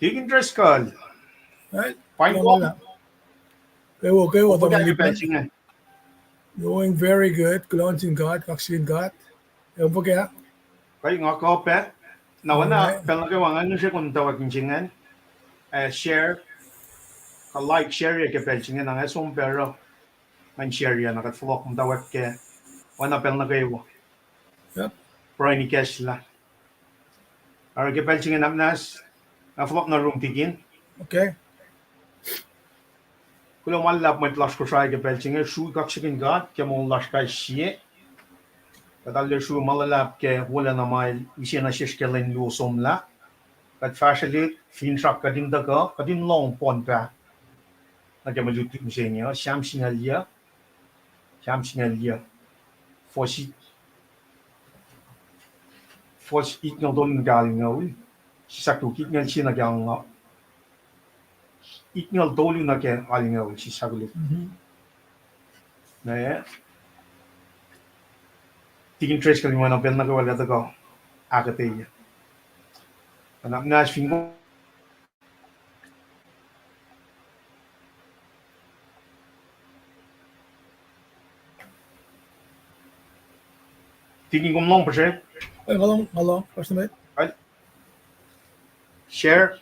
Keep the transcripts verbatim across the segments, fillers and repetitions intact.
Tikin Driscoll. Right. Fine. Kwewa, kwewa, Tom Lipan. Doing very good. Kuloh nuh sin God, kaksakihn God. Efuh ke? Kai nga kuh pac. Na oacna pacl nuh kwewa nga ngihsre kom tuh wacngihn se ingacn. Eh, share. Kuh like, share ke pacl se inge, na nga som pac oruh ngan share na kuht fohlohk muhtwacwacack ke oacna pacl nuh kwewa. Pruhe in ikacslah. Oruh ke pacl se inge na muhnahs, nga fohlohk nuh yurum Tikin. Kuloh ma luhlahp mwet lasr Kosrae ke pacl se inge, srui kaksakihn God ke moul lasr kais sie. Kuht arlac srui ma luhlahp ke wolacna ma el use nuh sesr ke lwen luo somlah. Kuht fahsrwelihk, finsrak kuht in tuhkuh, kuht in lohng poun pac nuh ke mwe lutlut mihsenge uh, Sam singucul yac, Sam singucul yac, fuhs, fuhs itngucul tolu nuh ke alngucul, sisahk luo, itngucul sie nuh ke alngucul, itngucul tolu nuh ke alngucul, sisahk luo. Na Tikin Driscoll, oacna pacl nuh kwewa lah tuhkuh ahkuhtweyac. Na muhnahs fin Tikin, kom lohng puhsre? Eh, nga lohng, nga lohng, puhsre met. Share.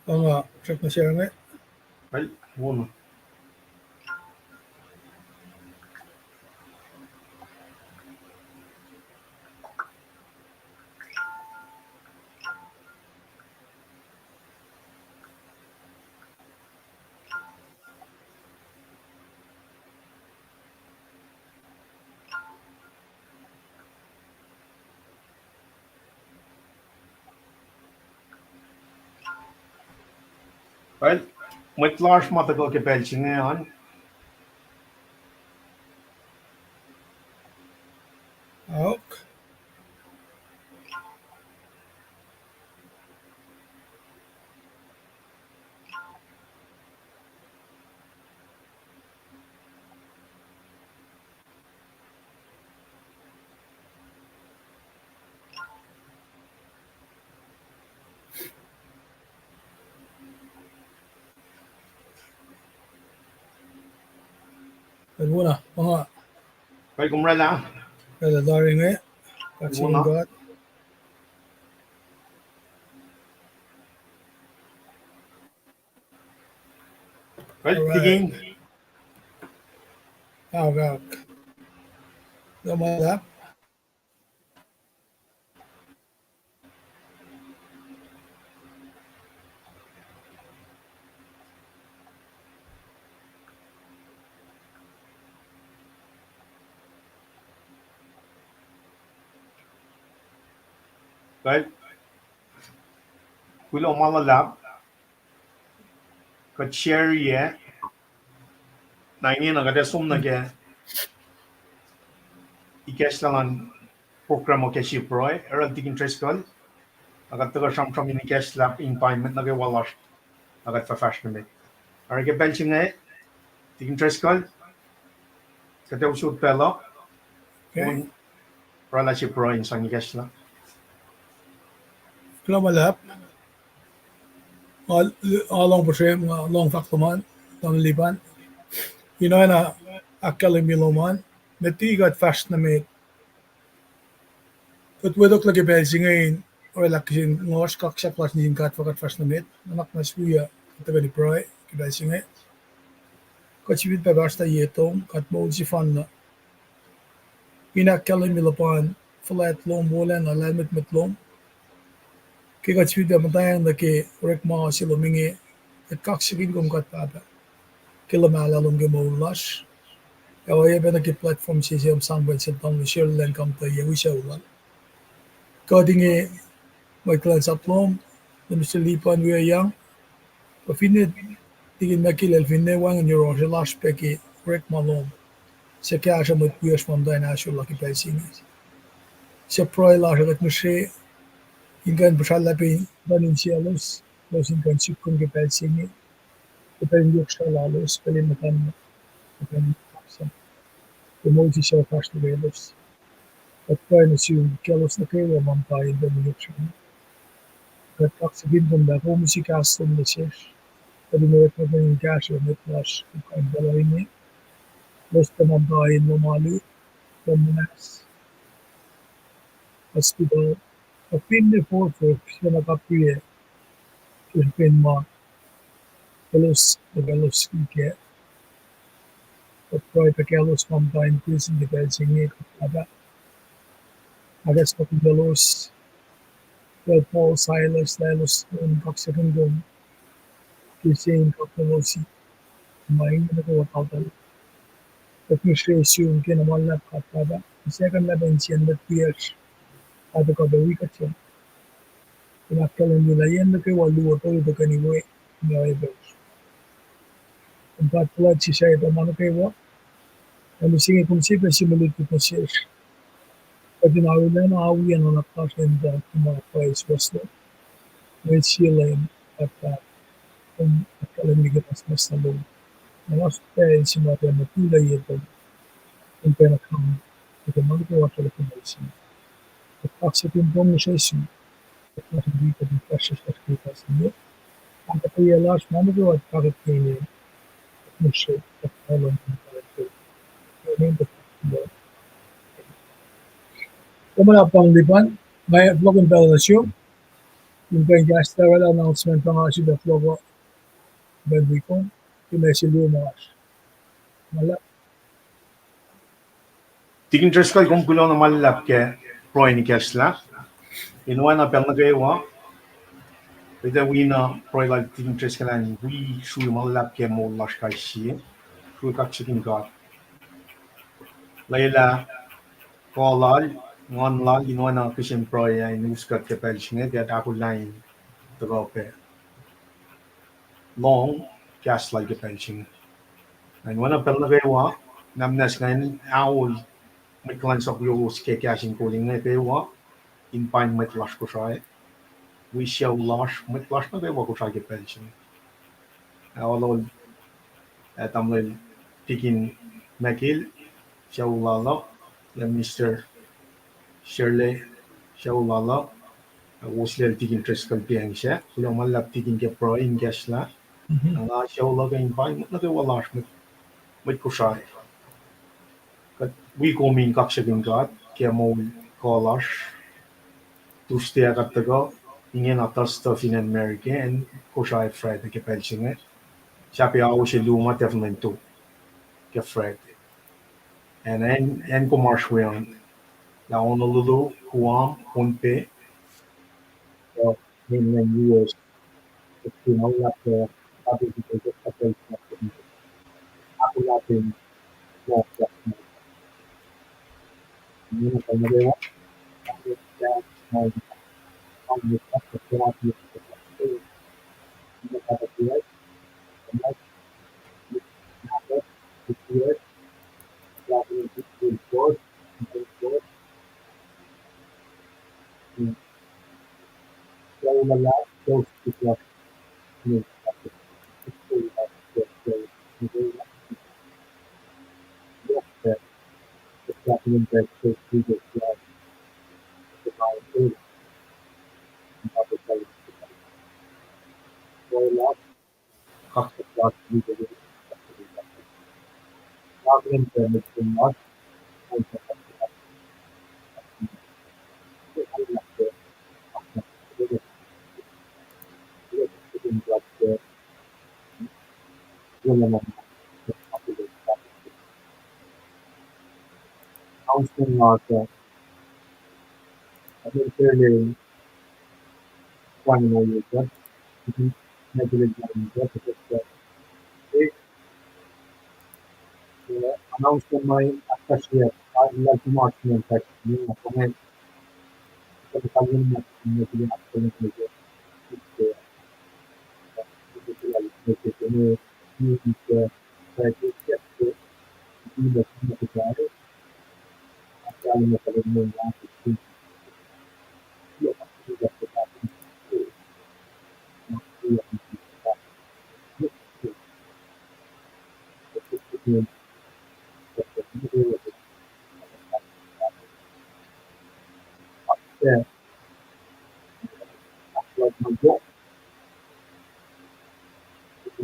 Nga srackna share inge. Well, wona. Well, mwet lasr ma tuhkuh ke pacl se inge an. Ok. Pacl wona, ma nga. Pacl kom oraclah. Oraclah tari inge. Kaksakihn God. Pacl Tikin. Arak. Kuloh ma luhlahp. Pacl, kuloh ma luhlahp. Kuht share-i, na ingena kuht ac som nuh ke ikacslah luhn program uh ke sie pruhe, oruh Tikin Driscoll, na kuht tuhkuh sramsram in ikacslah in paing mwet nuh kwewa lasr, na kuht fah fahsr nuh met. Oruh ke pacl se inge, Tikin Driscoll, kuht ac usot pacl uh, oraclah sie pruhe in sang ikacslah. Kuloh ma luhlahp. Nga lohng puhsrem, nga lohng fahk lom an, Tom Lipan. Ina na ahkkahlwemye lom an, met liki kuht fahsr nuh met. Kuht wetok lah ke pacl se inge in oraclah kihsen ngohsr kaksak lasr nuh sin God fah kuht fahsr nuh met, nuhnak muhnahs wi uh kuht tuhkweni pruhe ke pacl se inge. Kuht sifilpac pahsrtah ye Tom, kuht moul sefanna. In ahkkahlwemye luhpan fuhlwact lom, wolacna, lahlmwetmwet lom. Ke kuht sifilpac muhtwacwacack nuh ke orekma se lom inge, kuht kaksakihn kom God Pahpah ke luhmahlah lom ke moul lasr. Ac oacyacpac nuh ke platform se se ma sang pacl se Tom nuh sel lwen kamtuhyac wi sucu lal. Kuht inge mwet kuhlwacnsap lom, Minister Lipan, wiyacyang, kuh finne Tikin Makilel, finne wacngihn yohrohsr, lasr pac ke orekma lom, suc kahsruh mwet wiyacsr ma muhtwacn ahsor la ke pacl se inge. Suc pruhe lasr uh kuht ngihsre in kuh in puhsrallah pac in kuh in insiyaclos. elos in kuh in suk kom ke pacl se inge, ke pacl in yohk srah lalos, pacl in muhtuhn, ke pacl in kaksak, ke moul se suc fahsr nuh kwewa elos. Kuht pruhe nuh sum ke elos nuh kwewa ma muhta in pacl in yohk srah inge. Kuht kaksakihn kom lah kom use kahs lom nuh sesr, kuht in orekmakihn in kahsruh mwet lasr ke kain pacl inge, elos pac ma muhta in lohm alu, lohm muhnahs, hospital, kuh finne forfor, kuh na kapiyac, ke srihpen ma elos, elos ke, kuht pruhe pac kaclos ma muhta in prison ke pacl se inge, kuht Pahpah. Ahkacsmakihnyelos, pacl Paul, Silas, lah elos in kaksakihn kom ke sie in kapolosi, ma inge nuh kwewa kalkal. Kuht ngihsre sum ke na ma luhlahp, kuht Pahpah, mihsackuhnlah pac insiyacn mwet wiyacsr, kuht tuhkuh pac wi kuht sum in ahkkahlwemye lah yen nuh kwewa luo tolu tuhkweni we, ma epac kom kuht puhla sisactuh ma nuh kwewa. Ac mihsenge kom sie pac sie mwe lutlut nuh sesr, kuht in arulacna awi nuhnak lasr in tuh ma pwacye suwohs lom, mwe sie lwen, kuht Pahpah, kom ahkkahlwemye ke pucspucs nuh lom. Na oasr pacl se ma pac mutullac ye kom in pacna kam, ke ma nuh kwewa ahkkahlwemye nuh sum. Kuht kaksakihn kom nuh sesr, kuht nuh sum, kuht in fahsr sesr ke pucspucs inge. Ahkuhtweyac lasr ma nuh kwewa fahkwack ke inen, kuht ngihsre kuht kuh lom in pahluh ke inen kuht. Kom an apang lipan, nga vlog in pacl nuh sum, in kuh in kahslah orwaclah announcement pa nga sifilpac vlog uh, pacl wi kom, ke ma se luo ma oasr. Ma luhlahp. Tikin Driscoll, kom kuloh na ma luhlahp ke pruhe in ikacslah. In oacna pacl nuh kwewa, kuht ac wi na pruhe lal Tikin Driscoll an wi srui ma luhlahp ke moul lasr kais sie, srui kaksakihn God. Lwelah kuh lal, nguhn lal, in oacna kihsen pruhe ah in us kuht ke pacl se inge, kuht ahkolah in tuhkuh pac lohng kahs lal ke pacl se inge. Na in oacna pacl nuh kwewa, na muhnahs ngan ahol mwet kuhlwacnsap yohrohlos ke kahs in kol inge kwewa, in paing mwet lasr Kosrae, wi sucu lasr, mwet lasr nuh kwewa Kosrae ke pacl se inge. Aolol, ah, tamuhlwel Tikin Michael, sucu lal uh, lah Mister Shirley, sucu lal uh, ah, woslalel Tikin Driscoll pacng sac, kuloh ma luhlahp Tikin ke pruhe in ikacslah, na nga sucu luhk in paing mwet nuh kwewa lasr, mwet, mwet Kosrae. Kuht wi kom in kaksakihn God ke moul kuh lasr. Tuesday ah kuht tuhkuh, ingena Thursday fin acn America, acn Kosrae Friday ke pacl se inge. Sahp ao se luo ma tahfuh lwen tok ke Friday. Acn, acn, acn kom oasr we an, lah Honolulu, Guam, Pohnpei, uh, mainland U S, Announcement ma ahkfahsrye, ah, lah tumas in fact,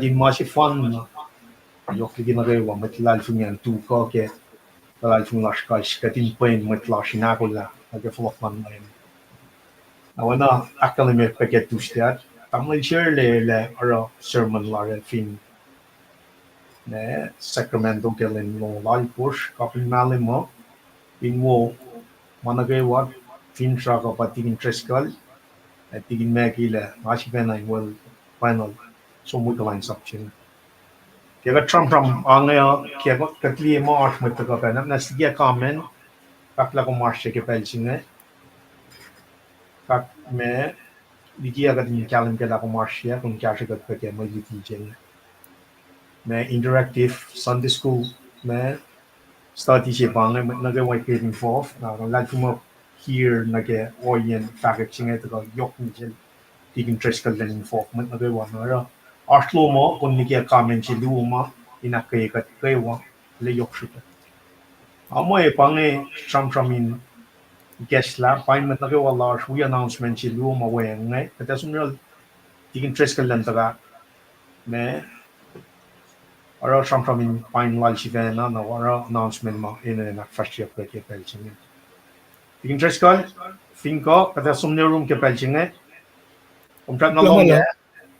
kuht in ma sefanna, yohk liki nuh kwewa mwet luhlahlfongi an tuhkuh ke luhlahlfongi lasr kais, kuht in pwen mwet lasr in ahkolah nuh ke fohlohk luhn Leum. Na oacna ahkkahlwemye pac ke Tuesday ah, tamuhlwel Sherle el oruh sermon lal fin ne Sacramento ke lwen longoul alkosr, kapin mahlwem uh, in wo ma nuh kwewa, finsrak uh pa Tikin Driscoll, ac Tikin Mackey lah nga sifacna in wel panel, som wi kuhlwacnsap se inge. Ke kuht sramsram ange uh, ke kuht liye ma oasr mwet tuhkuh pacna, na srihke comment, fahk lah kom oasr se ke pacl se inge. Fahk ma, liki ah kuht in kahlwem ke lah kom oasr se, kom kahsre kuht pac ke mwe luti se inge. Ma interactive Sunday school, ma study se pa inge, mwet nuh kwewa ke involve, na luhlahlfongi ma here nuh ke ohiyacn fahkwack se inge tuhkuh yohk nuh sel Tikin Driscoll elan involve mwet nuh kwewa na oruh oasr lom uh, kom liki ah comment se luo ma in ahkkweye kuht kwewa, lah yohk srihpac. Ac mwe pa inge sramsram in ikacslah, pain mwet nuh kwewa lasr wi announcement se luo ma weacng inge, kuht ac som nuh sel Tikin Driscoll elan tuhkuh ma oruh sramsram in pain lal sifacna, na oruh announcement ma enenuh in ahkfahsryeyuck ke pacl se inge. Tikin Driscoll, fin kuh, kuht ac som nuh yurum ke pacl se inge. Kom srackna lohng, kuloh ma luhlahp.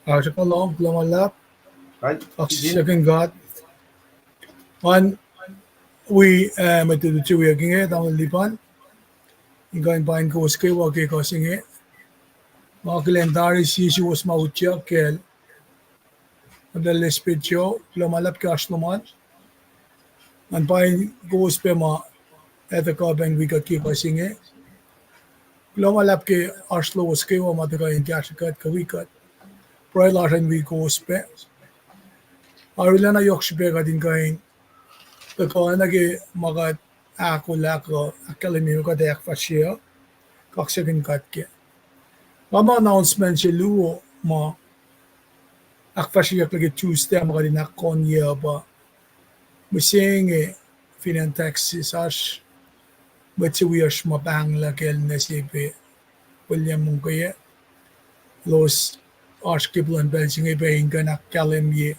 Ah, srackna lohng, kuloh ma luhlahp. Right. Kaksakihn God. Ngan wi, eh, mwe lutlut se wiyuck inge, tamuhlwel Lipan. In kuh in pain kowos kwewa ke kuh se inge. Nga akihlen tari sie suwos ma utyak kacl Elder Lespeth Joe, kuloh ma luhlahp ke oasr lom an. Ngan pain kowos pac ma etuh kuh pac in wi kuht ke kuh se inge. Kuloh ma luhlahp ke oasr lowos kwewa ma tuhkuh in kahsrwe kuht kuh wi kuht. Pruhe lasr in wi kowos pac. Arulacna yohk srihpac kuht in kuh in tuhkuh nuh ke ma kuht ahkolah kuh ahkkahlwemye kuht ac ahkfahsrye uh. Kaksakihn God kac. Nga ma announcement se luo ma ahkfahsryeyuck nuh ke Tuesday ma kuht in ahkkahlwemye uh pa mihsenge fin acn Texas oasr mwet se wiyacsr ma pahnglah kacl nuh se pac William Mungkeye. Elos oasr ke plwacn pacl se inge pac in kuh in ahkkahlwemye,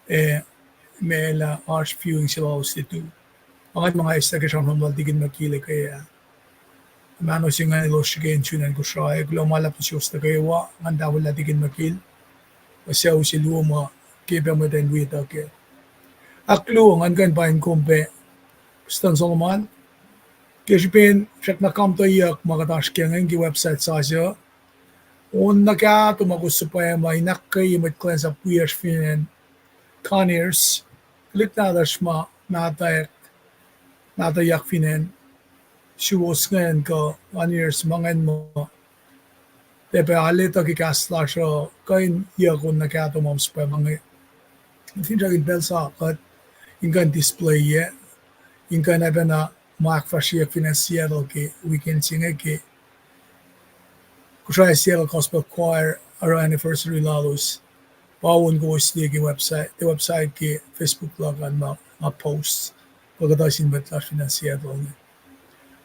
eh, ma lah oasr viewing se lalos titu. Ngan muh nga eis lah ke sramsram lal Tikin McKill ke ah, mahno se ingacn elos srihke in sun acn Kosrae. Kuloh ma luhlahp nuh suwos nuh kwewa, ngan tahfwelah Tikin McKill, sucu se luo ma ke pac mwet in wi tuh kac. Ahkluo, ngan kuh in pain kom pac, Prestuhn Solomon, ke srihpen srackna kamtuhyuck ma kuht oasr ke ingacn ke website sasuc. On nuh kahto ma kowos suhpwacma in ahkkweye mwet kuhlwacnsap wiyacsr fin acn Conyers, tuhlihk nahtuhsr ma mahtuhyak, mahtuhyak fin acn suwos ingacn kuh Conyers ma ingacn muh tiac pac arulacna tuh ke kahs lasr uh, kuh in yuck on nuh kahto ma suhpwacma inge. Finsrak in pacl sa kuht in kuh in display-ye, in kuh in oacpacna ma ahkfahsryeyuck fin acn Seattle ke weekend se inge ke Kosrae Seattle Gospel Choir oruh anniversary lalos. Pa on kowos liye ke website, the website ke Facebook luhk an ma nga post, kuh kuhtuh sin mwet lasr fin acn Seattle inge.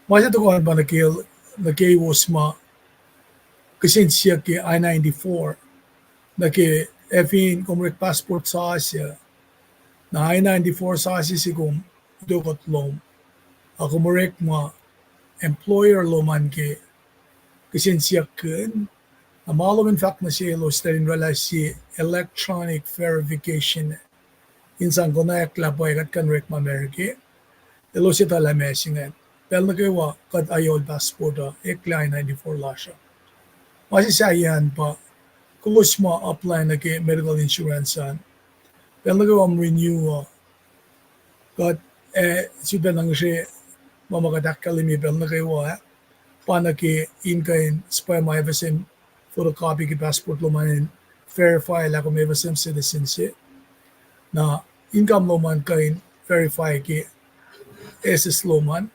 Ma se tohkoh an pa nuh ke, nuh kewos ma kihsen siyuck ke I ninety-four, nuh ke, ac fin kom orek passport sasuc, na I ninety-four sasuc se kom utuckuh lom, ac kom orekma employer lom an ke kihsen siyuck kihn, Na ma lom in fahk nuh selos tuh in oraclah sie electronic verification in sang konwacack lah pwacye kuht kuh in orekma America. Elos etuh lah ma se ingacn. Pacl nuh kwewa kuht ayol passport uh, eklac I ninety-four lasr uh. Ma se sahyacn pa, kowos ma apply nuh ke medical insurance an, pacl nuh kwewa renew uh, kuht, eh, sifilpac na ngihsre ma ma kuht ahkkahlwemye pacl nuh kwewa ah, pa nuh ke in kuh in suhpwacma F S M photocopy ke passport lom an in verify lah kom F S M citizen se. Na income lom an kuh in verify ke S S lom an,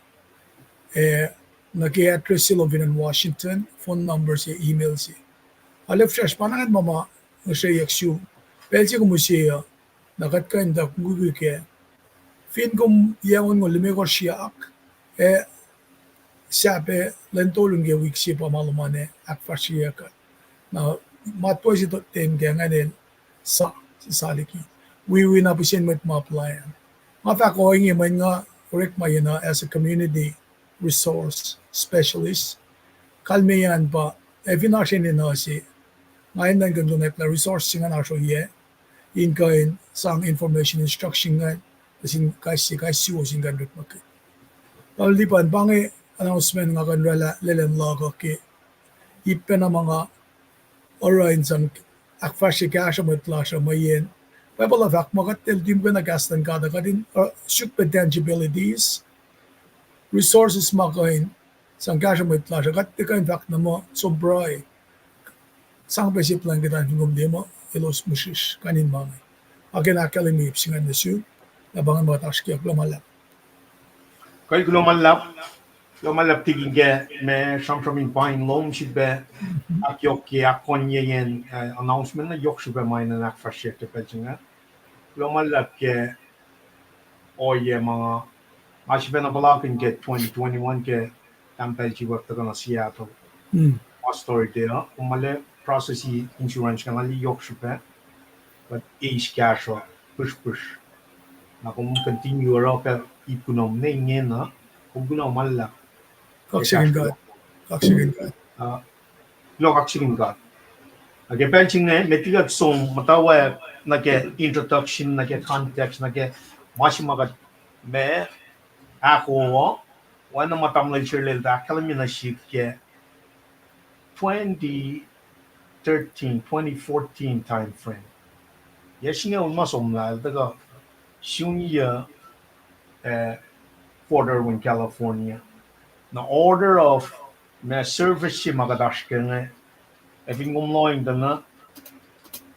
eh, nuh ke address se lom fin acn Washington, phone number se, email se. Arlac fihsracsr pa na ngwet ma ma ngihsreyuck sum. Pacl se kom use uh, na kuht kuh in tuh kukuk kac. Fin kom yac onngoul limekohsr yak, eh, sahp lwen tolu nuh ke wik se pa ma lom an ac ahkfahsryeyuck kuht. Na matwac se tottem kac ingacn el sa, sa liki. Wi, wi na pihsen mwet ma apply an. Nga fahk ohinge mweyen nga orekma yen uh as a community resource specialist. Kalmeyac an pa, ac fin oasr enenuh se, nga enenuh in kuh in konwacack lah resource se ingacn oasr oyac, in kuh in sang information, instruction ingacn, nuh sin kais sie, kais suwos in kuh in orekmakihn. Pa lipan pa inge announcement nga kuh in oraclah lwelah luhk uh ke ip pacna ma nga oruh in sang ahkfahsrye kahsruh mwet lasr uh mweyen Bible uh fahk muh kuht tiac luti muhkwena kahs luhn God uh, kuht in, uh, suk pac tangibilities, resources ma kuh in sang kahsruh mwet lasr uh, kuht tiac kuh in fahk na muh som pruhe. Sang pac sie blanket an fin kom liye muh elos mihsrihsr kain in ma inge. Ac ke na ahkkahlwemye ip se ingacn nuh sum, lah pa ingacn ma kuht oasr kiyuck. Kuloh ma luhlahp. Kuloh ma luhlahp, kuloh ma luhlahp tikin ke ma sramsram in paing lom sifilpac ahkyohkye, ahkkonye yen, eh, announcement na yohk srihpac ma in ahkfahsryeyuck ke pacl se inge. Kuloh ma luhlahp ke ohiyac ma nga, nga sifacna puhlakihn ke twenty twenty-one ke tahmtahel se wek tuhkuh nuh Seattle. Ma story te uh, kom ma lah process insurance ingacn na yohk srihpac, kuht eis kahsruh pihsrpihsr. Na kom continue oruh pac ip kunom ne ingena, kom kuloh ma luhlahp. Kaksakihn God. Kaksakihn God. Uh, kuloh, kaksakihn God. Na ke pacl se inge, met liki kuht som muhtwacwacack nuh ke introduction, nuh ke context, nuh ke ma se ma kuht ma ahko uh, oacna ma tamuhlwel Sherlel tuh ahkkahlwemye nuh sihk ke twenty thirteen, twenty fourteen time frame. Yac singucul ma somlah el tuhkuh sun yac, eh, Fort Irwin, California. Na order of ma service se ma kuht oasr ke inge, ac fin kom lohng tuh na,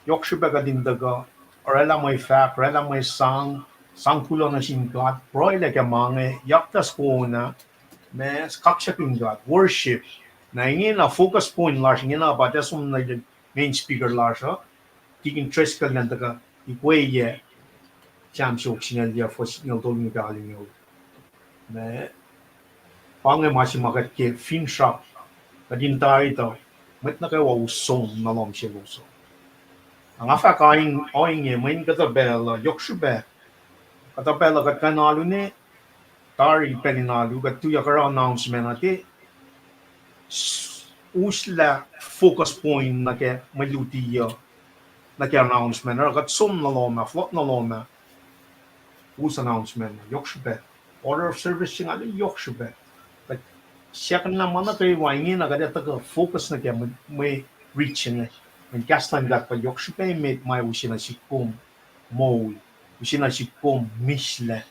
yohk srihpac kuht in tuhkuh oraclah mwe fahk, oraclah mwe sang, sang kuloh nuh sin God, pruhelah ke ma inge, yaktas kona, ma kaksakihn God, worship. Na ingena focus point lasr ingena pa tuh som nuh main speaker lasr uh, Tikin Driscoll elan tuhkuh ikweyac Sam siofok singucul yac, fuhs singucul tolu nuh ke alu inge. Ma pa inge ma se ma kuht ke finsrak, kuht in tari tuh mwet nuh kwewa us som nuh lohm selos uh. Na nga fahk ohinge mweyen kuhtuh pacl uh yohk srihpac, kuhtuh pacl uh kuht kuh in alu ne, tari pacl in alu, kuht tuyak oruh announcement uh te, uslah focus point nuh ke mwe luti uh, nuh ke announcement uh, kuht som nuh lohm ah, float nuh lohm ah, us announcement uh, yohk srihpac. Order of service se inge yohk srihpac. Kuht second lah ma nuh kwewa ingena kuht ac tuhkuh focus nuh ke mwe, mwe rich inge. Mweyen kahs luhn God pa yohk srihpac emet ma use nuh sihk kom moul, use nuh sihk kom mihslac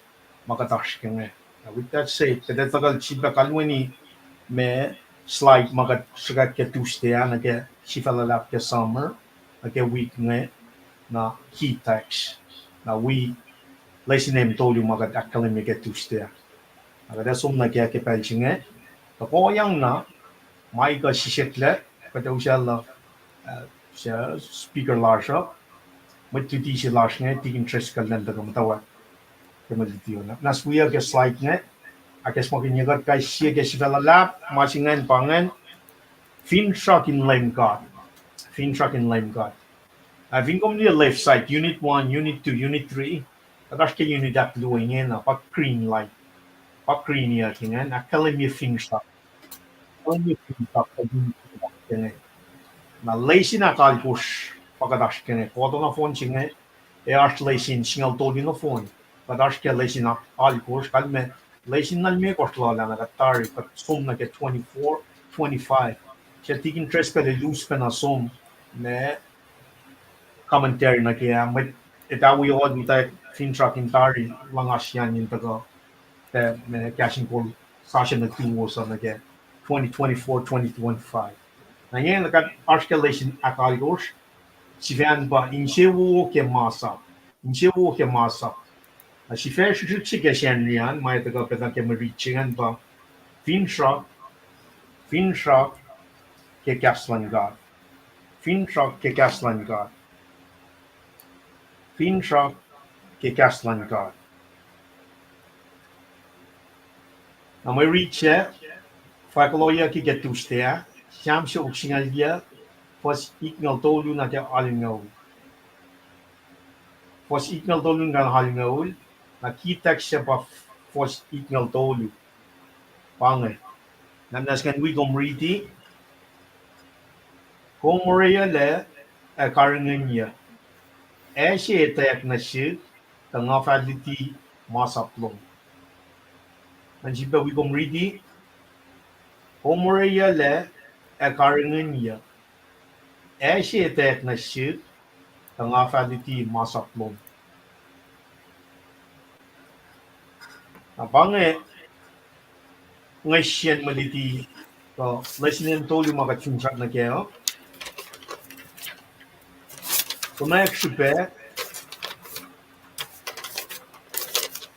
ma kuht oasr ke inge. With that said, kuht ac tuhkuh sifilpac kalweni ma slide ma kuht sruhkwack ke Tuesday ah nuh ke sifac luhlahp ke summer, nuh ke wik inge, na key text. Na wi lesin em tolu ma kuht ahkkahlwemye ke Tuesday ah. Na kuht ac som nuh ke, ke pacl se inge, tohkohyang na, ma kuh sisacklac, kuht ac usaclah, uh, speaker lasr uh, mwet luti se lasr inge, Tikin Driscoll elan tuhkuh muhtwacwacack ke mwe luti uh. Na, na siyuck ke slide inge, ahkacsmakihnye kuht kais sie ke sifac luhlahp, ma se ingacn pa ingacn, finsrak in Leum God. Finsrak in Leum God. Ac fin kom liye left side, unit one, unit two, unit three, kuht oasr ke unit ahkluo ingena, pa green light. Pa green uh ingacn, ahkkahlwemye finsrak. Ahkkahlwemye finsrak, pa unit ingacn. Na lesin ahkalkosr pa kuht oasr ke inge, koto nohfohn se inge, ac oasr lesin singucul tolu nohfohn. Kuht oasr ke lesin ahkalkosr, kalmac lesin na limekohsr lal ah na kuht tari, kuht som nuh ke twenty-four, twenty-five. Suc Tikin Driscoll el us pacna som ma commentary nuh ke ah, mwet, etuh wi old uta finsrak in tari luhngse an in tuhkuh, ta ma kahs in kol sasuc nuh tuwos uh nuh ke twenty twenty-four, twenty twenty-five. Na inge na kuht oasr ke lesin ahkalkosr, sifacna pa insewowo ke masap. Insewowo ke masap. Na sifac srihsrihk se ke Sacnri an, ma tuhkuh pacna ke mwe rit se ingacn pa finsrak, finsrak ke kahs luhn God. Finsrak ke kahs luhn God. Finsrak ke kahs luhn God. Na mwe rit sac, fahk lohiyucki ke Tuesday ah, Sam siofok singucul yac, fuhs itngucul tolu nuh ke alngucul. Fuhs itngucul tolu nuh ke alngucul, na kitack sac pa fuhs itngucul tolu. Pa inge. Na muhnahs ngan wi kom riti. Kom orwaclah ac karihngihnyuck. Ac se etwacack nuh sihk, tuh nga fah luti masap lom. Ngan sifilpac wi kom riti. Kom orwaclah ac karihngihnyuck. Ac se etwacack nuh sihk, tuh nga fah luti masap lom. Na pa inge ngihsre mwe luti, uh, lesin in tolu ma kuht finsrak nuh kac uh. Konwacack srihpac,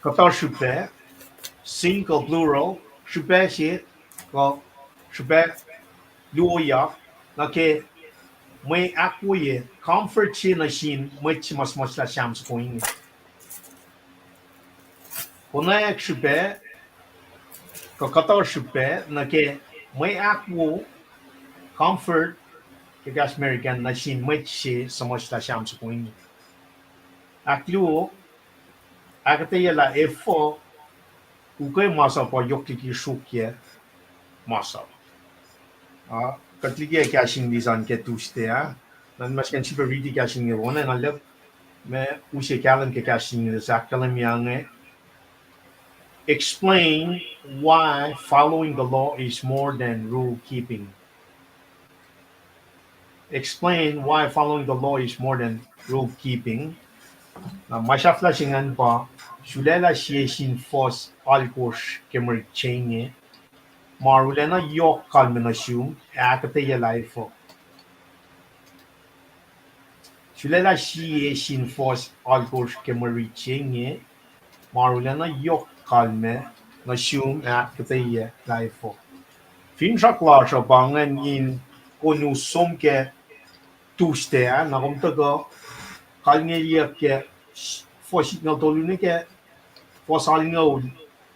kuhtuh srihpac, singucul plural, srihpac se, kuh srihpac luoyak, nuh ke mwe ahkwoye comfort se nuh sin mwet se ma suhmuhslah Sam soko inge. Konwacack srihpac, kuh kuhtuh srihpac, nuh ke mwe ahkwo comfort ke kahs American nuh sin mwet se suhmuhslah Sam soko inge. Ahkluo, ahkuhtweyac lah efuh ukwe masap uh yohk liki sruokyac masap. Ah, kuht liki kahs English an ke Tuesday ah. Na mas kuh in sifilpac riti kahs English wona na lep ma use kahlwem ke kahs English ahkkahlwemye inge. Explain why following the law is more than rule keeping. Explain why following the law is more than rule keeping. Na ma sahflah se ingacn pa, sulaclah sie sin fuhs alkosr ke mwe rit se inge, ma arulacna yohk kalmac nuh sum, ac ahkuhtweyac lah efuh. Sulaclah sie sin fuhs alkosr ke mwe rit se inge, ma arulacna yohk kalmac nuh sum, ac ahkuhtweyac lah efuh. Finsrak lasr uh pa ingacn in konu som ke Tuesday ah, na kom tuhkuh kalngeliyuck ke fuhs itngucul tolu nuh ke fuhs alngucul,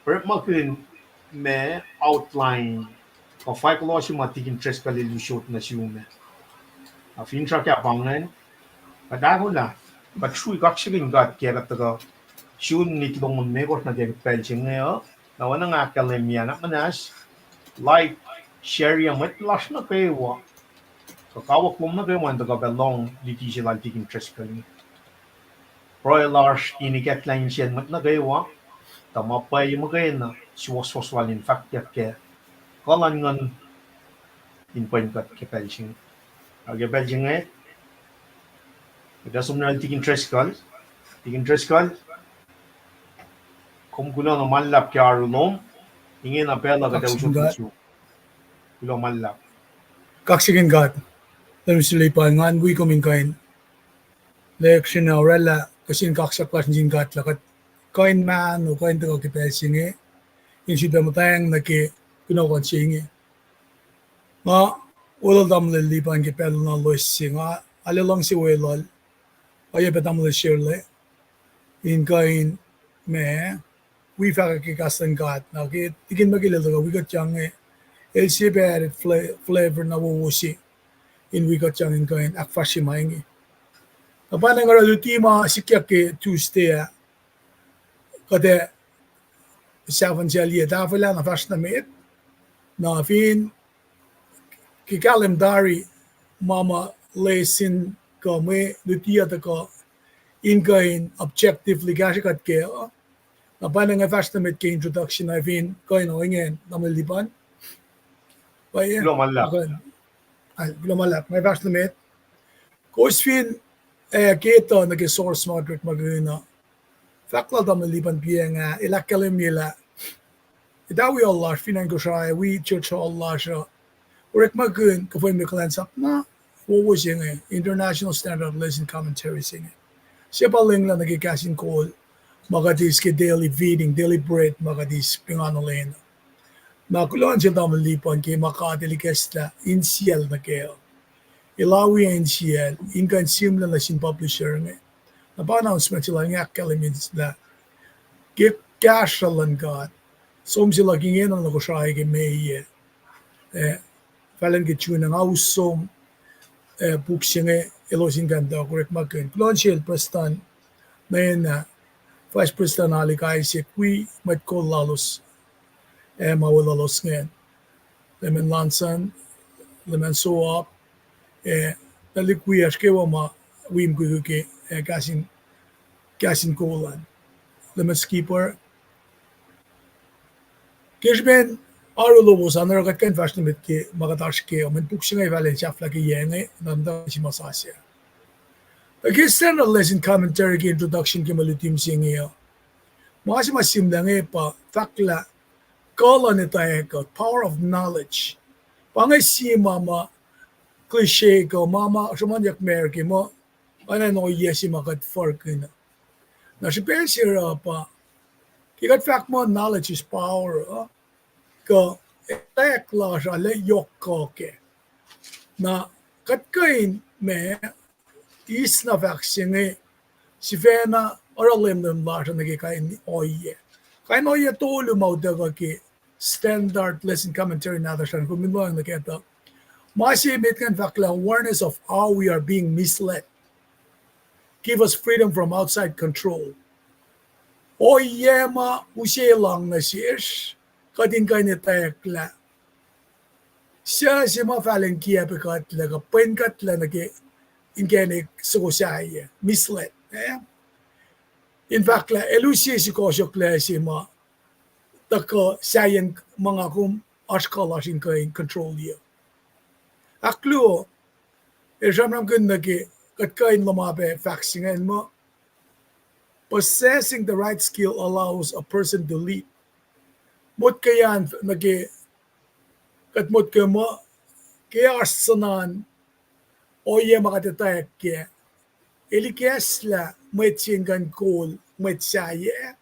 orekmakihn ma outline kuh fahk lohse ma Tikin Driscoll el usot nuh sum ah. Na finsrak ah pa ingacn, kuht ahkolah, kuht srui kaksakihn God ke kuht tuhkuh sun nit longoul limekohsr nuh ke pacl se inge uh, na oacna nga ahkkahlwemye ah, na muhnahs like, share-ye mwet lasr nuh kwewa, kuh kawuck lom nuh kwewa in tuhkuh pac lohng luti se lal Tikin Driscoll inge. Pruhe lasr in ikacklah insiyacn mwet nuh kwewa, tuh ma pwacye muhkwena suwohswohs lal in fahkwack ke kuh luhn Nguhn in pwen kuht ke pacl se inge. Ac ke pacl se inge, kuht ac som nuh Tikin Driscoll. Tikin Driscoll, kom kuloh na ma luhlahp ke oaru lom. Inge na pacl uh kuht ac usot nuh sum. Kuloh ma luhlahp. Kaksakihn God. Leum sulaclah pa ngan wi kom in kuh in lecture na orwaclah kihsin kaksak lasr nuh sin God lah kuht kuh in mahno, kuh in tuhkuh ke pacl se inge in sifilpac muhtwacng nuh ke kunohkohn se inge. Nga weluhl tamuhlwel Lipan ke pacl na loes se inge, nga arlac luhngse weluhl, oacyacpac tamuhlwel Shirley, in kuh in ma wi fahkwack ke kahs luhn God, na ke Tikin Michael el tuhkuh wi kuht yang inge, el se pac added fla-, flavor na wowo se in wi kuht yang in kuh in ahkfahsrye ma inge. Na pa na nga oruh luti ma sikyak ke Tuesday ah, kuht ac sahfuhn sel yac tahfwelah na fahsr nuh met, na fin ke kahlwem tari, ma ma lesson kuh mwe luti uh tuhkuh in kuh in objectively kahsrwe kuht kac uh. Na pa na nga fahsr nuh met ke introduction uh fin kuh in ohinge, Tamuhlwel Lipan. Pwacye, kuloh ma luhlahp. Nga fahsr nuh met. Kowos fin, eh, ke tuh nuh ke source ma kuht orekmakihn uh, fahk lal Tamuhlwel Lipan piacng ah, el ahkkahlwemye lah etawi lasr fin acn Kosrae, wi church hall lasr uh, orekmakihn kuhfwen me kuhlwacnsap na wowo se inge, International Standard Lesson Commentary se inge. Se pa lenglah nuh ke kahs in kol ma kuht eis ke daily feeding, daily bread ma kuht eis pingana lwen. Na kuloh nuh sel Tamuhlwel Lipan ke ma God el ikacslah insiyacl nuh kac. El awi insiyacl in kuh in sihmlac nuh sin publisher inge. Na pa announcement se lal inge ahkkahlwemye lah ke kahsruh luhn God, som se luhk ingena nuh Kosrae ke May ah, eh, fahlacn ke June ah, nga us som, eh, puk se inge elos in kuh in tuh orekmakihn. Kuloh nuh sel Prestuhn Nena, Vice Prestuhn Alik Isaac, wi mwet kol lalos, eh, ma weluhlos ingacn. Leman Lanson, Leman Soap, eh, tuhlihk wiyacsr kwewa ma wi mukwikwi ke, eh, kahs in, kahs in kol an. Leman Skipper. Ke srihpen oaru lowos an, oruh kuht kuh in fahsr nuh met ke ma kuht oasr ke, mweyen puk se inge fal in sahflah ke yac inge, na muhta si ma sasuc. Tuh ke standard lesson commentary ke introduction ke mwe luti se inge uh, ma se ma sihmlac inge pa fahk lah kuh luhn etwacack uh, power of knowledge. Pa inge sie ma ma cliche kuh ma ma sruhmuhnyuck America muh, oacna in ohiyac se ma kuht fahsrkihn uh. Na srihpac se oruh pa, ke kuht fahk muh knowledge is power uh, kuh etwacack lasr uh lah yohk kuh kac. Na kuht kuh in ma eis na fahk se inge sifacna oruh lemlem lasr uh nuh ke kain ohiyac. Kain ohiyac tolu ma utuckuh ke standard lesson commentary nahtuhsr an, kom in lohacng nuh kac uh. Ma se met ingacn fahk lah awareness of how we are being misled give us freedom from outside control. Ohiyac ma use lohng nuh sesr, kuht in kuh in etwacack lah suc se ma fal in kiacpwe kuht lac kuh pwen kuht lac nuh ke inkacnek soko sahyac, misled, eh? In fahk lah el use sukohsohklac se ma tuhkuh sahyacn ma nga kom oasr kuh lasr in kuh in control-i. Ahkluo, el sramsramkihn nuh ke kuht kuh in luhma pac fahk se ingacn muh, possessing the right skill allows a person to lead. Motko an nuh ke, kuht motko muh, ke oasr suhnan ohiyac ma kuht etwacack kac, el ikacslah mwet se in kuh in kol mwet sahyac.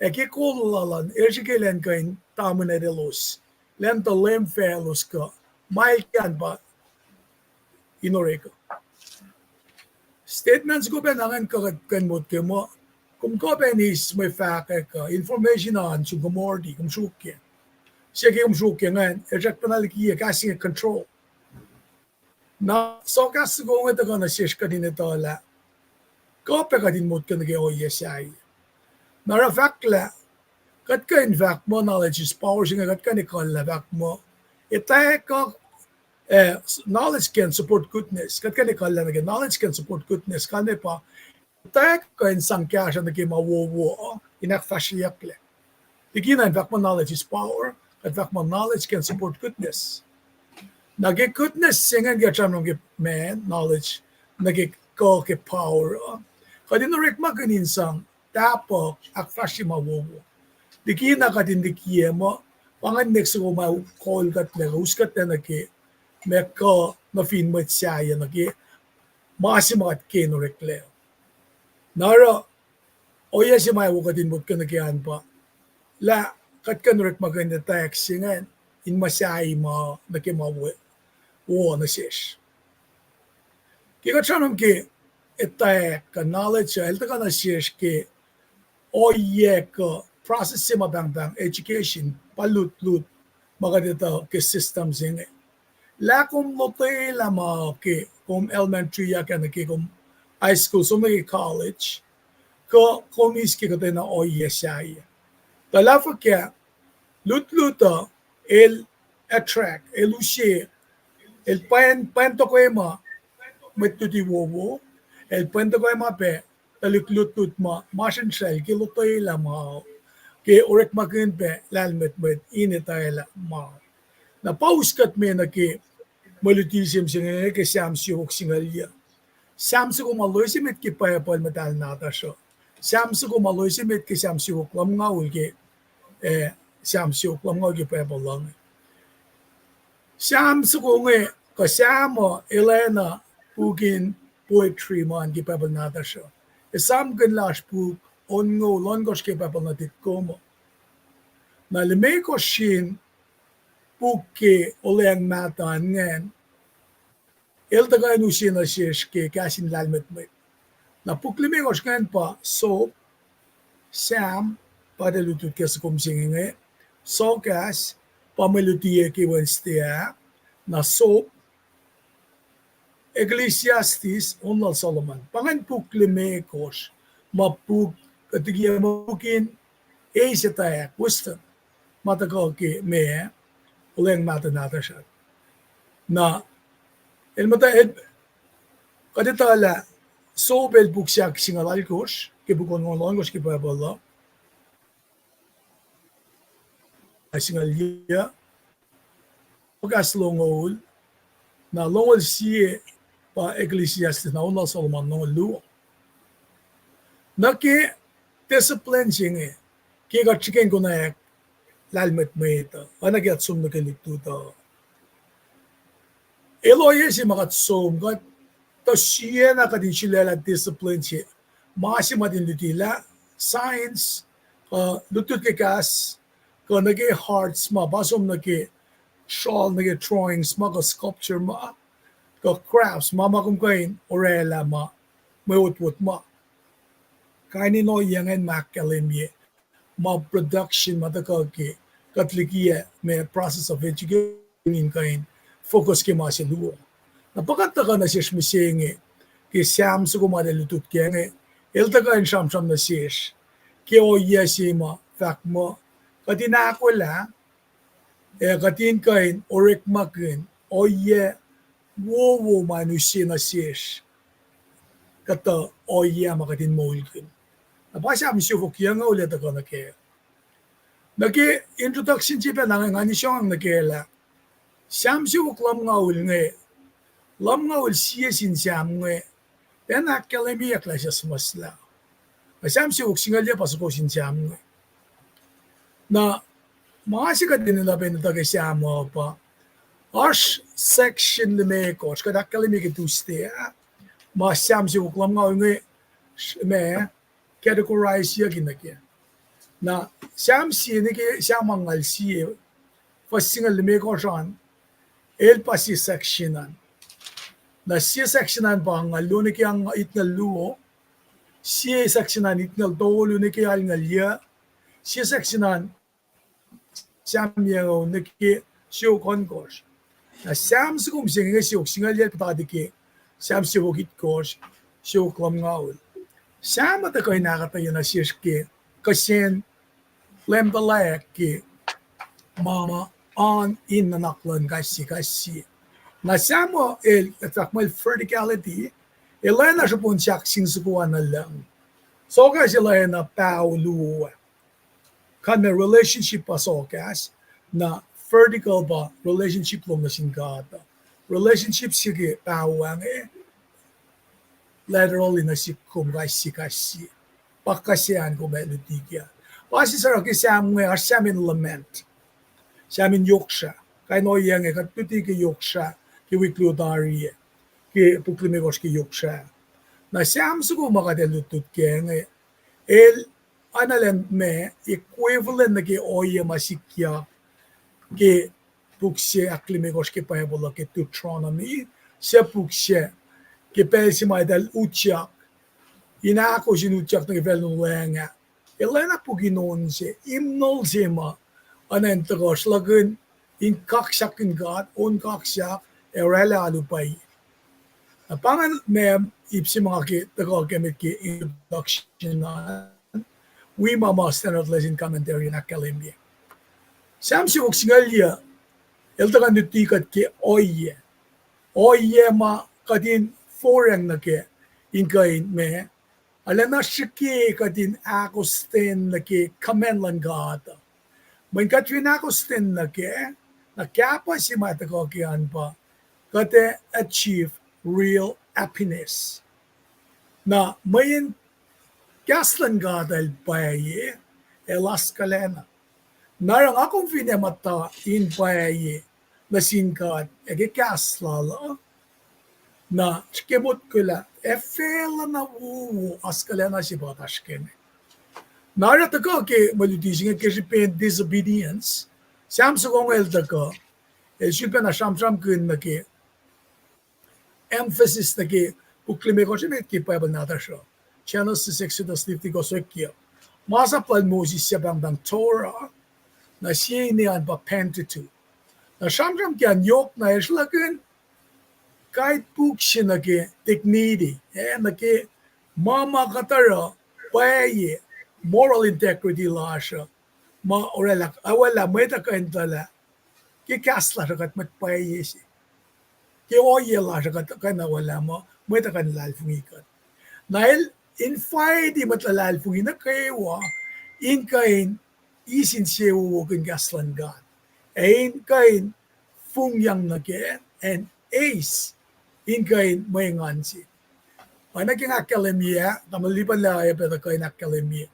Ac ke kol lal an, el srihke elan kuh in tamunetelos, elan tuh leum faclos kuh ma el ke an pa in orek uh. Statement soko pacna ingacn kuh kuht kuh in motko muh, kom kuh pac in eis mwe fahkwack kuh information an sum kom already, kom sruokyac. Se ke kom sruokyac ingacn, el srackpacna likiyac kahs inge control. Na sohkahs soko inge tuhkuh nuh sesr kuht in etuh lah kuh pac kuht in motko nuh ke ohiyac sahyac. Na oruh fahk lah kuht kuh in fahk muh knowledge is power se inge, kuht kuh in ekuhllah fahk muh etwacack uh, eh, knowledge can support goodness. Kuht kuh in ekuhllah nuh ke knowledge can support goodness. Kalmac pa, etwacack kuh in sang kahsruh nuh ke ma wowo uh in ahkfahsryeyucklac. Likina in fahk muh knowledge is power, kuht fahk muh knowledge can support goodness. Na ke goodness se ingacn kuht sramsram ke ma knowledge, nuh ke kuh ke power uh, kuht in orekmakihn in sang tahpuhk ahkfahsrye ma wowo. Likina kuht in likiyac muh pa ingacn inek soko ma kol kuhtlac, uskuhtlac nuh ke ma kuh nuh fin mwet sahyac nuh ke ma se ma kuht ke in oreklac. Na oruh ohiyac se ma wo kuht in motko nuh ke an pa lah kuht kuh in orekmakihn etwacack se ingacn in muhsahi ma nuh ke ma wo, wo nuh sesr. Ke kuht sramsram ke etwacack kuh knowledge uh, el tuhkuh nuh sesr ke ohiyac kuh process se ma pahngpahng education, pa lutlut ma kuht etuh ke system se inge. Lah kom lotwelah ma ke kom elementary ah, ke nuh ke kom high school, som nuh ke college, kuh kom eis ke kuhtwena ohiyac sahyac. Tuh lah fuhkah, lutlut uh el attract, el use El pwen, pwen tokwe ma mwet luti wowo, el pwen tokwe ma pac tuhlihk lutlut ma masrinsracl ke lotwelah ma, ke orekmakihn pac lahlmwetmwet in etwaclah ma. Na pa us kuht me nuh ke mwe luti se mihsenge ke Sam siofok singucul yuh. Sam soko ma loesemet ke Bible muhtahl nahtuhsr uh. Sam soko ma loesemet ke Sam siofok lumngaul ke, eh, Sam siofok lumngaul ke Bible luhn Sam soko inge, kuh Sam uh, el acna puk in poetry ma ke Bible nahtuhsr uh. Esamkihn lasr puk onngoul ohnkohsr ke Bible nuhtihk kom uh. Na limekohsr sin puk ke Olweacng Mahtuh an ingacn, el tuhkuh in use nuh sesr ke kahs in lahlmwetmwet. Na puk limekohsr ingacn pa Job, Sam, pa tuh lutlut ke soko mihsenge inge, Soakas, pa mwe luti ke Wednesday ah, na Job, Ecclesiastes, on lal Solomon. Pa ingacn puk limekohsr, ma puk, kuht liye ma puk in eis etwacack, wisdom, ma tuhkuh ke meac, Olweacng Mahtuh nahtuhsr uh. Na, el muhta, el, kuht etuh lah Job el puk sak singucul alkosr ke puk onngoul ohnkohsr ke Bible uh. Singucul yuh, Soakas longoul, na longoul sie pa Ecclesiastes, na on lal Solomon longoul luo. Nuh ke discipline se inge, ke kuht srihke in konwacack lahlmwetmwet uh, oacna ke kuht som nuh ke lutlut uh, el ohiyac se ma kuht som, kuht tuh siena kuht in sulaclah discipline se, ma se ma kuht in lutilah, science, uh, lutlut ke kahs, kuh nuh ke arts ma pa som nuh ke sral, nuh ke drawings ma, kuh sculpture ma, kuh crafts ma, ma kom kuh in orwaclah ma, mwe otwot ma. Kain in ohiyac ingacn ma ahkkahlwemye ma production ma tuhkuh ke, kuht likiyac ma process of education in kuh in focus ke ma se luo. Na pa kuht tuhkuh nuh sesr mihsenge, ke Sam soko ma lutlut ke inge, el tuhkuh in sramsram nuh sesr ke ohiyac se ma fahk muh kuht in ahkolah, ac kuht in kuh in orekmakihn ohiyac wowo ma in use nuh sesr kuhtuh ohiyac ma kuht in moulkihn. Na pa Sam siofok yuhngoul el tuhkuh nuh kac. Nuh ke introduction se pacna inge nga nisohang nuh kac lah Sam siofok lumngaul inge, lumngaul sie sin Sam inge, pacna ahkkahlwemyeyuck lah suhmuhslah. Na Sam siofok singucul yuh pa soko sin Sam inge. Na ma se kuht enenuh pac in etuh ke Sam uh pa, oasr section limekohsr, kuht ahkkahlwemye ke Tuesday ah, ma Sam siofok lumngaul inge, ma categorize-yuck nuh kac. Na Sam sie nuh ke Sam angngaul sie, fuhs singucul limekohsr an, el pa sie section an. Na sie section an pa angngaul luo nuh ke angngaul itngucul luo, sie section an itngucul tolu nuh ke alngucul yuh, sie section an Sam yuhngoul nuh ke siofok ohnkohsr. Na Sam soko mihsenge inge siofok singucul yuh, puhtati ke Sam siofok itkohsr, siofok lumngaul. Sam uh tuhkuh in ahkuhtweyac nuh sesr ke kihsen Leum tuhlac ke ma, ma oan in nuhnak luhn kais sie kais sie. Na Sam uh el, el fahk muh el verticality, el oacna srihpen sahk sin soko an nuh lucng. Soakas el oacna paho luo ah. Kain ma relationship pa soakas, na vertical pa relationship lom nuh sin God. Relationship se ke paho ah inge, laterally nuh sihk kom kais sie kais sie. Pa kihsen kom ac luti kac. Pa sie sara ke Sam inge, oasr Sam in lament. Sam in yoksrah. Kain ohiyac inge kuht luti ke yoksrah, ke wik luo tari ah, ke puk limekohsr ke yoksrah. Na Sam soko ma kuht ac lutlut kac inge, el oacna lah ma equivalent nuh ke ohiyac ma sikyak ke puk se ahklimekohsr ke Bible uh ke Deuteronomy, suc puk se ke pacl se ma eltahl utyak, in ahkos in utyak nuh ke facl in olweacng ah. El oacna puk in on se, hymnal se ma oacna in tuhkuh sruhlahkihn in kaksakihn God, on kaksak, ac oraclah alu pwacye. Na pa ingacn ma ip se ma nga ke tuhkuh ke met ke introduction an, wi ma ma Standard Lesson Commentary in ahkkahlwemye. Sam siofok singucul yuh, el tuhkuh in luti kuht ke ohiyac. ohiyac ma kuht in foracng nuh kac in kuh in ma, arulacna srihke kuht in ahkostwen nuh ke command luhn God. Mweyen kuht fin ahkostwen nuh kac, na kahpah se ma tuhkuh ke an pa, kuht ac achieve real happiness. Na mweyen kahs luhn God el pwacye, el oaskuhlacna. Na oruh nga kom fin ac muhta in pwacye nuh sin God ac ke kahs lal uh, na srihke motko lah ac facluh na wowo oaskuhlacna se pa oasr ke inge. Na oruh tuhkuh ke mwe luti se inge ke srihpen disobedience, Sam soko inge el tuhkuh, el sulpacna sramsramkihn nuh ke emphasis nuh ke puk limekohsr emet ke Bible nahtuhsr uh, Genesis, Exodus, Leviticus, ekya. Masap lal Moses se pahngpahng Torah, na sie ine an pa Pentateuch. Na sramsram ke an yohk na esrlakihn guidebook se nuh ke dignity, eh, nuh ke ma ma kuht oruh pwacye, moral integrity lasr uh, ma oraclah, awelah mwet uh kuh in tuh lah ke kahs lasr uh kuht mwet pwacye se, ke ohiyac lasr uh kuht kuh in awelah muh mwet uh kuh in luhlahlfongi kuht. Na el invite mwet luhlahlfongi nuh kwewa in kuh in eis insewowo ke kahs luhn God, ac in kuh in fongyang nuh kac, and eis in kuh in mwe engan se. Oacna ke nga ahkkahlwemye ah, tamuhlwel Lipan lah oacyacpac tuhkuh in ahkkahlwemye.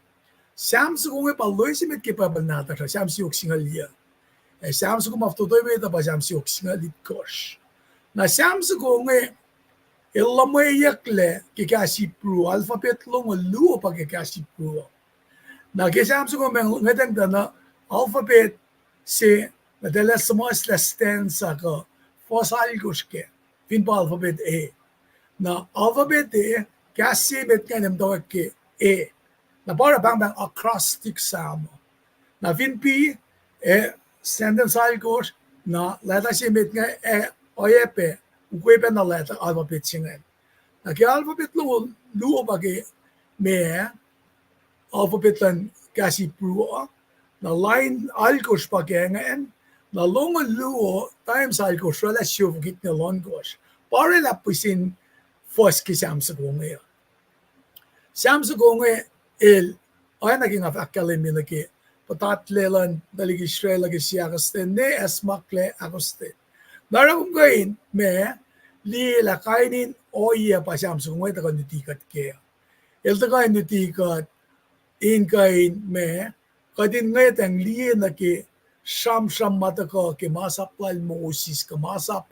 Sam soko inge pa loes emet ke Bible nahtuhsr uh, Sam siofok singucul yuc. Ac Sam soko ma fototo emet uh pa Sam siofok singucul itkohsr. Na Sam soko inge el luhmweyucklac ke kahs Hebrew, alphabet longoul luo pa ke kahs Hebrew uh. Na ke Sam soko inge ngwetacng tuh na alphabet se, na eltahl suhmuhslah stanza kuh fuhs alkosr kac, fin pa alphabet A. Na alphabet A, kahs se emet ingacn muhtwacwacack ke A. Na pa oruh pahngpahng acrostic Sam. Na fin B, eh, sentence alkosr, na letter se emet inge, eh, oacyacpac, ukwe pacna letter alphabet se ingacn. Na ke alphabet longoul luo pa ke ma, alphabet luhn kahs Hebrew uh, na line alkosr pa ke ingacn, na longoul luo times alkosr oraclah siofok itngoul ohnkohsr. Pa oraclah pihsen fuhs ke Sam soko inge. Sam soko inge el, oacna ke nga fahk ahkkahlwemye nuh ke puhtatlac luhn tuhlihk Israel uh ke sie ahkostwen, ne acsmaklac ahkostwen. Na oruh kom kuh in ma, liye lah kain in ohiyac pa Sam soko inge tuhkuh in luti kuht kac. El tuhkuh in luti kuht in kuh in ma, kuht in ngwetacng liye nuh ke sramsram ma tuhkuh ke masap lal Moses kuh masap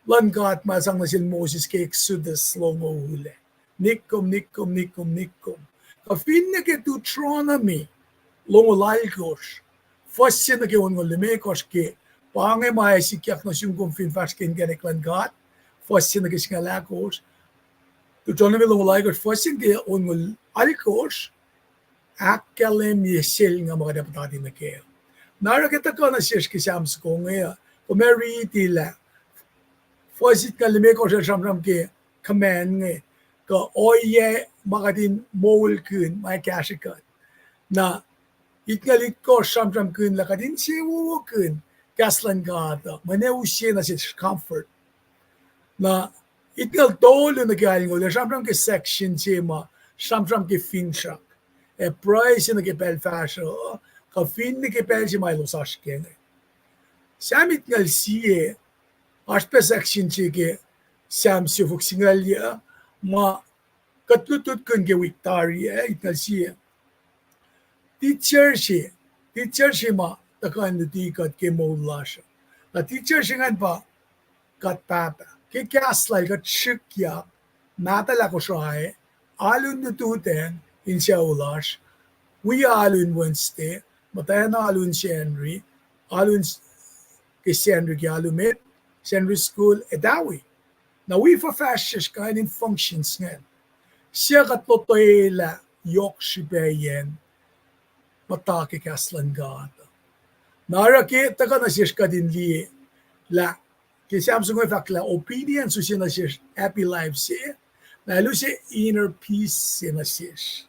luhn God ma sang nuh sel Moses ke Exodus longoul ah. Nikkom, nikkom, nikkom, nikkom. Kuh finne ke Deuteronomy longoul alkosr, fuhs se nuh ke onngoul limekohsr ke, pa inge ma ac sikyak nuh sum kom fin fahsr ke inkacnek luhn God, fuhs se nuh ke singucul ahkosr. Deuteronomy longoul alkosr, fuhs se nuh ke onngoul alkosr, ahkkahlwemye selnguh ma kuht ac puhtati nuh kac. Na oruh ke tuhkuh nuh sesr ke Sam soko inge uh, kom ac riti lah fuhs itngoul limekohsr el sramsram ke command inge, kuh ohiyac ma kuht in moulkihn ma ac kahsrwe kuht. Na itngoul itkohsr sramsramkihn lah kuht insewowo kihn kahs luhn God uh, mweyen use nuh sesr comfort. Na itngoul tolu nuh ke alngoul el sramsram ke section se ma sramsram ke finsrak, ac pruhe se nuh ke pacl fahsruh uh, kuh finne ke pacl se ma elos oasr kac inge. Sam itngoul sie, oasr pac section se ke Sam siofok singucul yuc, ma kuht lutlutkihn ke wik tari ah, itngoul sie. Teacher se, teacher se ma tuhkuh in luti kuht ke moul lasr uh. Na teacher se ingacn pa God Pahpah. Ke kahs lal kuht srihkyak, mahtuh lah Kosrae, alu in lututacng in sucu lasr, wi alu in Wednesday, muhtwacn alu in Sacnri, alu in s-, ke Sacnri ke alu met, Sacnri School, ac tawi. Na wi fuhfahsryucsr kain in functions ingacn. Suc kuht lotwelah yohk srihpaciyacn muhta ke kahs luhn God. Na oruh ke tuhkuh nuh sesr kuht in liye lah ke Sam soko inge fahk lah obedience use nuh sesr happy life se, na el use inner peace se nuh sesr.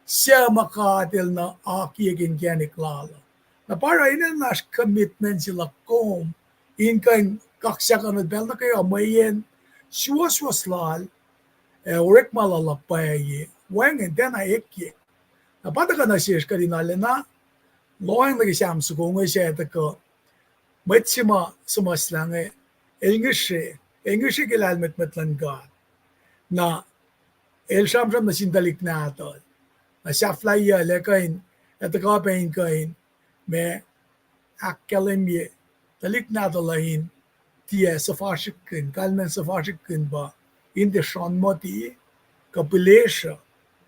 Suc ma God el na akiyac ke inkacnek lal uh. Na pa oruh enenuh in oasr commitment se luhk kom in kuh in kaksakuhnuhl pacl nuh kwewa mweyen suwohswohs lal, ac orekma lal uh pwacye, wacngihn tiacna ekyek. Na pa tuhkuh nuh sesr kuht in arulacna lohacng nuh ke Sam soko inge, suc tuhkuh, mwet se ma suhmuhslah inge, el ngihsre, el ngihsre ke lahlmwetmwet luhn God. Na el sramsram nuh sin tuhlihk nahtuhl. Na sahflahiyacl ac kuh in, ac tuhkuh pac in kuh in, ma ahkkahlwemye tuhlihk nahtuhl uh in tiac suhfasrihkkihn, kalmacn suhfasrihkkihn pa in tiac sronmoti kuh pihlesruh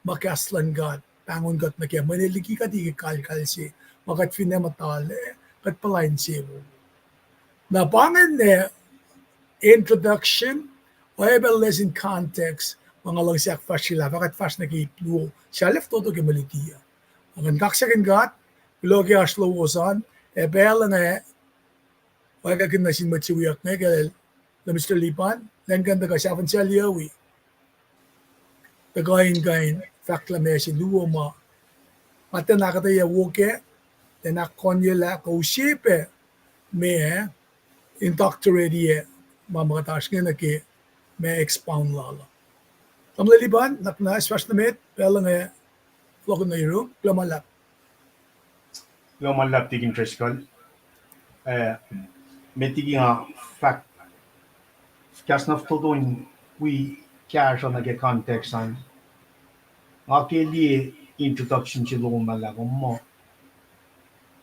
ma kahs luhn God pahngon kuht nuh kac, mweyen el liki kuht ke kalkal se ma kuht fin muhta lac, kuht puhla insewowo. Na pa ingacn introduction, oacyacpac lesson context ma nga luhngse ahkfahsryelah, fah kuht fahsr nuh ke ip luo, sahp fototo ke mwe luti uh. Nga kuh in kaksakihn God, kuloh ke oasr lowos an, ac pacl inge, oacyacpac nuh sin mwet se wiyuck inge ke, Mister Lipan, lwen kuh in tuhkuh sahfin sal yuc wi. Tuhkuh in kuh in fahk lah ma se luo ma, ma tiacna ahkuhtweyac wo kac, tiacna ahkkonyelah kuh use pac ma in doctorate-i ma ma kuht oasr inge nuh ke ma expound lal uh. Tamuhlwel Lipan, nuhnak muhnahs, fahsr nuh met, pacl inge, fohlohkihn nuh yurum, kuloh ma luhlahp. Kuloh ma luhlahp Tikin Driscoll. Eh, met liki nga fahk, kahs na fototo in wi kahsruh nuh ke context an. Nga ke liye introduction se lom ah lah kom muh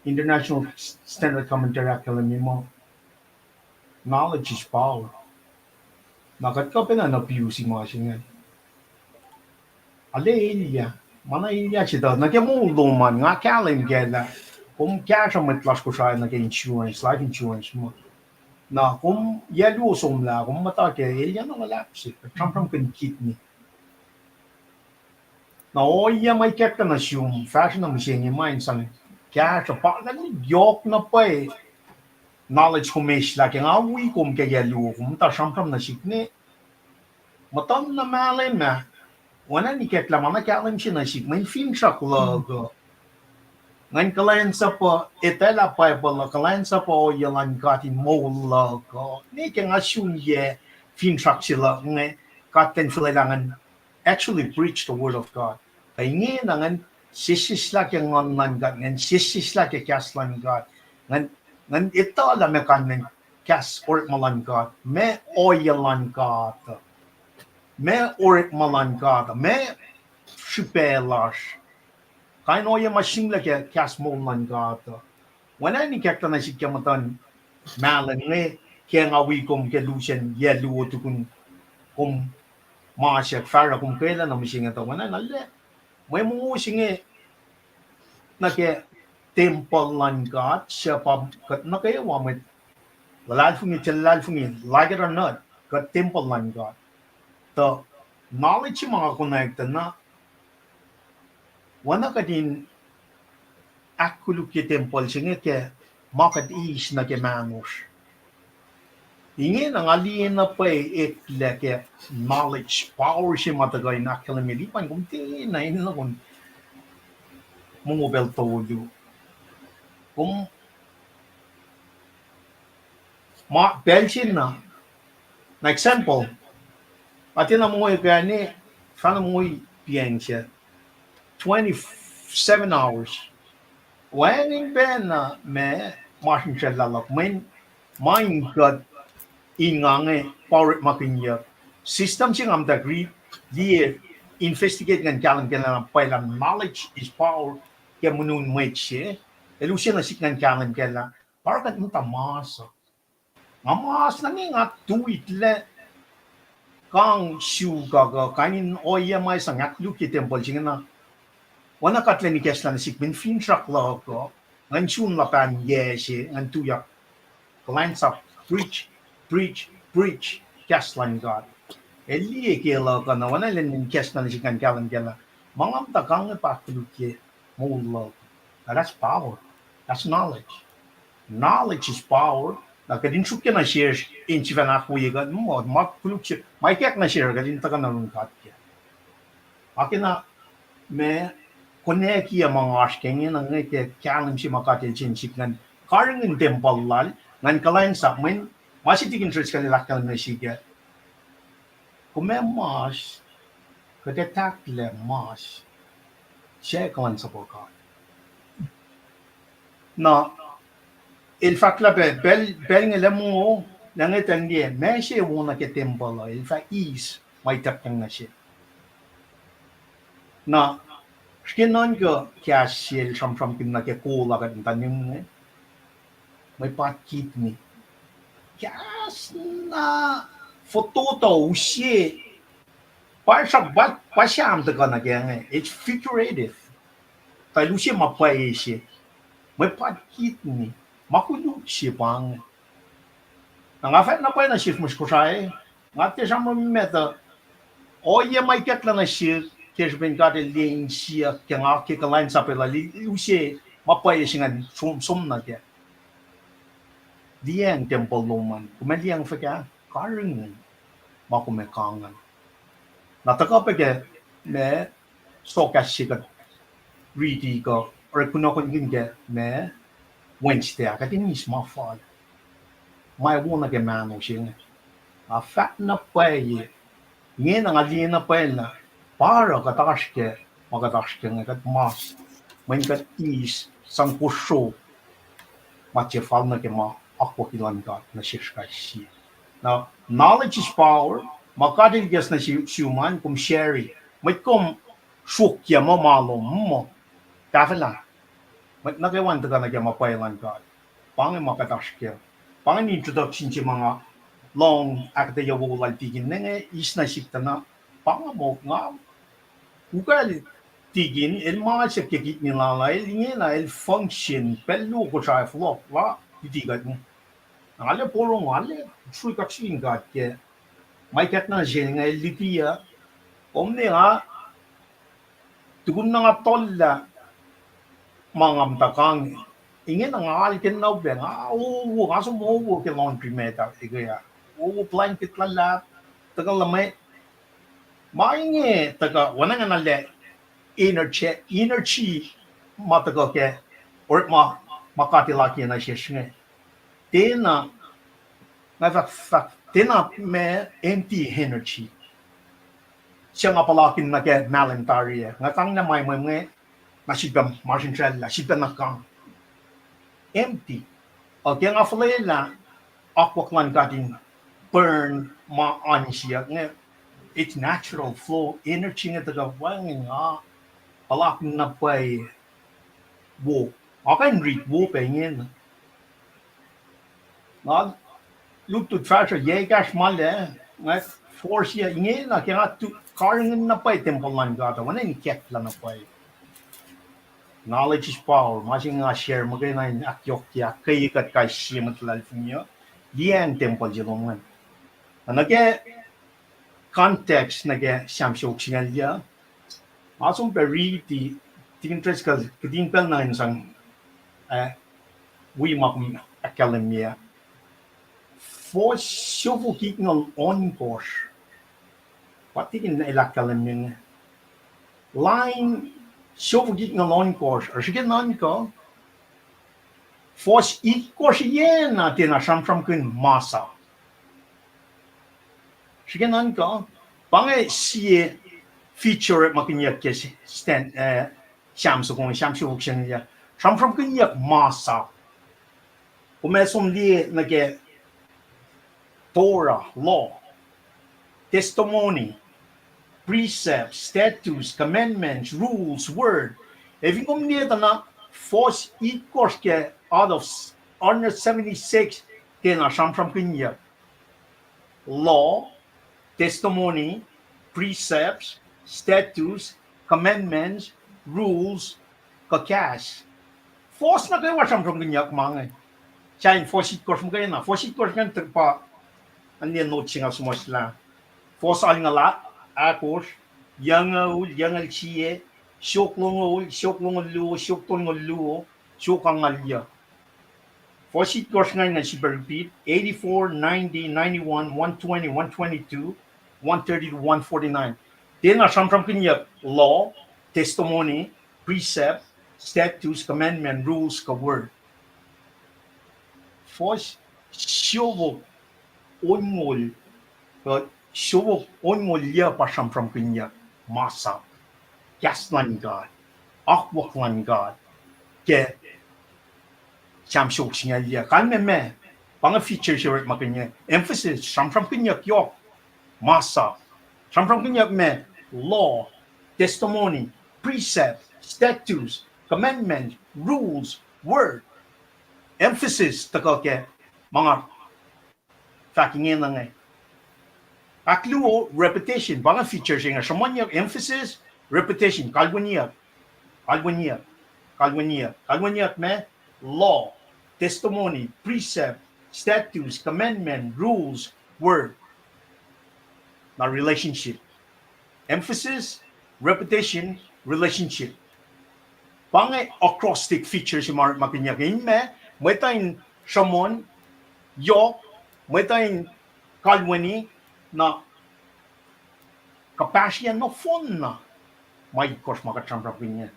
International Standard Commentary ahkkahlwemye muh knowledge is power. Na kuht kuh pacna na abuse ma se ingacn. Arlac elyah, ma na elyah se tuh nuh ke moul lom an, nga kahlwem kac lah kom kahsruh mwet lasr Kosrae nuh ke insurance, life insurance ma. Na kom yac luo somlah, kom muhta kac, elyah na luhlahp se, kuht sramsramkihn kidney. Na ohiyac ma ikacklah nuh sum fahsruh na mihsenge ma in sang kahsruh pa na yohk na pwacye knowledge kom eslah ke nga wi kom ke yac luo, kom muhta sramsram nuh sihk ne. Muhtuhn na mahlwem ah, oacna in ikacklah ma na kahlwem se nuh sihk, mweyen finsrak luhk uh, ngan kuhlwacnsapuh etwaclah Bible uh, kuhlwacnsapuh ohiyac luhn God in moul luhk uh, ne ke nga sun yac finsrak se luhk inge, God kuh in fuhlwelah ngan actually preach the word of God. Kuh ingena ngan sesseslah ke nguhn luhn God, ngan sesseslah ke kahs luhn God, ngan, ngan etuh lah ma kalmacn kahs orekma luhn God, ma ohiyac luhn God, ma orekma luhn God, ma srihpac lasr. Kain ohiyac ma sihmlac ke kahs moul luhn God uh. Oacna in ikacklah nuh sihk ke muhtuhn mahlwem inge, ke nga wi kom ke lusen yac luo tukun kom masack, fahsruh kom kwelac na mihsenge tuh oacna na lac. Mwe mongo se inge nuh ke tempuhl luhn God, suc pa kuht nuh kwewa mwet luhlahlfongi, tiac luhlahlfongi, like it or not, kuht tempuhl luhn God. Tuh knowledge se ma nga konwacack tuh na, oacna kuht in ahkkolukye tempuhl se inge ke ma kuht eis nuh ke mahnosr. Ingena nga liye na pwacye eklac ke knowledge power se ma tuhkuh in ahkkahlwemye Lipan, kom tiacna enenuh kom mongo pacl tolu. Kom ma pacl se na, na example, nga tiacna mongo ke ne, fahna mongo piacng se twenty-seven hours. Wacngihn pacna ma masrinsracl luhk, mweyen ma in kuht in nga inge pa orekmakihnyuck. System se nga muhta ri-, liye, investigate ngan kahlwem kac lah pwacye lah knowledge is power ke monun mwet se, el use nuh sihk ngan kahlwem kac lah pa oruh kuht muhta mas uh. Nga mas na nge nga tuitlac kang suk uh, kain in ohiyac ma sang ahkkolukye tempuhl se ingena. Oacna kuht lwen ikacslah nuh sihk mweyen finsrak luhk uh, ngan sun luhpan yac se, ngan tuyak kuhlwacnsap, preach, preach, preach kahs luhn God. El liye ke luhk uh na, oacna lwen ikacslah nuh sihk ngan kahlwem kac lah ma nga muhta kang inge pa ahkkolukye moul luhk. Now that's power. That's knowledge. Knowledge is power. Na kuht in suk ke nuh sesr in sifacna ahkwoye kuht, ma, ma koluk se, ma ikack nuh sesr kuht in tuhkuh nuh yurin God kac. Akena ma konwacack ma nga oasr ke inge na inge ke kahlwem se ma God El sang sihk ngan karihngihn tempuhl lal, ngan kuhlwacnsap mweyen Ma se Tikin Driscoll el ahkkahlwemye sihk ah, kom ac mas, kuht ac tahklac mas, suc kuhlwacnsapuh God. Na el fahk lah pac pacl, pacl inge lah mongo, lah ngetang liye ma se wo nuh ke tempuhl uh, el fah eis ma ituckyang nuh sel. Na srihke nuhnkuh kahs se el sramsramkihn nuh ke kol ah kuht muhta nihm inge, mwe pat kidney. Kahs na fototo use, pa sram, pa, pa Sam tuhkuh nuh ke inge, it's figurative. Tuh el use ma pwacye se, mwe pat kidney, ma koluk se pa inge. Na nga fahk na pwacye nuh sesr mihs Kosrae, nga tiac sramsram met uh, ohiyac ma ikacklah nuh sihk ke srihpen God el liye insiyuck ke nga ke kuhlwacnsap lal, el use ma pwacye se ingacn som, som nuh kac. Liyacacng tempuhl lom an, kom ac liyacacng fuhkah? Karihngihn ma kom ac kang an. Na tuhkuh pac ke ma sokahs se kuht riti kuh oruh kunohkohn kihn ke ma Wednesday ah, kuht in eis ma fal, ma wo nuh ke mahno se inge. Nga fahk na pwacye, ingena nga liye na pwacye lah pa oruh kuht oasr ke ma kuht oasr ke inge, kuht mas, mweyen kuht eis sang kosro ma tiac fal nuh ke ma akwucki luhn God nuh sesr kais sie. Na knowledge is power, ma God el kahs nuh sum an, kom share, mwet kom sruokyac muh ma lom muh, tahfwelah. Mwet nuh kwewa in tuhkuh nuh ke ma pwacye luhn God. Pa inge ma kuht oasr kac. Pa inge introduction se ma nga lohng ahkuhtweyac wo lal Tikin inge, eis nuh sihk tuh na, pa inge moh nga ukacl Tikin, el ma se ke kidney lal ah, el ingena, el function pacl luo Kosrae fohlohk, la luti kuht inge. Na nga lah porongo, nga lah sruhk kaksakihn God ke ma ikacklah nuh sel inge, el luti uh, kom ne nga, tukun na nga tollah ma nga muhta kang, ingena nga alken na upac, nga owo, nga som owo ke laundromat ah, eke ah, owo blanket luhlahp, tuhkuh luhmwe, ma inge tuhkuh, oacna ingena lah energy, energy ma tuhkuh ke, orekma ma God El akiyac nuh sesr inge. Tiacna, nga fahk, fahk, tiacna ma empty energy se nga puhlakihn nuh ke mahlwem tari ah. Nga kang na ma mwemwe, na sifilpac masrinsracllah, sifilpac na kang. Empty. Uh, ke nga fuhlwelah akwuck luhn God in burn ma oan siyuck inge, it's natural flow, energy inge tuhkuh wacngihn, nga puhlakihn na pwacye wo. Nga kuh in rit wo pac ingena. Nga lutlut fahsruh yac ekahsr ma lac, nga force yac ingena ke nga tu karihngihn na pwacye tempuhl luhn God uh, oacna in ikacklah na pwacye. Knowledge is power. Ma se nga share muhkwena in ahkyohkye, ahkkweye kuht kais sie mwet luhlahlfongi uh, liyacacng tempuhl se lom ingacn. Na nuh ke context nuh ke Sam siofok singucul yac, nga som pac riti, Tikin Driscoll, kihtin pacl na in sang, ah, wi ma kom ahkkahlwemye. Fohs siofok itngucul ohnkohsr. Pa Tikin el ahkkahlwemye inge. Lain siofok itngucul ohnkohsr, oasr ke nuhnkuh, fohs itkohsr iyacna tiacna sramsramkihn masap. Srihke nuhnkuh, pa inge sie feature ma kinyuck ke Sam soko inge, Sam siofok singucul yac. Sramsramkihnyuck masap. Kom ac som liye nuh ke Torah, law, testimony, precepts, statutes, commandments, rules, word. Ac fin kom liye tuh na fohs itkohsr ke out of hundred seventy-six tiacna sramsramkihnyuck. Law, testimony, precepts, statutes, commandments, rules, kuh kahs. Fohs nuh kwewa sramsramkihnyuck ma inge. Sahyacn fohs itkohsr muhkwena, fohs itkohsr ingacn tuh pa, an liye note se nga suhmuhslah. Fohs alngucul ahkosr, yucngucul, yucngucul sie, siofok longoul, siofok longoul luo, siofok tolngoul luo, siofok angngaul yuc. Fohs itkohsr ingacn, nga sifilpac repeat, eighty-four, ninety, ninety-one, one twenty, one twenty-two, one thirty to one forty-nine. Tiacna sramsramkihnyuck law, testimony, precept, statutes, commandment, rules, kuh word. Fohs siofok onngoul, uh, siofok onngoul yac pa sramsramkihnyuck masap, kahs luhn God, akwuck luhn God, ke Sam siofok singucul yac. Kalmac ma, pa inge feature se orekmakihnyuck, emphasis, sramsramkihnyuck yohk, masap, sramsramkihnyuck ma, law, testimony, precept, statutes, commandments, rules, word, emphasis tuhkuh ke ma nga fahk ingena inge. Ahkluo, repetition, pa inge feature se inge, sruhmuhnyuck, emphasis, repetition, kalweniyuck, kalweniyuck, kalweniyuck, kalweniyuck ma, law, testimony, precept, statutes, commandment, rules, word. Na relationship. Emphasis, repetition, relationship. Pa inge acrostic feature se ma orekmakihnyuck in ma, mwet uh in sruhmuhn, yohk, mwet uh in kalweni, na kuhpahsryacn nohfohn na ma itkohsr ma kuht sramsramkihn inge.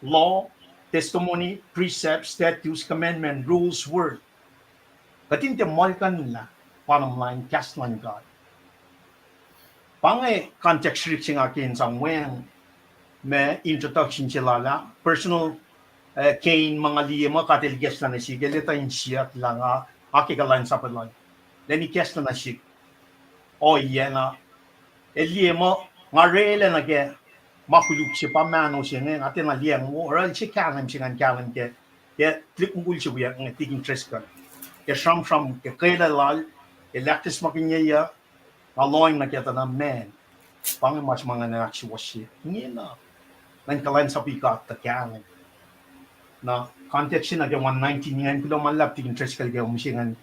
Law, testimony, precept, statutes, commandment, rules, word. Kuht in tiac muhlkuhnlah, bottom line, kahs luhn God. Pa inge context srihk se nga ke in sang weacng ma introduction se lal ah, personal, eh, gain ma nga liye muh God el ikacslah nuh sihk, el etuh in siyuck lah nga, nga ke kuhlwacnsapuh lal. Lwen ikacslah nuh sihk, ohiyac na, el liye muh nga orwaclah nuh ke ma koluk se pa mahno se inge, nga tiacna liyacacng wo, oruh el se kahlwem se ngan kahlwem ke, ke tuhlihk mukul se wiyuck inge, Tikin Driscoll. Ke sramsram ke kwelac lal, ke lahktismakinyeyuc, nga lohng nuh ke tuh na, man, pa inge ma se ma nga nuhnak suwohs se ingena, ngan kuhlwacnsapuh God tuh kahlwem. Na context se nuh ke one nineteen ingacn, kuloh ma luhlahp Tikin Driscoll ke mihsenge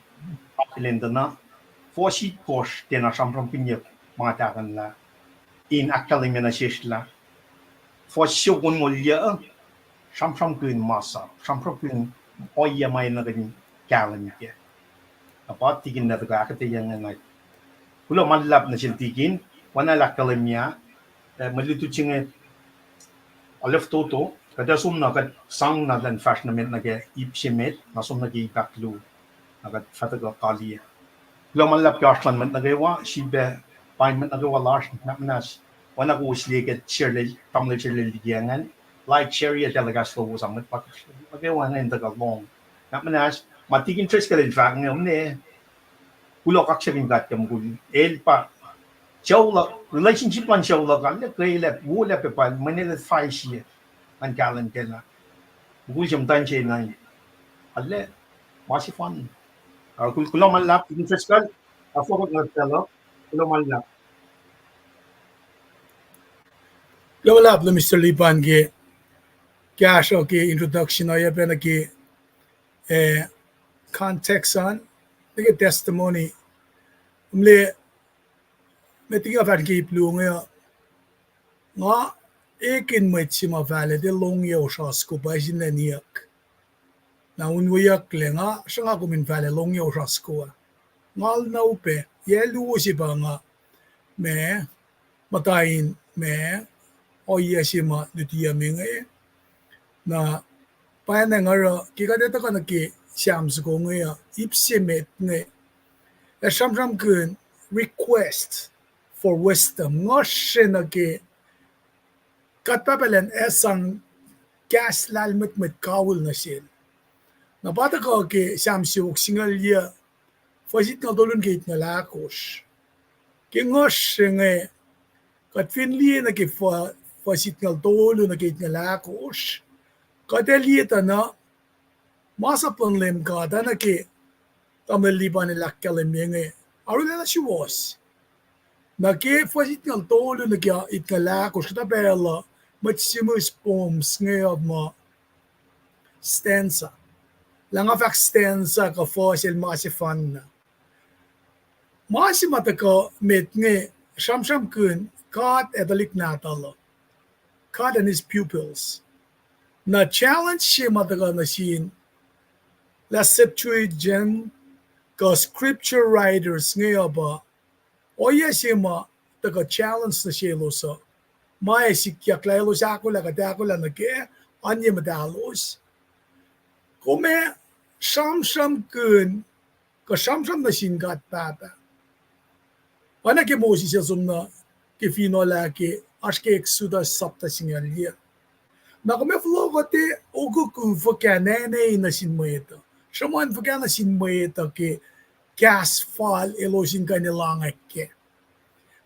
akihlen tuh na, fuhs itkohsr tiacna sramsramkihnyuck ma nga tahkuhnlah in ahkkahlwemye nuh sesr lah fuhs siofok onngoul yac, sramsramkihn masap, sramsramkihn ohiyac ma enenuh in kahlwem kac. Na pa Tikin el tuhkuh ahkuhtweyac inge na. Kuloh ma luhlahp nuh sel Tikin, oacna el ahkkahlwemye, eh, mwe lutlut se inge, alu fototo, kuht ac som na kuht sang na lwen fahsr nuh met nuh ke ip se met, na som nuh ke ip ahkluo, na kuht fah tuhkuh kaliyac. Kuloh ma luhlahp ke oasr luhn mwet nuh kwewa, sifilpac paing mwet nuh kwewa lasr, nuhnak muhnahs, oacna kowos liye ke share lal, tamuhlwel share lal liki ingacn, like, share, ac telecast lowos an mwet pa nuh kwewa ingacn tuhkuh lohng. Nuhnak muhnahs, ma Tikin Driscoll el fahk inge, omne, kuloh kaksakihn God ke mukul. El pa, sucu luhk, relationship luhn sucu luhk ah, el kwelac, wolac pac pa el, mweyen el advice-ye ngan kahlwem kac lah mukul se muhtwacn se na, arlac, ma sefanna. Ah, kul-, kuloh ma luhlahp, Tikin Driscoll, ah, fohlohk nuh sel uh, kuloh ma luhlahp. Kuloh ma luhlahp lah Mister Lipan ke kahsruh ke introduction uh, oacyacpac nuh ke, eh, context an, nuh ke testimony. Mle, met liki nga fahk ke ip luo inge uh, nga ekihn mwet se ma fahlac tiac lohngyac osra soko, pwacye, niyuck. Na unweyucklac, nga sruhnga kom in fahlac lohngyac osra soko ah. Ngal na upac, yac luo se pa nga, ma, muhta in, ma, ohiyac se ma lutiyuc me inge. Na, pacna nga oruh, ke kuht etuh kuh nuh ke Sam soko inge uh, ip se met inge, ac sramsramkihn request for wisdom. Nguhsr se nuh ke God Pahpah elan sang kahs lahlmwetmwet kawihl nuh sel. Na pa tuhkuh ke Sam siofok singucul yac, fuhs itngucul tolu nuh ke itngucul ahkosr. Ke nguhsr se inge, kuht fin liye nuh ke fuh-, fuhs itngucul tolu nuh ke itngucul ahkosr, kuht ac liye tuh na, masap luhn Leum God ah nuh ke tamuhlwel Lipan el ahkkahlwemye inge, arulacna suwohs. Nuh ke fuhs itngucul tolu nuh ke itngucul ahkosr, kuhtuh pacl uh mwet sihmihs poems inge uh muh stanza. Lah nga fahk stanza kuh fuhs el ma sefanna. Ma se ma tuhkuh met inge, sramsramkihn God ac tuhlihk nahtuhl uh, God and his pupils. Na challenge se ma tuhkuh nuh sin lah Septuagint kuh scripture writers inge uh pa, ohiyac se ma tuhkuh challenge nuh selos uh, ma ac sikyak lah elos ahkolah kuht ahkolah nuh ke oan ye muhtalos. Kom ac sramsramkihn kuh sramsram nuh sin God Pahpah. Oacna ke Moses el som nuh ke finohl ah ke, oasr ke Exodus sapta singucul yuc. Na kom ac fohlohk uh, tiac okuku fuhkah nene nuh sin mwet uh. Sruhmuhn fuhkah nuh sin mwet uh ke kahs fal elos in kuh in elangwack kac.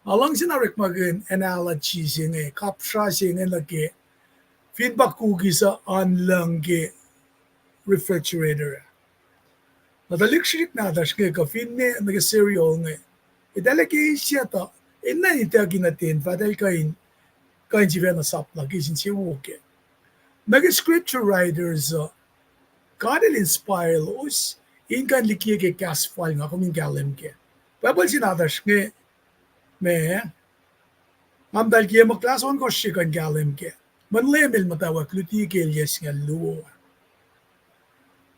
Nga luhngse na orekmakihn analogy se inge, kapsra se inge nuh ke fin pa cookies uh an lucng ke refrigerator ah. Na tuhlihk srihsrihk nahtuhsr inge kuh finne nuh ke cereal inge, eltahl ac ke eis tuh, enenuh in itucki nuh ten fah eltahl kuh in, kuh in sifacna sap liki sin sie wo kac. Nuh ke scripture writers uh, God el inspire elos in kuh in likiye ke kahs fal nga kom in kahlwem kac. Bible se nahtuhsr inge, ma, nga muhta likiye muh class ohnkohsr se kuh in kahlwem kac. Mweyen Leum el muhtwacwacack luti ke el yac singucul luo ah.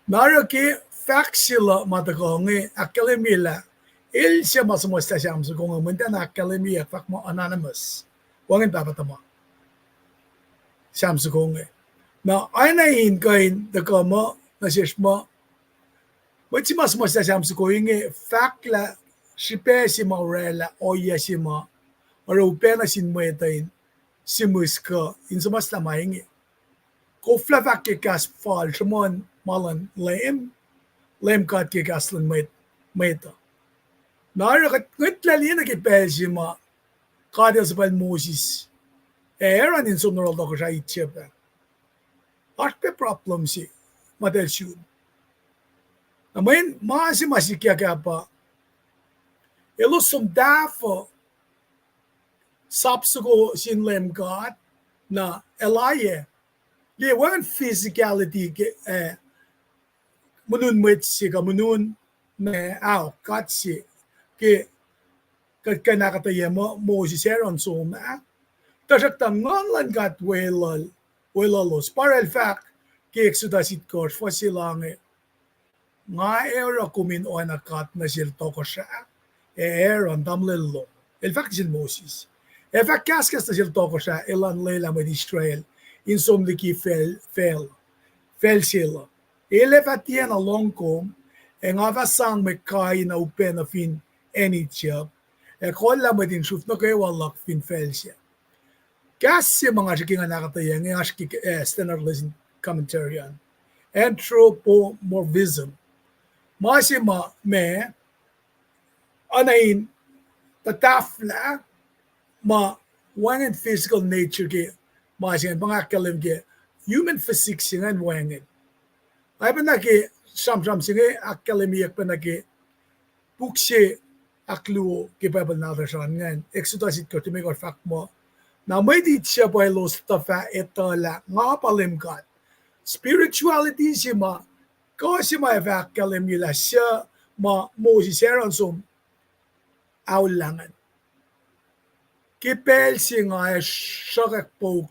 Na oruh ke fahk se luh ma tuhkuh inge ahkkahlwemye lah el se ma suhmuhslah Sam soko inge, mweyen tiacna ahkkahlwemye, fahk muh anonymous. Wacngihn pahpah tuhma Sam soko inge. Na oacna in kuh in tuhkuh muh nuh sesr muh, mwet se ma suhmuhslah Sam soko inge fahk lah srihpac se ma orwaclah ohiyac se ma oruh upac nuh sin mwet uh in sihmihs kuh in suhmuhslah ma inge. Koflah fahk ke kahs fal sruhmuhn ma luhn Leum, Leum God ke kahs luhn mwet, mwet uh. Na oruh kuht ngwetlah liye nuh ke pacl se ma God el suhpwacl Moses ac Aaron in som nuh yohrohl tohkohsrah Egypt ah. Oasr pac problem se ma eltahl sun. Na mweyen ma se ma sikyak ah pa, elos som tahfuh sap soko sin Leum God, na el ohiyac, liye wacngihn physicality ke, eh, monun mwet se kuh monun ma, ao, god se, ke kuht kuh in ahkuhtweyac muh Moses, Aaron som ah. Tuhsruhktuh Nguhn luhn God weluhl, weluhlos. Pa oruh el fahk ke Exodus itkohsr, fuhs se lahnge, nga ac oruh kom in oacna God nuh sel tohkohsrah, ac Aaron tamuhlwel lom. El fahk nuh sel Moses, ac fah kahskahs nuh sel tohkohsrah elan lwelah mwet Israel in som liki facl, facl, facl se luh. El ac fah tiacna lohng kom, ac nga fah sang mwe kai na upac nuh fin acn Egypt, ac kohllah mwet in sruhf nuh kwewa luhk fin facl sac. Kahs se ma nga srihke ngan ahkuhtweyac inge oasr ke, eh, Standard Lesson Commentary an. Anthropomorphism. Ma se ma, ma, oacna in tuhtahflah ma wacngihn physical nature ke ma se ingacn, pa nga ahkkahlwem ke human physique se ingacn wacngihn. Oacyacpac na ke sramsram se inge ahkkahlwemyeyuck pac nuh ke puk se ahkluo ke Bible nahtuhsr an ingacn, Exodus itkohsr limekohsr, fahk muh, na mwet Egypt uh elos tuh fah etuh lah nga pa Leum God. Spirituality se ma, kuh se ma ac fah ahkkahlwemye lah suc ma Moses, Aaron som aolla ingacn. Ke pacl se nga ac sruhkwack pouk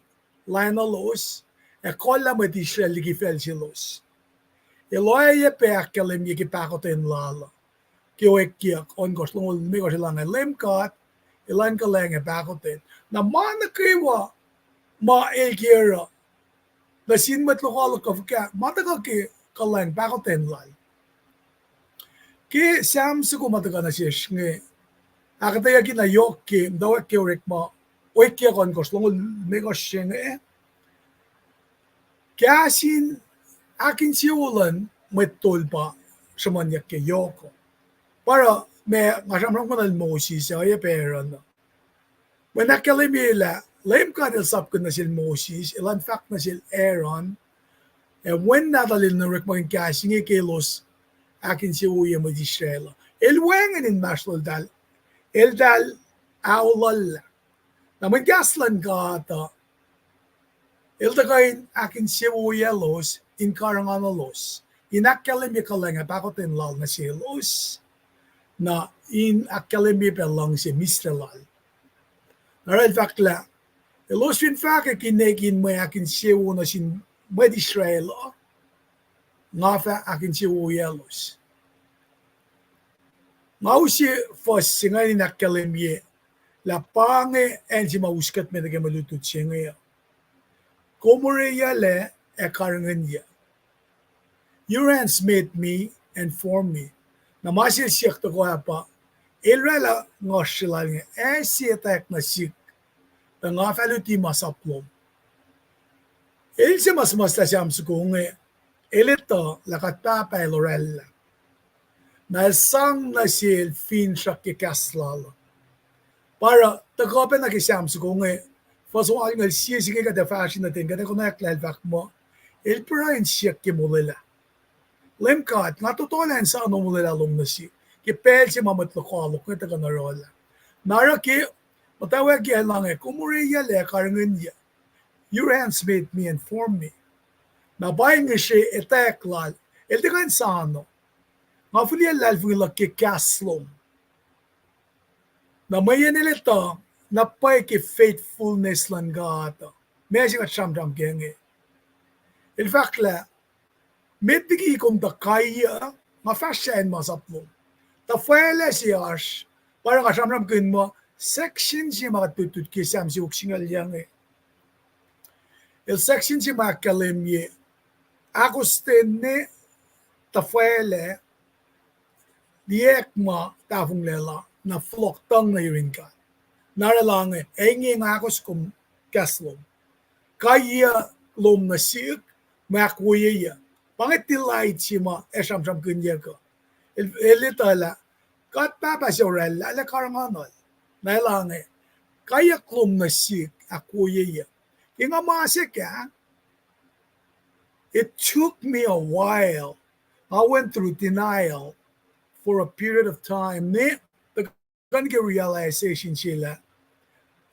laenuhlos, ac kohllah mwet Israel liki facl selos. El oacyacpac ahkkahlwemye ke pahkotwen lal uh, ke Oekkiyuck ohnkohsr, longoul limekohsr, el fahk, Leum God elan kuhlwacng ac pahkotwen. Na ma nuh kwewa ma el ke oruh nuh sin mwet lokoalok kuh fuhkah, ma tuhkuh ke kuhlwacng pahkotwen lal. Ke Sam soko ma tuhkuh nuh sesr inge, ahkuhtweyucki na yohk ke, muhtwacwacack ke Orekma, Oekkiyuck ohnkohsr, longoul limekohsr se inge, kahs in ahkinsewowo luhn mwet tol pa sruhmuhnyuck ke yohk uh. Pa oruh ma nga sramsramkihn nuh sel Moses, oacyacpac Aaron uh. Mweyen ahkkahlwemye lah Leum God el sapkihn nuh sel Moses, elan fahk nuh sel Aaron, ac Wen Nahtuhl el in orekmakihn kahs inge ke elos ahkinsewowoye mwet Israel uh. El wacngihn inmahsrloltahl, eltahl aollah. Na mweyen kahs luhn God uh, el tuhkuh in ahkinsewowoyelos in karihngihnuhlos, in ahkkahlwemye kuhlwacng ac pahkotwen lal nuh selos, na in ahkkahlwemye pac luhngse mihslac lal. Na oruh el fahk lah elos fin fahkwack inek in mwe ahkinsewowo nuh sin mwet Israel uh, nga fah ahkinsewowoyelos. Nga use fuhs se ingacn in ahkkahlwemye lah pa inge acn se ma us kuht met nuh ke mwe lutlut se inge uh. Kom oreyuclac ac karihngihnyuc. Your hands made me and formed me. Na ma se el siyuck tohkoh ah pa, el oraclah nguhsr se lal inge, ac sie etwacack nuh sihk, tuh nga fah luti masap lom. El se ma suhmuhslah Sam soko inge, el etuh lah God Pahpah el oraclah. Na el sang nuh sel finsrak ke kahs lal uh. Pa oruh tuhkuh pacna ke Sam soko inge, fuhs oalngoul sie se inge kuht ac fahsr in nuh ten, kuht ac konwacack lah el fahk muh, el pruhe in siyuck ke molwelah. Leum God, nga tohtohlah in soano molwelah lom nuh sihk, ke pacl se ma mwet lokoalok inge tuhkuh in oruhlah. Na oruh ke muhtwacwacack ah el inge, kom orwaclah ac karihngihnyuc. Your hands made me and formed me. Na pa inge se etwacack lal, el tiac kuh in soano. Nga fihliyac luhlahlfongi luhk ke kahs lom. Na mweyen el etuh, na pwacye ke faithfulness luhn God uh, ma se kuht sramsram ke inge. El fahk lah, met liki kom tuh kaiyuc, nga fahsr sahyacn masap lom. Tuhfahlah se oasr, pa oruh nga sramsramkihn muh, section se ma kuht lutlut ke Sam siofok singucul yuc inge. El section se ma ahkkahlwemye, ahkostwen ne tuhfahlah, liyacack ma tahfonglac la, na fohlohk tuhng nuh yurin God. Na oraclah inge, ac inge nga ahkos kom kahs lom. Kaiyuc lom nuh sihk, mwe ahkwoyeyuc. Pa inge delight se ma ac sramsramkihnyuck uh. El, el etuh lah, God Pahpah se oraclah, el ac karihngihnuhl. Na el inge, kaiyuck lom nuh sihk, ahkwoyeyuc. Ke nga ma se ka, it took me a while. I went through denial for a period of time. Ne, tuhkuh nuh ke realization se lah,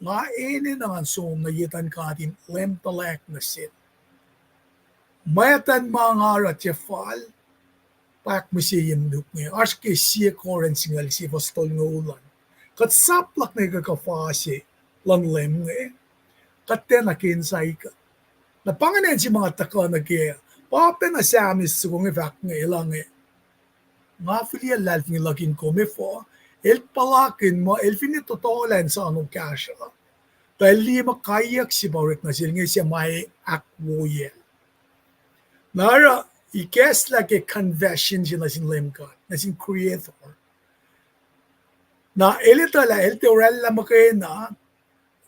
nga enenuh ngan som nuh ye etuhn God in leum tuhlac nuh sel. Mwactan ma nga oruh tiac fal, pa ahkmihsye ye minuk inge, oasr ke Sie Korint singucul sie fuhs tolngoul an. Kuht sap luhk nuh ke kuhfa se luhn Leum inge, kuht tiacna ke insight kuht. Na pa ingacn se ma nga tuhkuh nuh ke, pa pacna Sam soko inge fahk inge, el inge, nga fihliyac luhlahlfongi luhk in kom efuh, el puhlakihn muh el finne tohtohlah in soano kahsruh, tuh el liye muh kaiyuck se pa orek nuh sel inge se ma ahkwoyacl. Na oruh ikacslah ke confession se nuh sin Leum God, nuh sin Creator. Na el etuh lah el tiac oraclah muhkwena,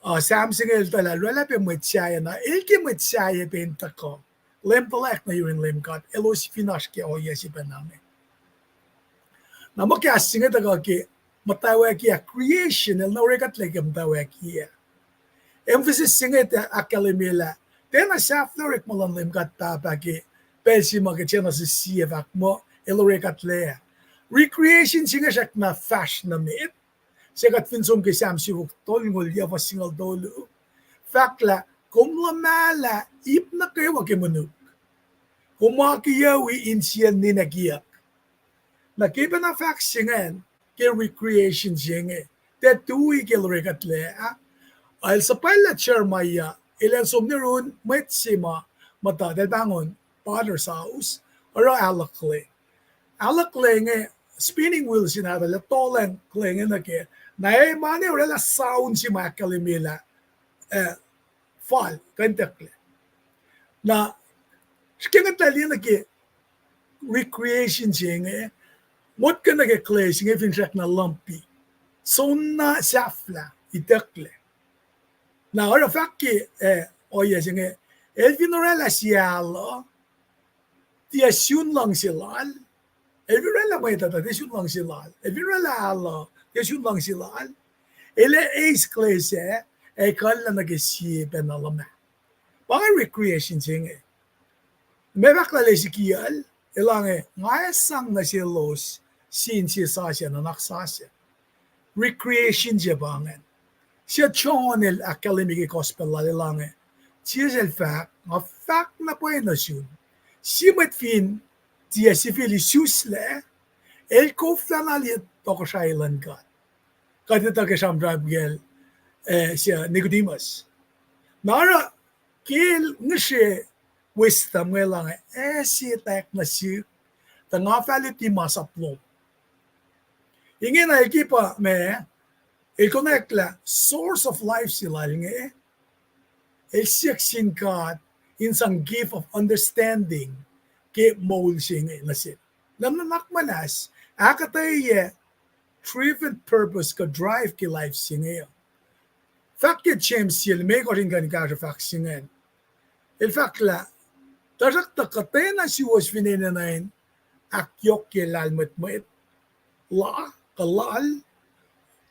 uh, Sam se inge el etuh lah el oraclah pac mwet sahyac, na el ke mwet sahyac pac in tuhkuh leum tuhlac nuh yurin Leum God, elos fin oasr ke ohiyac se pacna inge. Na muh kahs se inge tuhkuh ke muhtwacwacack ah, creation, el na orekuhtlac ke muhtwacwacack ah. Emphasis se inge tiac ahkkahlwemye lah tiacna sahflah orekma luhn Leum God Pahpah ke pacl se ma ke Genesis sie fahk muh el orekuhtlac. Recreation se inge srackna fahsr nuh met, se kuht fin som ke Sam siofok tolngoul yuc fuhs singucul tolu, fahk lah kom luhmahlah ip nuh kwewa ke monuk, kom akiyucwi insiyacn ninac kiyuck. Na ke pacna fahk se ingacn ke recreation se inge, tiac tui ke el orekuhtlac, el suhpwacllah Jeremiah, el ac som nuh yurin mwet se ma muhta, eltahl pahngon potter's house, oruh ahluhkwelah. Ahluhkwelah inge, spinning wheel se nahtuhl, el tohlacng kwelah inge nuh kac. Na e ma ne oraclah sound se ma ahkkahlwemye lah, eh, fal kuh in etuhklac. Na srihke ngetlah liye nuh ke recreation se inge, motko nuh ke kwelah se inge fin srackna lumpy, soenna sahflah, etuhklac. Na oruh fahk ke, eh, ohiyac se inge, el fin oraclah sie ahluh, tiac sun luhngse lal, el fin oraclah mwet uh, tiac sun luhngse lal, el fin oraclah ahluh, tiac sun luhngse lal, el ac eis kwelah sac, ac ekuhllah nuh ke sie pacna luhmah. Pa inge recreation se inge. Ma fahk lal Ezekiel, el inge, nga ac sang nuh selos sie insiyac sasuc, nuhnak sasuc. Recreation se pa ingacn. Sie John el ahkkahlwemye ke gospel lal, el inge, Jisus el fahk, nga fahk na pwacye nuh sum, sie mwet fin tiac sifil isuslac, el koflah na liye tohkohsrahi luhn God. Kuht etuh ke sramsram kacl, eh, sie Nicodemus. Na oruh ke el ngihsre wisdom inge, el inge, ac sie etwacack nuh sihk, tuh nga fah luti masap lom. Ingena el ke pa ma, el konwacack lah source of life se lal inge, el siyuck sin God in sang gift of understanding ke moul se inge nuh sel. Lah nuhnak muhnahs, Ahkuhtweyac driven purpose kuh drive ke life se inge uh. Fahk ke James sie limekohsr in kuh in kahsruh fahk se ingacn. El fahklah, tuhsruhktuh kuhtwena suwos fin enenuh in ahkyohkye lahlmwetmwet la, kuh lal,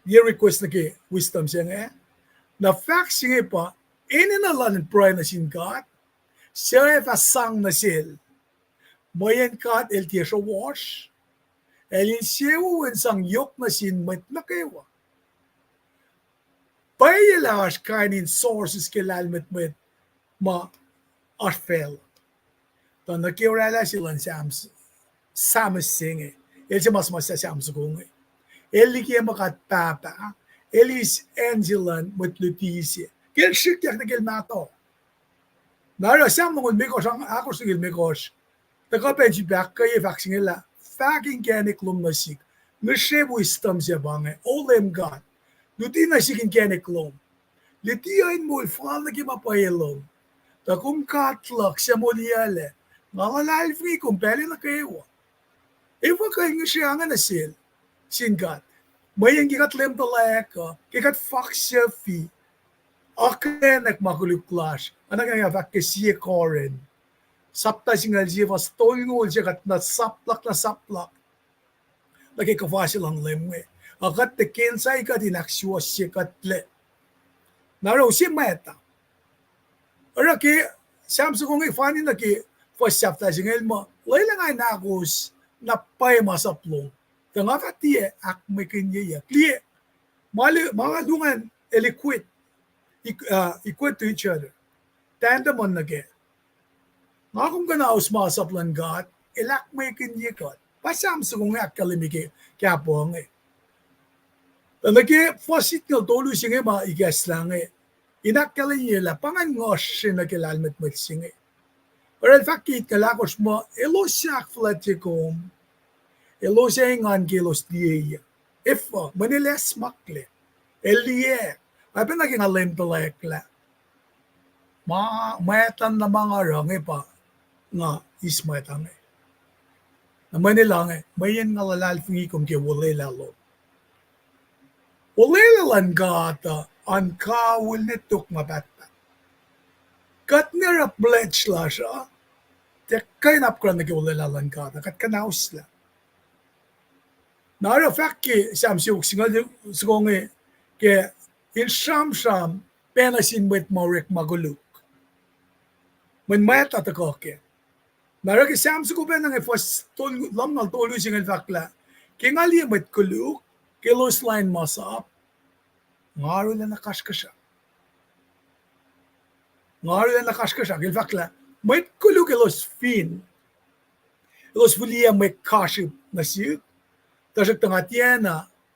ye request nuh ke wisdom se inge. Na fahk se inge pa, enenuh lal in pruhe nuh sin God, suc ac fah sang nuh sel. Mweyen God el tiac srohwohsr, el insewowo in sang yohk nuh sin mwet nuh kwewa. Pwacye lah oasr kain in sources ke lahlmwetmwet ma oasr facluh. Tuh nuh ke oraclah se luhn Sam, Sam se inge, el se ma suhmuhslah Sam soko inge. El likiyac muh God Pahpah, el eis acn se luhn mwet luti se ke el srihkyak nuh ke el mahtuh. Na oruh Sam longoul limekohsr, ahkosr nuh ke limekohsr, tuhkuh pac in sifil ahkkweye fahk se inge lah, fahk inkacnek lom nuh sihk, ngihsre wisdom se pa inge, O Leum God, luti nuh sihk inkacnek lom. Luti uh in moul fal nuh ke ma pwacye lom. Tuh kom God luhk suc moliyuclac, nga luhlahlfongi kom pacl nuh kwewa. Efuh kuh in ngihsre ange nuh sel, sin God? Mweyen ke kuht leum tuhlac uh, ke kuht faksufi, akacnek ma koluk lasr, oacna ke nga fahk ke sie Corinth, sapta singucul sie fuhs tolngoul se, kuht na saplak, na saplak nuh ke kuhfa se luhn Leum inge. Ac kuht tiac ke insight kuht in ahksuwohsye kuhtlac. Na oruh use mwacta. Oruh ke Sam soko inge fani nuh ke fuhs sahflah se inge el muh, lwelah nga in ahkos na pwacye masap lom, tuh nga fah tiac ahkmwekihnyeyuck. Liye, ma, ma nga luhngse el equate, equate to each other. Tandem on nuh kac. Nga kom kuh in ahkos masap luhn God, el ahkmwekihnye kuht. Pa Sam soko inge ahkkahlwemye ke kahpah inge. Tuh nuh ke fuhs itngucul tolu se inge ma ikacslah inge, in ahkkahlwemye lah pa ingacn nguhsr se nuh ke lahlmwetmwet se inge. Oruh el fahk ke itngucul ahkosr muh elos ac ahkfuhlwactye kom, elos ac engan ke elos liyeyuc. Efuh? Mweyen el acsmaklac, el liye. Oacpacna ke nga leum tuhlac lah ma, mwacta na ma nga oruh inge pa nga eis mwacta inge. Na mweyen el inge, mweyen nga luhlahlfongi kom ke olwelah lom. Olwelah luhn God uh oan kawihl ne tok ma pahtpaht. Kuht ne oruh pledge lasr uh, tiac kuh in apkuhran nuh ke olwelah luhn God uh, kuht kuhnauslah. Na oruh fahk ke Sam siofok singucul soko inge ke in sramsram pacna sin mwet ma orekma koluk, mwet mwacta tuhkuh kac. Na oruh ke Sam soko pacna inge fuhs tol-, lumngaul tolu se inge el fahk lah, ke nga liye mwet koluk, ke elos lain masap, nga arulacna kasrkuhsrak. Nga arulacna kasrkuhsrak. El fahk lah mwet koluk elos fin, elos fihliyac mwe kasrkuhsrak nuh sihk, tuhsruhktuh nga tiacna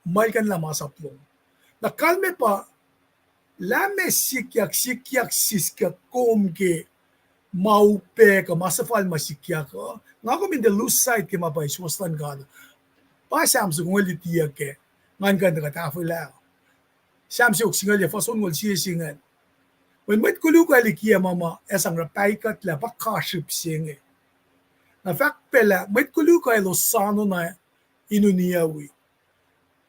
muhlkuhnlah masap lom. Na kalmac pa, lah meac sikyak, sikyak siskyak kom ke ma upac kuh ma suhfal ma sikyak uh, nga kom in tiac lose sight ke ma pwacye suwohs luhn God. Pa Sam soko inge lutiyuck kac, ngan kuh in tuhkuh tahfwelah. Sam siofok singucul yac fuhs onngoul sie se ingacn. Mweyen mwet koluk uh likiyac ma ma ac sang oruh pahyucklah pa kasrkuhsrak se inge. Na fahk pac lah mwet koluk uh elos soano na in uniyac wi.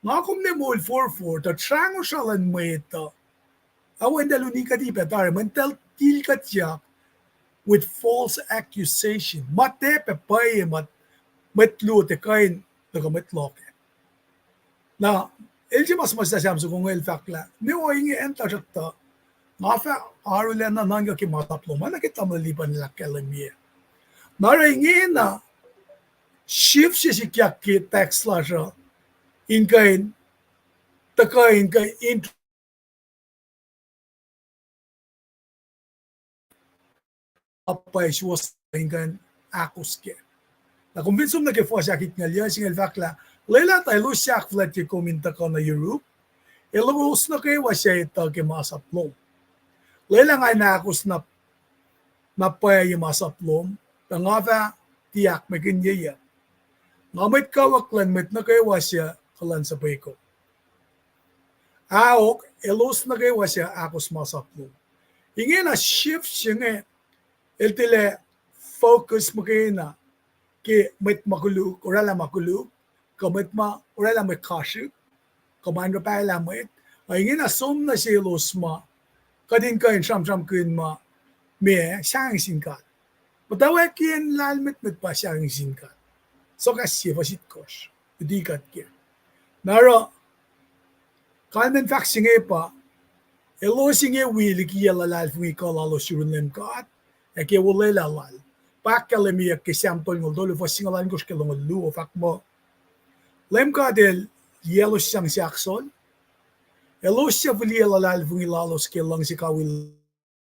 Nga kom ne moul forfor, tuh srangosra luhn mwet uh, ac wacngihn eltahl uni kuht pac tari, mweyen eltahl tilkuhtyak with false accusation. Ma tiac pac pwacye ma mwet luo tiac kuh in tuhkuh mwet loh kac. Na, el se ma suhmuhslah Sam soko inge el fahk lah, ne ohinge acn tuhsruhktuh, nga fah arulacna nuhnkuh ke masap lom, oacna ke tamuhlwel Lipan el ahkkahlwemye. Na oruh ingena, shift se sikyak ke text lasr uh, in kuh in, tuhkuh in kuh in pwacye suwohs in kuh in ahkos kac. Na kom fin som nuh ke fuhs ahkitngucul yac se inge el fahk lah, lwelah tuh elos suc ahkfuhlwactye kom in tuhkuh nuh yuruk, elos nuh kwewa suc etuh ke masap lom. Lwelah nga in ahkos na, na pwacye masap lom, tuh nga fah tiac ahkmwekihnye yuc. Nga mwet kawuck luhn mwet nuh kwewa suc kuhlwacnsapuh kom. Aok, elos nuh kwewa suc ahkos masap lom. Ingena shift se inge, el tilac focus muhkwena ke mwet ma koluk, oraclah ma koluk, kuh mwet ma orwaclah mwet kasrihk, kuh ma in ruh pahlah mwet, a ingena som nuh selos ma kuht in kuh in sramsramkihn ma, meac, sahngweng sin God. Muhtwacwacackiyacn lahlmwetmwet pa sahngweng sin God. Sohkahs sie fuhs itkohsr, luti kuht ke. Na oruh, kalmacn fahk se inge pa, elos inge wi likiyac luhlahlfongi kuh lalos yurin Leum God, ac ke olwelah Lal. Pa ahkkahlwemyeyuck ke Sam tolngoul tolu fuhs singucul oalkosr ke longoul luo, fahk muh, Leum God El, liyaclos sang sahksol, elos suc fihliyac luhlahlfongi lalos ke luhngse kawihl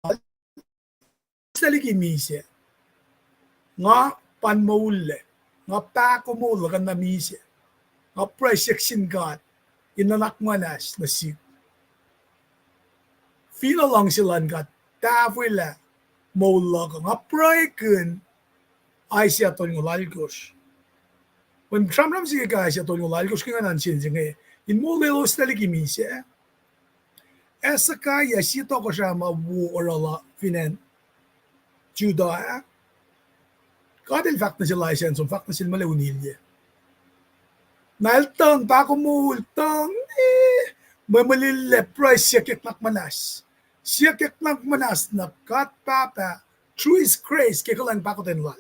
Lal, elos tuh liki misac. Nga pa in moullac, nga pahkomuhl luhkuhn na misac, nga pruhe siyuck sin God in nuhnak muhnahs nuh sihk. Fin luhngse luhn God tahfwelah moul luhk uh, nga pruhekihn Isaiah tolngoul oalkosr. Mweyen sramsram se ke Isaiah tolngoul oalkosr ke ingacn, sensen inge, in moul elos tuh liki misac. Hezekiah, sie tohkohsrah ma wo oruh la fin acn Judah ah, God El fahk nuh sel Isaiah in som, fahk nuh sel muh, Lwelah unilyac. Na el tuhng, pahkomuhl, tuhng, eh, mwe molwellac, pruhe siyuck nuhnak muhnahs. Siyuck nuhnak muhnahs nuh God Pahpah through His grace ke kuhlwacng pahkotwen Lal.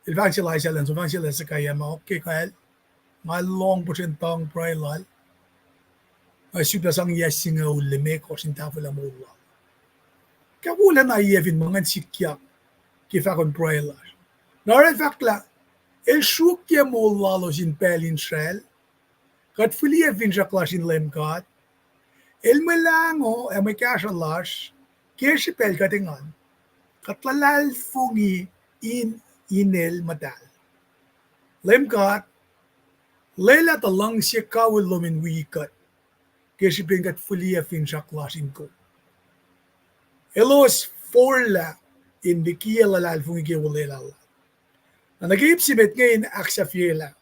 El fahk sel Isaiah in som, fahk sel Hezekiah ma, okay, kal, nga lohng puhsren tuhng pruhe lal. Nga sifilpac sang yac singucul limekohsr in tahfwelah moul lal. Ke wolacna yac fin ma ingacn sikyak ke fahkon pruhe lasr. Na oruh el fahk lah, el sruokyac moul lalos in pacl in sracl, kuht fihliyac finsrak lasr in Leum God, El mwe lahngo ac mwe kahsruh lasr ke srihpacl kuht engan. Kuht luhlahlfongi in, in El muhtahl. Leum God, lwelah tuh luhngse kawihl lom in wi kuht ke srihpen kuht fihliyac finsrak lasr in kom. Elos forlah in likiyac luhlahlfongi ke olwelah Lal. Na nuh ke ip se met inge in ahksahfyelah.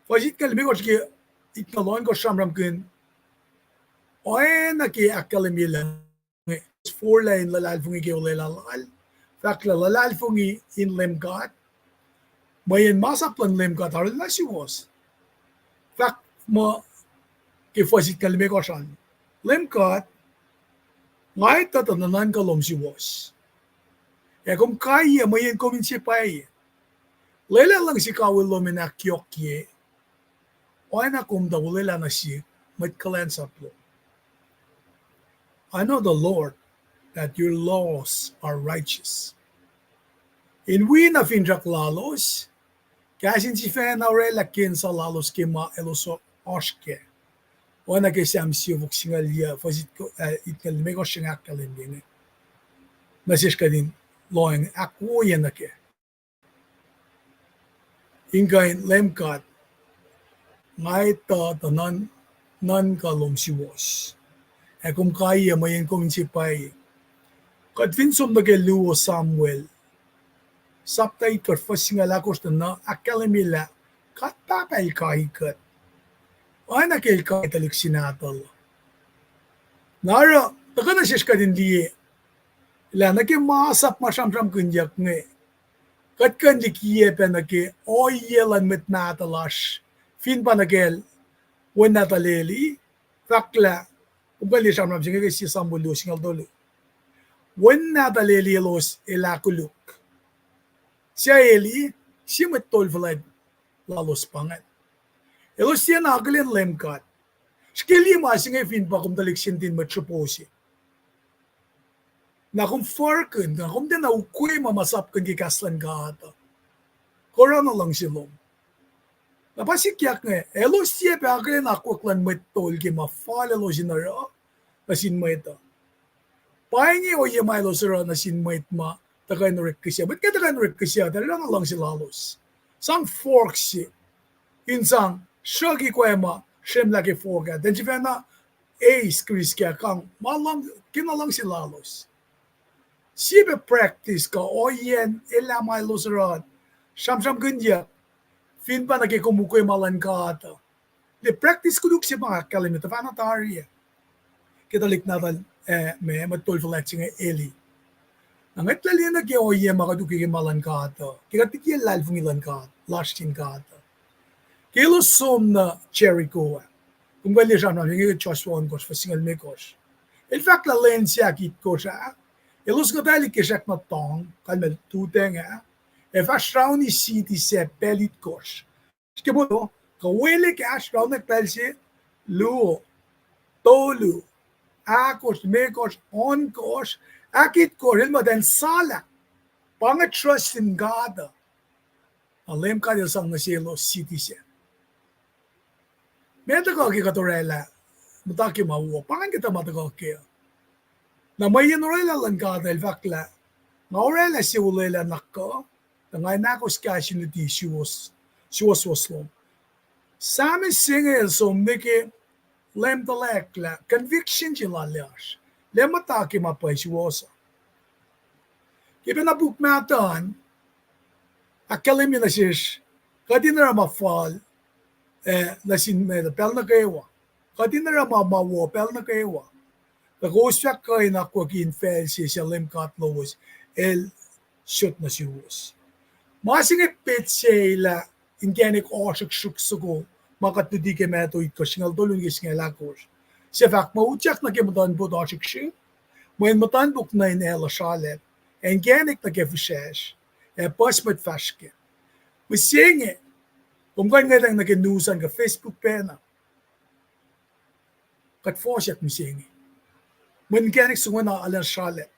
Fuhs itngucul limekohsr ke itngucul ohnkohsr sramsramkihn oacna ke ahkkahlwemye lah, forlah in luhlahlfongi ke olwelah Lal. Fahk lah luhlahlfongi in Leum God. Mweyen masap luhn Leum God arulacna suwohs. Fahk muh ke fuhs itngucul limekohsr an, Leum God, nga etuh tuh nuhnuhnkuh lom suwohs, ac kom kaiyac mweyen kom inse pwacye. Lwelah luhngse kawihl lom in ahkyohkye oacna kom tuh olwelah nuh sihk mwet kuhlwacnsap lom. I know, the Lord, that your laws are righteous. In wi na finsrak lalos, kahs in sifacna orwaclah ke insa lalos ke ma elos oasr kac. Oacna ke Sam siofok singucul yac, fuhs itngucul limekohsr se inge ahkkahlwemye inge. Nuh sesr kuht in lohacng ahkwoye nuh kac. In kuh in Leum God, nga etuh tuh nuhnuhnkuh lom suwohs, ac kom kaiyac mweyen kom inse pwacye. Kuht fin som nuh ke luo Samuel, sapta itkohsr fuhs singucul ahkosr, tuh na ahkkahlwemye lah God Pahpah El kai kuht, oacna ke El kai tuhlihk se nahtuhl. Na oruh tuhkuh nuh sesr kuht in liye lah nuh ke masap ma sramsramkihnyuck inge, kuht kuh in likiyac pac nuh ke ohiyac luhn mwet mahtuh lasr, fin pa nuh kacl wen nahtuhl Eli, fahk lah, kom kuh in liye sramsram se inge ke sie Samuel luo singucul tolu. Wen nahtuhl Eli elos el ahkoluk. Suc Eli? Sie mwet tol fuhlwact lalos pa ingacn. Elos tiacna akihlen Leum God. Srihke liye ma se inge fin pa kom tuhlihk se nuhtin mwet sropo se. Na kom forkihn, na kom tiacna ukwe ma masapkihn ke kahs luhn God uh, kuh oruh na luhngse lom. Na pa sikyak inge, elos tiac pac akihlen akwuck luhn mwet tol ke ma fal elos in oruh nuh sin mwet uh. Pa inge ohiyac ma elos oruh nuh sin mwet ma tuhkuh in orek kihsac. Mwet inge tuhkuh in orek kihsac, tuh oruh na luhngse lalos. Sang fork se in sang sruhki kwacma sremlah ke fork ah, ten sifacna eis kihrisk ah, kang ma luhng, ke na luhngse lalos. Sie pac practice kuh ohiyacn elah ma elos oruh, sramsramkihnyuck, fin pa nuh ke kom ukwe ma luhn God uh. Lah practice koluk se ma ahkkahlwemye tuhfahna tari ah, ke tuhlihk nahtuhl, eh, ma, mwet tol fuhlwact se inge Eli. Na ngwetlah liye nuh ke ohiyac ma kuht ukwe ke ma luhn God uh, ke kuht likiyac luhlahlfongi luhn God, lasr sin God uh. Ke elos som nuh Jericho ah, kom kuh in liye sramsram se inge ke Joshua ohnkohsr, fuhs singucul limekohsr. El fahk lah lwen se ahkitkohsr ah, elos nguhtwaclihk ke srackna tuhng kalmac lututacng ah, ac fahsr rauni siti sac pacl itkohsr. Srihke motko, kuh welihk ah raunweack pacl se, luo, tolu, ahkosr, limekohsr, ohnkohsr, ahkitkohsr, el muhtwacn salah. Pa inge trust in God uh. Na Leum God El sang nuh selos siti sac. Meac tuhkuh ke kuht orwaclah muhta ke ma wo? Pa ingacn kuhtuh ma tuhkuh kac. Na mweyen orwaclah luhn God El fahk lah, nga orwaclah sie olwelah na kuh, tuh nga in ahkos kahs in luti suwohswohs lom. Psalmist se inge el som nuh ke Leum tuhlac lah conviction se lal lasr, lah muhta ke ma pwacye suwohs uh. Ke pacna puk mahtuh an ahkkahlwemye nuh sesr, kuht in oruh ma fal, eh, nuh sin mwet uh pacl nuh kwewa. Kuht in oruh ma, ma wo pacl nuh kwewa. Tuh kowos fah kuh in akwucki infacl se suc Leum God lowos El sot nuh suwos. Ma se inge petsac lah inkacnek ohsrihksrihk soko ma kuht luti ke Matthew itkohsr, singucul tolu nuh ke singucul ahkosr. Suc fahk muh utyak nuh ke muhtuhnpot ohsrihksrihk, mweyen muhtuhnpok nuh in acl uh sralacp, ac inkacnek nuh ke fihsracsr, ac puhs mwet fahsr kac. Mihsenge, kom kuh in ngwetacng nuh ke news an kuh Facebook pacna. Kuht fohsack mihsenge. Mweyen inkacnek soko na arulacna sralacp.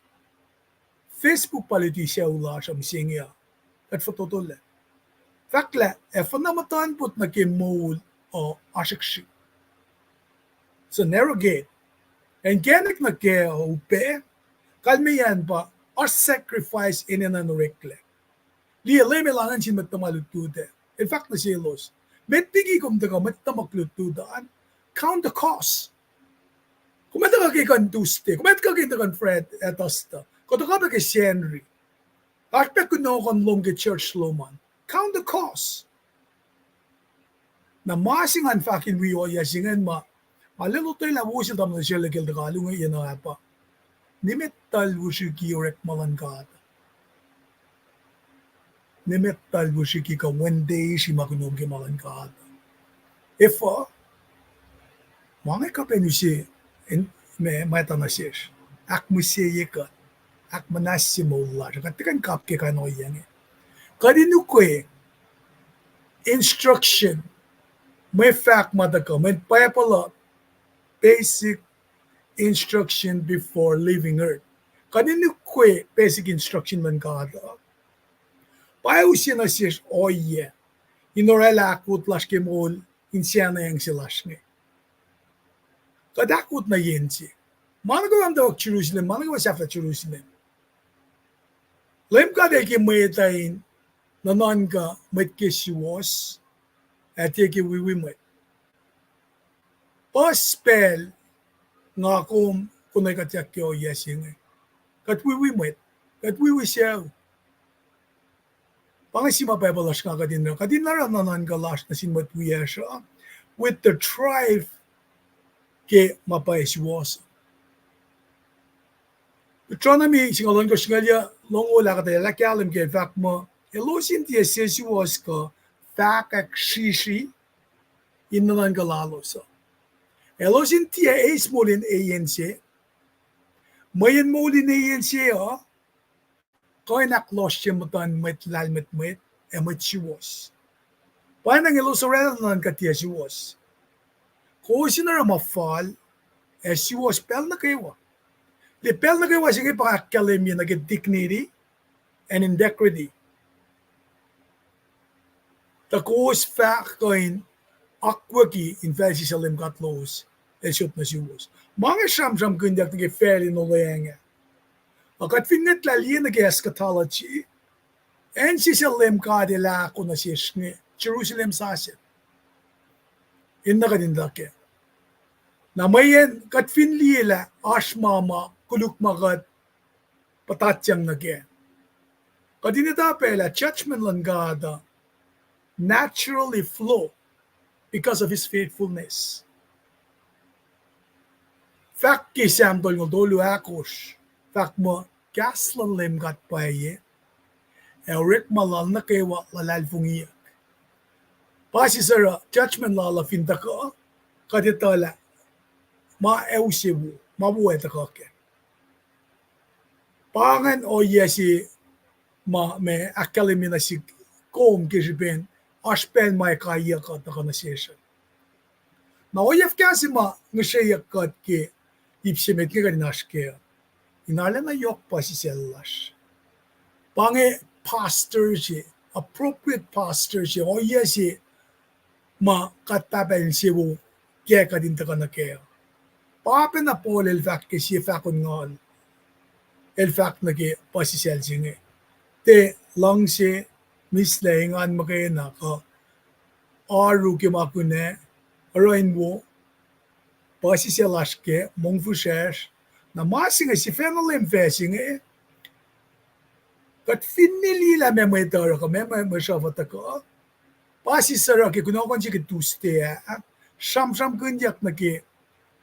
Facebook pa luti sucu lasr uh mihsenge uh. Kuht fototo lac. Fahk lah ac fana muhtuhnpot nuh ke moul uh ohsrihksrihk. So narrow gate. Ac inkacnek nuh kac uh upac, kalmeyacn pa oasr sacrifice enenuh in oreklac. Liye, Leum El anacn sin mwet tuhma lutlut ah. El fahk nuh selos, met liki kom tuhkuh, mwet tuhma lutlut an, count the cost. Kom ac tuhkuh ke kuh in Tuesday, kom ac tuhkuh ke tuhkuh in Friday, Thursday, kuh tuhkuh pac ke Sacnri. Oasr pac kunohkohn lom ke church lom an. Count the cost. Na ma se ngan fahk in wi ohiyac se ingacn ma, nga lotwelah wo sel tamuhlwel Sherley ke el tuhkuh alu inge, yen uh pa, nimet tuhlwihsrihki orekma luhn God. Nimet tuhlwihsrihki kuh one day sri ma kunom ke ma luhn God. Efuh? Ma inge kuh pacna use, ma, ma tuh nuh sesr, ahkmihsye kuht, ahkmuhnahsye moul lasr, kuht tiac kuh in kap ke kain ohiyac inge. Kuht in ukwe instruction, mwe fahk ma tuhkuh, mweyen Bible uh basic instruction before leaving earth. Kuht in ukwe basic instruction luhn God uh, pa use nuh sesr ohiyac in orwaclah ahkwot lasr ke moul in sacnacng se lasr inge. Kuht ahkwot nuh yen se. Ma nuh kwewa muhtwacwacack Jerusalem, ma nuh kwewa sahflah Jerusalem. Leum God El ke mwet uh in nuhnuhnkuh mwet ke suwohs, ac tiac ke wiwi mwet. Puhs pacl nga kom konwe kuht yak ke ohiyac se inge. Kuht wiwi mwet, kuht wiwi sucu. Pa inge se ma Bible lasr nga kuht in oruh, kuht in oruh nuhnuhnkuh lasr nuh sin mwet wiyacsr uh, with the drive ke ma pwacye suwohs. Deuteronomy singucul ohnkohsr, singucul yac longoul ahkuhtweyac, el ahkkahlwem ke el fahk muh elos in tiac sesuwohs kuh fahkwack srihsrihk in nuhnuhnkuh lalos uh. Elos in tiac eis moul in eyan se, mweyen moul in eyan se uh kuh in ahklohsrye muhtuhn mwet lahlmwetmwet ac mwet suwohs. Pwacnwacng elos orwaclah nuhnuhnkuh tiac suwohs. Kowos in oruh ma fal ac suwohs pacl nuh kwewa. Liye, pacl nuh kwewa se inge pa ahkkahlwemye nuh ke dignity and integrity. Tuh kowos fah kuh in akwucki infacl se suc Leum God lowos El sot nuh suwos. Ma inge sramsramkihnyuck nuh ke facl in olweacng ah. Ac kuht fin ngwetlah liye nuh ke eschatology, acn se suc Leum God El ahko nuh sesr inge Jerusalem sasuc. Enenuh kuht in tuhkuh. Na mweyen kuht fin liye lah oasr ma ma koluk ma kuht puhtatyang nuh kac, kuht in etuh pac lah judgment luhn God uh naturally flow because of His faithfulness. Fahk ke Sam tolngoul tolu ahkosr, fahk muh kahs luhn Leum God pwacye, ac orekma Lal nuh kwewa luhlahlfongiyuck. Puhsisacl oruh judgment lal uh fin tuhkuh, kuht etuh lah ma ac use wo, ma wo ac tuhkuh kac. Pa ingacn ohiyac se ma, ma ahkkahlwemye nuh sihk kom ke srihpen oasr pacl ma ac kaiyuck uh tuhkuh nuh sesr uh. Na ohiyac fuhkah se ma ngihsreyuck kuht ke ip se met inge kuht in oasr kac uh, in arulacna yohk puhsisacl lasr. Pa inge posture se, appropriate posture se, ohiyac se ma kuht pahpah insewowo kac kuht in tuhkuh nuh kac uh. Pa pacna Paul el fahk ke sie fahko ngal, el fahk nuh ke puhsisacl se inge. Tiac luhngse, mihslac, engan muhkwena kuh oaru ke ma kunac, oruh in wo, puhsisacl lasr kac, mongfihsrwacsr. Na ma se inge sifacna Leum fac se inge, kuht finne liye lah meac mwet uh oruh kuh meac mwe, mwe sruhf uh tuhkuh, puhsisacl oruh ke kunohkohn se ke Tuesday ah, sramsramkihnyuck nuh ke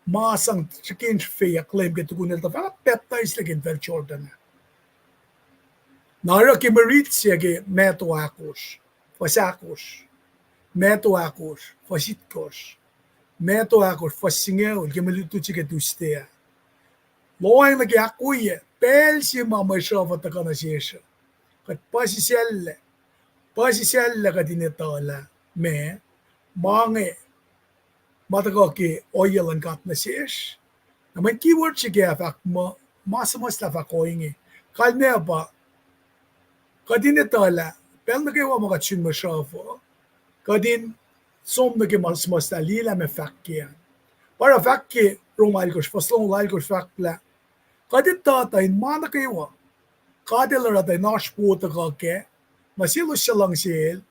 ma sang srihke in srihfeyuck Leum ke tukun El tuhfahna pacptaislac ke infacl Jordan ah. Na oruh ke mwe rit se ke Matthew ahkosr, fuhs ahkosr, Matthew ahkosr, fuhs itkohsr, Matthew ahkosr, fuhs singucul, ke mwe lutlut se ke Tuesday ah, lohacng nuh ke ahkwoye pacl se ma mwe sruhf uh tuhkuh nuh sesr uh. Kuht puhsisacl, puhsisacl kuht in etuh lah meac, ma inge, ma tuhkuh ke ohiyac luhn God nuh sesr. Na mweyen keyword se ke ah fahk muh, ma suhmuhslah fahk ohinge. Kalmac pa, kuht in etuh lah pacl nuh kwewa ma kuht sun mwe sruhf uh, kuht in som nuh ke ma suhmuhslah liye lah meac fahk ke an. Pa oruh fahk ke Rom alkosr, fuhs longoul alkosr fahk lah kuht etuh tuh in ma nuh kwewa God El oruh tuh in oasr wo tuhkuh kac, na selos suc luhngsel,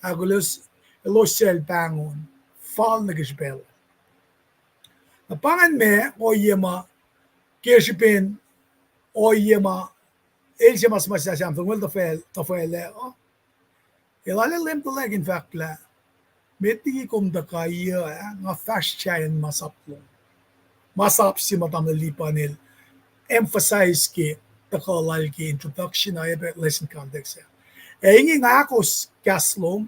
ahkolos, elos suc El pahngon, fal nuh ke srihpac lal. Na pa ingacn ma ohiyac ma, ke srihpen ohiyac ma, el se ma suhmuhslah Sam tolngoul tuhfacl, tuhfacl ah, el arlac Leum tuhlac in fahk lah, met liki kom tuh kaiyuc ah, nga fahsr sahyacn masap lom. Masap se ma tamuhlwel Lipan el emphasize ke tuhkuh lal ke introduction ah, ac pac lesson context ah. Ac inge nga ahkos kahs lom,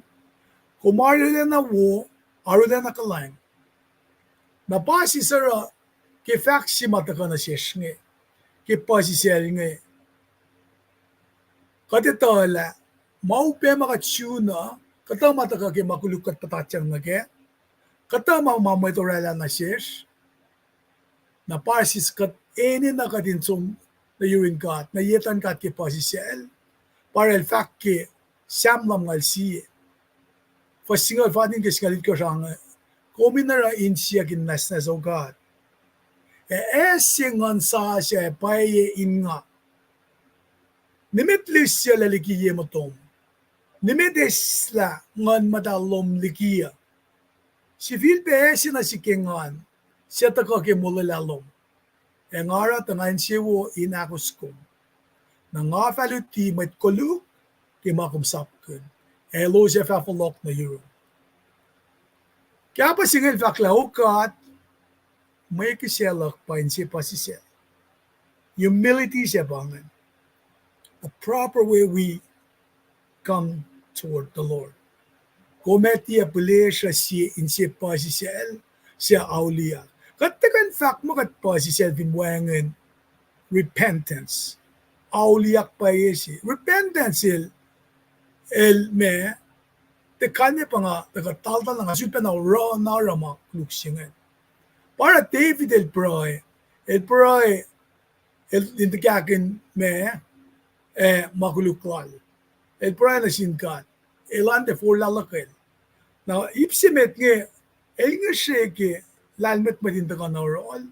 kom arulacna wo, arulacna kuhlwacng. Na puhsisacl oruh ke fahk se ma tuhkuh nuh sesr inge, ke puhsisacl inge, kuht etuh lah ma upac ma kuht sun uh, kuhtuh ma tuhkuh ke ma koluk kuht puhtatyang nuh kac, kuhtuh ma ma mwet oraclah nuh sesr. Na puhsisacl kuht enenuh kuht in som nuh yurin God, nuh yetan God ke puhsisacl. Pa oruh el fahk ke Sam lumngaul sie, fuhs singucul fatin ke singucul itkohsr ah, kom in oruh insiyuck in nwacsnwacs, O God, ac ase nguhn sasuc ac pwacye in nga. Nimet lihsyuclac liki ye motom, nimet eslah Nguhn Muhtahl lom liki uh. Sifilpac ase nuh sihk ke engan suc tuhkuh ke molwelah lom. Ac nga oruh tuh nga insewowo in ahkos kom. Na nga fah luti mwet koluk ke ma kom sapkihn, ac elos ac fah fohlohk nuh yurum. Ke pacl se inge el fahk lah, O God, mwe kihsac luhk pa inse puhsisacl. Humility se pa ingacn. The proper way we come toward the Lord. Kom ac tiac pihlesruh sie inse puhsisacl, suc auliyak. Kuht tuhkuh in fahk muh kuht puhsisacl fin wacngihn repentance. Auliyak pwacye se. Repentance el, el ma, tiac kalmac pa nga tuhkuh taltal na nga sulpacna oruh na oruh ma koluk se ingacn. Pa oruh David el pruhe, el pruhe, el in tuhkahkihn ma, eh, ma koluk lal. El pruhe nuh sin God. Elan tiac forlah luhkel. Na ip se met inge, el ngihsre ke lahlmwetmwet in tuhkuh na oruhl.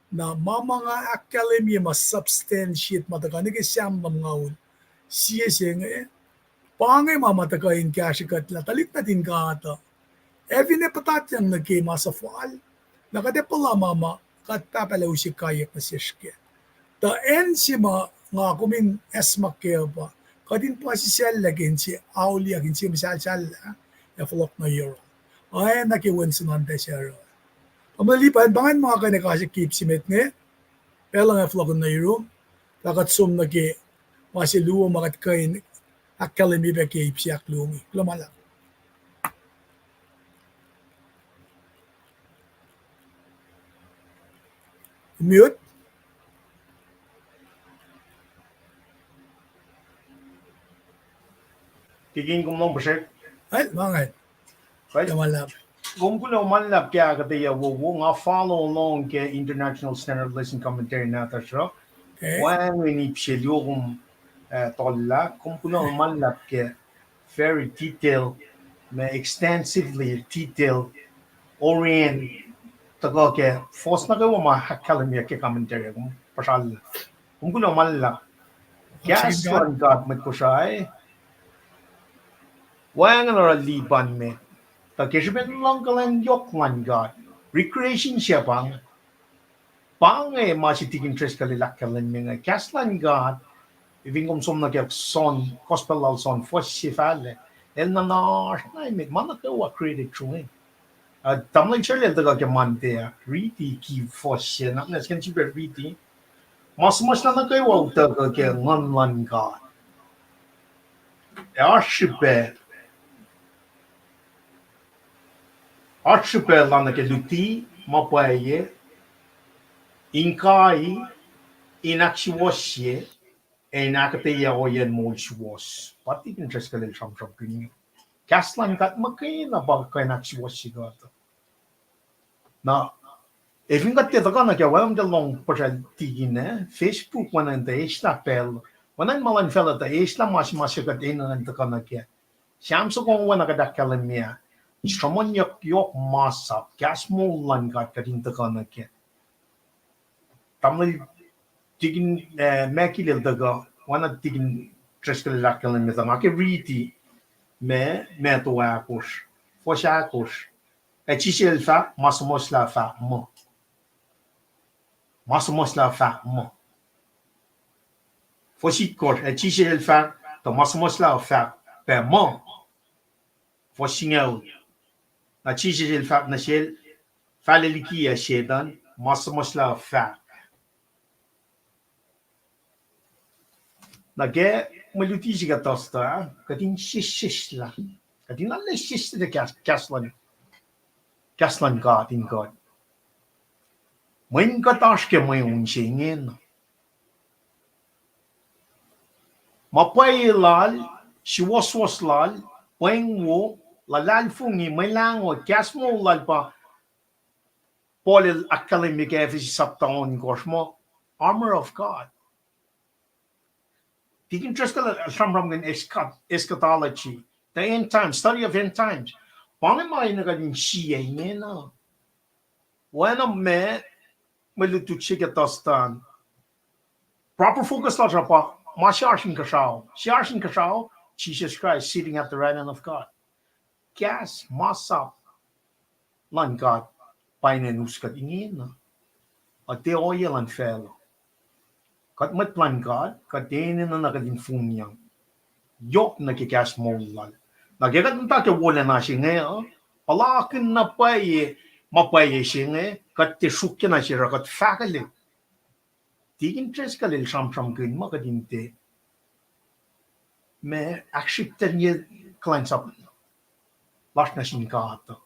Na ma ma nga ahkkahlwemye ma substantiate ma tuhkuh nuh ke Sam lumngaul sie se inge, pa inge ma ma tuhkuh in kahsrwe kuht lah tuhlihk nuhtin God uh, ac finne puhtatyang nuh ke ma suhfal, na kuht ac puhla ma ma God Pahpah El use kaiyuck nuh sesr kac. Tuh acn se ma nga kom in acsmak kac uh pa, kuht in puhsisacllah ke inse auliyak, inse muhsahlsahllah, ac fohlohk nuh yohrohl. Oacna ke wen Sunday se oruh. Tamuhlwel Lipan, pa ingacn ma kuh in kahsruh ke ip se met inge, pacl uh ac fohlohk nuh yurum, lah kuht som nuh ke ma se luo ma kuht kuh in ahkkahlwemye pac ke ip se ahkluo inge. Kuloh ma luhlahp. Mute. Tikin, kom lohng puhsrek? Ai, ma nga. Kuh ma luhlahp? Kom kuloh ma luhlahp ke ahkuhtweyac wowo, nga follow along ke International Standard Lesson Commentary nahtuhsr uh. Okay. Wacngihn ip se luo kom, eh, tohllah, kom kuloh ma luhlahp ke very detail, ma extensively detail, orient, tuhkuh ke fuhs nuh kwewa ma ahkkahlwemye ke commentary, kom puhsrallah. Kom kuloh ma luhlahp. Kahs luhn God mwet Kosrae, wacngihn oruh lipan me. Tuh ke srihpen luhngkuhlwacng yohk luhn God, recreation se pa inge. Pa inge ma se Tikin Driscoll el ahkkahlwemye inge. Kahs luhn God, fin kom som nuh ke John, Gospel lal John, fuhs se fahlac, el na oasr na emet, ma nuh kwewa created through him. Uh, tamuhlwel Sarlel tuhkuh ke Monday ah, riti ki fuhs se, na, na srihpen srihpac riti. Ma suhmuhslah nuh kwewa utuckuh ke Nguhn luhn God. Ac oasr srihpac, oasr srihpac lal nuh ke luti ma pwacye, in kai, in ahksuwohsye, ac in ahkuhtweyac ohiyacn moul suwohs. Pa Tikin Driscoll el sramsramkihn. Kahs luhn God muhkwena pa kuh in ahksuwohsye kuht. Na, ac fin kuht tiac tuhkuh nuh kac, wacngihn tiac lohng puhsracl Tikin ah, Facebook oacna in tuh eislah pacl, oacna in ma luhn facluh tuh eislah ma se ma se kuht enenuh in tuhkuh nuh kac. Sam soko oacna kuht ahkkahlwemye, sruhmuhnyuck yohk masap, kahs moul luhn God kuht in tuhkuh nuh kac. Tamuhlwel Tikin, eh, Makil el tuhkuh, oacna Tikin Driscoll el ahkkahlwemye tuh nga ke riti, ma, Matthew ahkosr, fuhs ahkosr. Ac Jisus el fahk, ma suhmuhslah fahk muh. Ma suhmuhslah fahk muh. Fuhs itkohsr, ac Jisus el fahk, tuh ma suhmuhslah fahk pac muh. Fuhs singucul. Na Jisus el fahk nuh sel, fahlac liki ah Setuhn, ma suhmuhslah fahk. Na ke mwe luti se kuht etuh, kuht in sesseslah. Kuht in arlac sesseslah kahs, kahs luhn, kahs luhn God in kuht. Mweyen kuht oasr ke mweun se ingena. Ma pwacye lal, suwohswohs lal, pweng wo, luhlahlfongi, mwe lahngo, kahs moul lal pa Paul el ahkkahlwemye ke Ephesus sapta ohnkohsr muh, armor of God. Tikin Driscoll el sramsramkihn escha-, eschatology, the end times, study of end times. Pa inge ma enenuh kuht in sie ingena. Oacna ma, mwe lutlut se ke Thursday an. Proper focus lasr uh pa ma se oasr inkuhsrao. Se oasr inkuhsrao, Jesus Christ sitting at the right hand of God. Kahs masap luhn God pa enenuh us kuht ingena. Ac tiac ohiyac luhn facluh. Kuht mwet luhn God, kuht enenuh na kuht in fongyang yohk nuh ke kahs moul lal. Na ke kuht muhta ke wolacna se inge uh, puhlakihn na pwacye, ma pwacye se inge, kuht tiac sruokyac na se oruh kuht fahkwelihk. Tikin Driscoll el sramsramkihn ma kuht in tiac, ma, ahksrihktenye kuhlwacnsap lasr nuh sin God.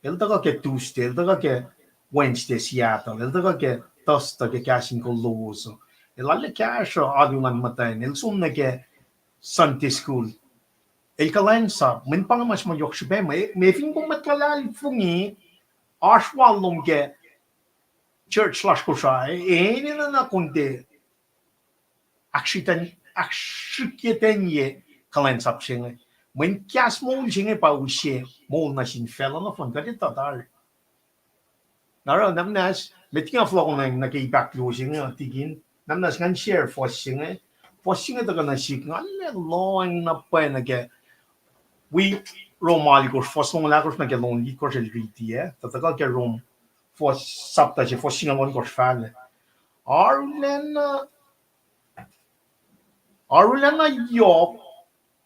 El tuhkuh ke Tuesday, el tuhkuh ke Wednesday Seattle, el tuhkuh ke Thursday ke kahs in kol lowos uh. El arlac kahsruh alu luhn muhtwacn, el som nuh ke Sunday school. El kuhlwacnsap, mweyen pa inge ma se ma yohk srihpac, mwe, mwe fin kom mwet luhlahlfongi, oasr wal lom ke church lasr Kosrae, enenuh na kom tiac ahksrihkten-, ahksrihkyactenye kuhlwacnsap se inge. Mweyen kahs moul se inge pa use moul nuh sin facluh nohfohn, kuht etuh tari. Na oruh, namnas, met nga fohlohkohnacng nuh ke ip ahkluo se inge, tikin, namnas ngan share fuhs se inge. Fuhs se inge tuhkuh nuh sihk, nga arlac lohacng na pwacye nuh ke wi Rom alkosr, fuhs longoul ahkosr nuh ke longoul itkohsr el riti ah, tuh tuhkuh ke Rom fuhs sapta se, fuhs singucul ohnkohsr fahlac. Arulacna, arulacna yohk,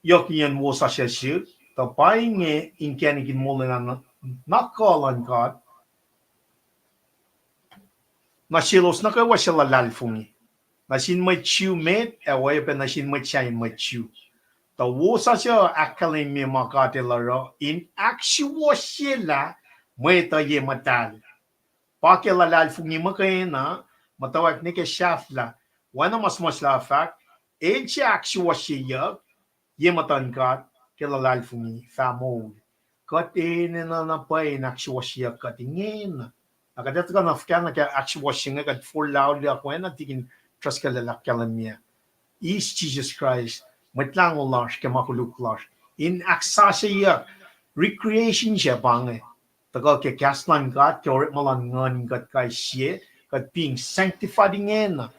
yohkiyacn wosasuc sihk, tuh pa inge inkacnek in molwelah na, na kuh luhn God nuh selos nuh kwewa suc luhlahlfongi. Nuh sin mwet Jew met, ac oacyacpac nuh sin mwet sahyacn mwet Jew. Tuh wosasuc ahkkahlwemye ma God El oruh in ahksuwohsyelah mwet uh ye muhtahl. Pa ke luhlahlfongi muhkwena, muhtwacwacack nuh ke sahflah. Oacna ma suhmuhslah fahk, el se ahksuwohsyeyuck, ye muhtuhn God ke luhlahlfongi fah moul. Kuht enenuh na pwacye in ahksuwohsyeyuck kuht ingena. Na kuht etuh kuh na fuhkah nuh ke ahksuwohsye inge kuht forlah auliyak oacna tikin Treskul el ahkkahlwemye. Eis Jisus Kraist, Mwet Lahngo lasr ke ma koluk lasr, in ahksasucyeyuck, recreation se pa inge. Tuhkuh ke kahs luhn God, ke orekma luhn Nguhn in kuht kais sie, kuht being sanctified ingena,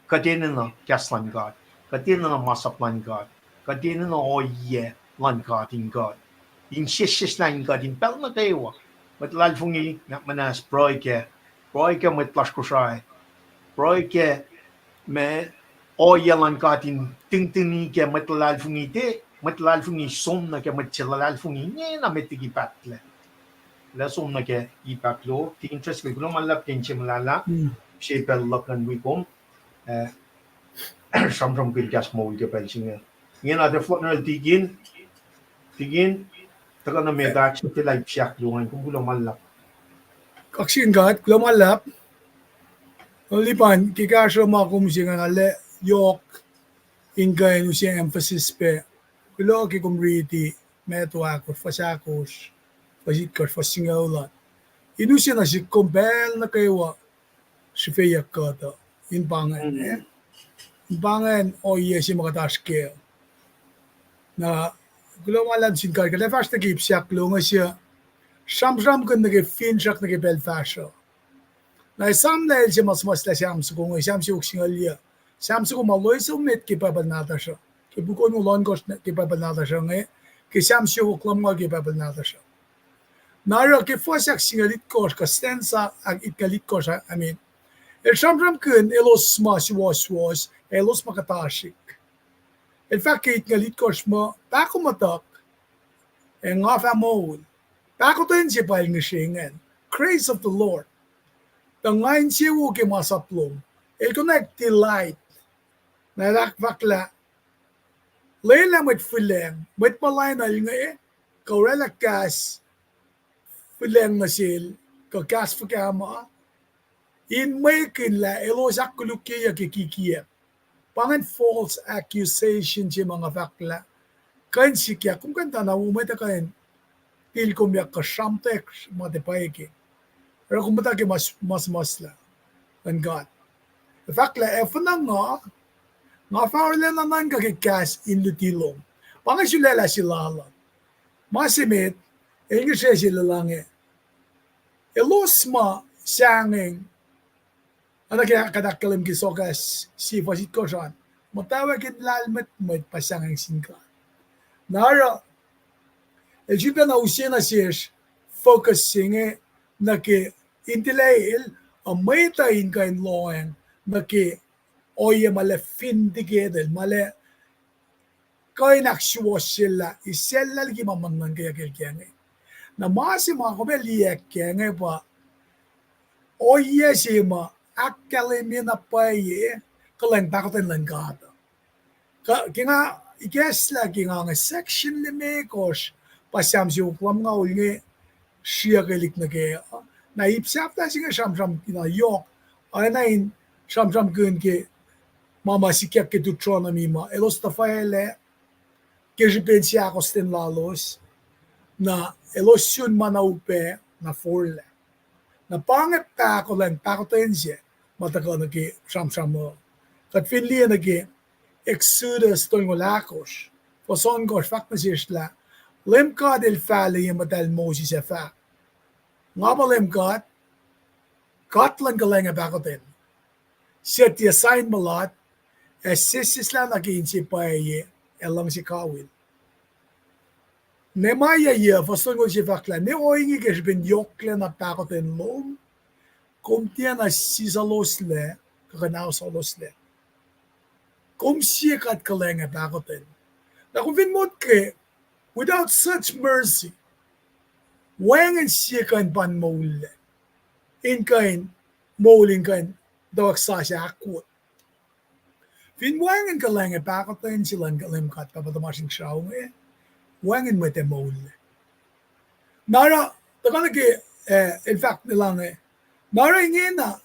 kuht enenuh kahs luhn God, kuht enenuh masap luhn God, kuht enenuh ohiyac luhn God in God, in sesseslah in God in pacl nuh kwewa. Mwet luhlahlfongi, nuhnak muhnahs, pruhe kac, pruhe kac mwet lasr Kosrae, pruhe kac, ma ohiyac luhn God in tingtingi ke mwet luhlahlfongi, tiac mwet luhlahlfongi som nuh ke mwet se luhlahlfongi ingena met liki pahtlac. Lah som nuh ke ip ahkluo, tikin Treskul, kuloh ma luhlahp ke inse muhlahlah, se pacl luhk ngan wi kom, eh, sramsramkihn kahs moul ke pacl se inge. Ingena tiac fohlohk nuh sel tikin, tikin, tuhkuh nuh met ah, sifacna ip se ahkluo ngan, kom kuloh ma luhlahp. Kaksakihn God, kuloh ma luhlahp. Lipan, ke kahsruh ma kom se ingena lah yohk in kuh in use emphasis pac. Kuloh ke kom riti Matthew ahkosr, fuhs ahkosr, fuhs itkohsr, fuhs singucul an. In use nuh sihk kom pacl nuh kwewa srihfeyuck kuht uh, in pa ingacn, eh? In pa ingacn ohiyac se ma kuht oasr kac. Na, kuloh ma luhlahp sin God, kuht ac fahsr nuh ke ip se ahkluo inge, sramsramkihn nuh ke finsrak nuh ke pacl fahsruh. Na esamlah el se ma suhmuhslah Sam soko inge, Sam siofok singucul yac. Sam soko ma loesuh met ke Bible nahtuhsr uh. Ke puk onngoul ohnkohsr ke Bible nahtuhsr uh inge, ke Sam siofok lumngaul ke Bible nahtuhsr uh. Na oruh ke fuhs ahksingucul itkohsr, kuh stanza ahkitngucul itkohsr, I mean, el sramsramkihn elos ma suwohswohs, elos ma kuhtasrihk. El fahk ke itngucul itkohsr muh, pahkomuhtuhk, ac nga fah moul. Pahkotwen se pa el ngihsre ingacn. Grace of the Lord. Tuh nga insewowo ke masap lom. El konwacack delight. Na el ahkfahk lah, lwelah mwet fihlacng, mwet ma lainuhl inge, kuh oraclah kahs fihlacng nuh sel, kuh kahs fuhkah ma, in mwekihnlah elos ahkkolukyeyuck ke kikiacp. Pa ingacn false accusation se ma nga fahk lah kuh in sikyak, kom kuh in tuh na wo mwet uh kuh in tilkomyak kuh sramtack ma tiac pwacye kac. Oruh kom muhta ke ma suhmuhslah luhn God. Fahk lah, ac fin nga, nga fah arulacna nuhnkuh ke kahs in luti lom. Pa inge sulaclah se lal uh. Ma se met, el ngihsre se lal inge. Elos ma sahngweng, oacna ke kuht ahkkahlwem ke Soakas sie fuhs itkohsr an, muhtwacwacack in lahlmwetmwet pa sahngweng sin God. Na oruh, el sulpacna use nuh sesr focus se inge nuh ke in tilac el, uh, mwet uh in kuh in lohacng nuh ke ohiyac ma lah vindicated, ma lah kuh in ahksuwohsyelah, isacllah liki ma nuhnuhnkweyuck el kac inge. Na ma se ma kom ac liye kac inge pa ohiyac se ma ahkkahlwemye na pwacye kuhlwacng pahkotwen luhn God uh. Ke nga ikacslah ke nga inge section limekohsr pa Sam siofok lumngaul inge sriyuckelihk nuh kac uh. Na ip sahflah se inge sramsramkihn yohk, oacna in sramsramkihn ke ma ma sikyak ke Deuteronomy ma elos tuhfahlah ke srihpen seahkostwen lalos, na elos sun ma na upac na forlah. Na pa inge pahkotwen, pahkotwen se ma tuhkuh nuh ke sramsram uh. Kuht fin liye nuh ke Exodus tolngoul ahkosr, fuhs ohnkohsr, fahk nuh sesr lah, Leum God El fahlac ye muhtahl Moses ac fahk, nga pa Leum God, God luhn kuhlwacng ac pahkotwen, suc tiac sain mulat, ac sesseslah nuh ke inse pwacye ac luhngse kawihl. Nehemiah yuh, fuhs tolngoul se, fahk lah, ne ohinge ke srihpen yohklacna pahkotwen lom, kom tiacna sisoloslac, kuh kuhnausoloslah. Kom sie God kuhlwacng ac pahkotwen. Na kom fin motko, without such mercy, wacngihn sie kuh in pa in moullac, in kuh in moul, in kuh in muhtwacwacack sasuc ahkwot. Fin wacngihn kuhlwacng ac pahkotwen se luhn Leum God Pahpah tuhmasr Inkuhsrao inge, wacngihn mwet ac moullac. Na oruh, tuhkuh nuh ke, eh, el fahk nuh lac inge, Na oruh ingena,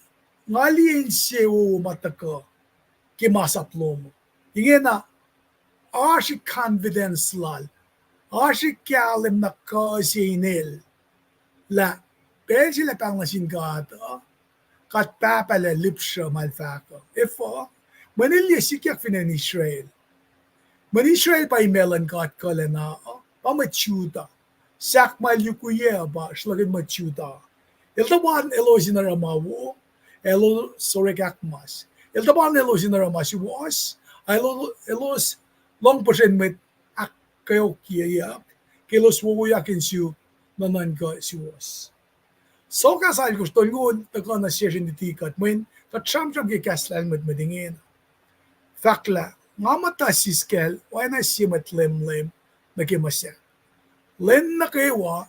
nga liye insewowo ma tuhkuh ke masap lom. Ingena, oasr confidence lal, oasr kahlwem na kuh se inel lah pacl se lah pahng nuh sin God uh, God Pahpah lah lihpsruh ma el fahk uh. Efuh, mweyen el liye sikyak fin acn Israel. Mweyen Israel pa imac luhn God kuhlacna uh, pa mwet Judah. Sahk ma el yukwiyac uh pa sruhlakihn mwet Judah. El tuh pa elos in oruh ma wo, elos orek ahkmas. El tuh pa elos in oruh ma suwohs, a el-, elos lohng puhsren mwet ahkkweokyeyuck ke elos wowoyak in suk nuhnuhnkuh suwohs. Sokahs alkosr tolngoul tuhkuh nuh sesr in luti kuht mweyen kuht sramsram ke kahs lahlmwetmwet ingena. Fahk lah, nga muhta siskacl oacna sie mwet lemlem nuh ke muhsac. Lwen nuh kwewa,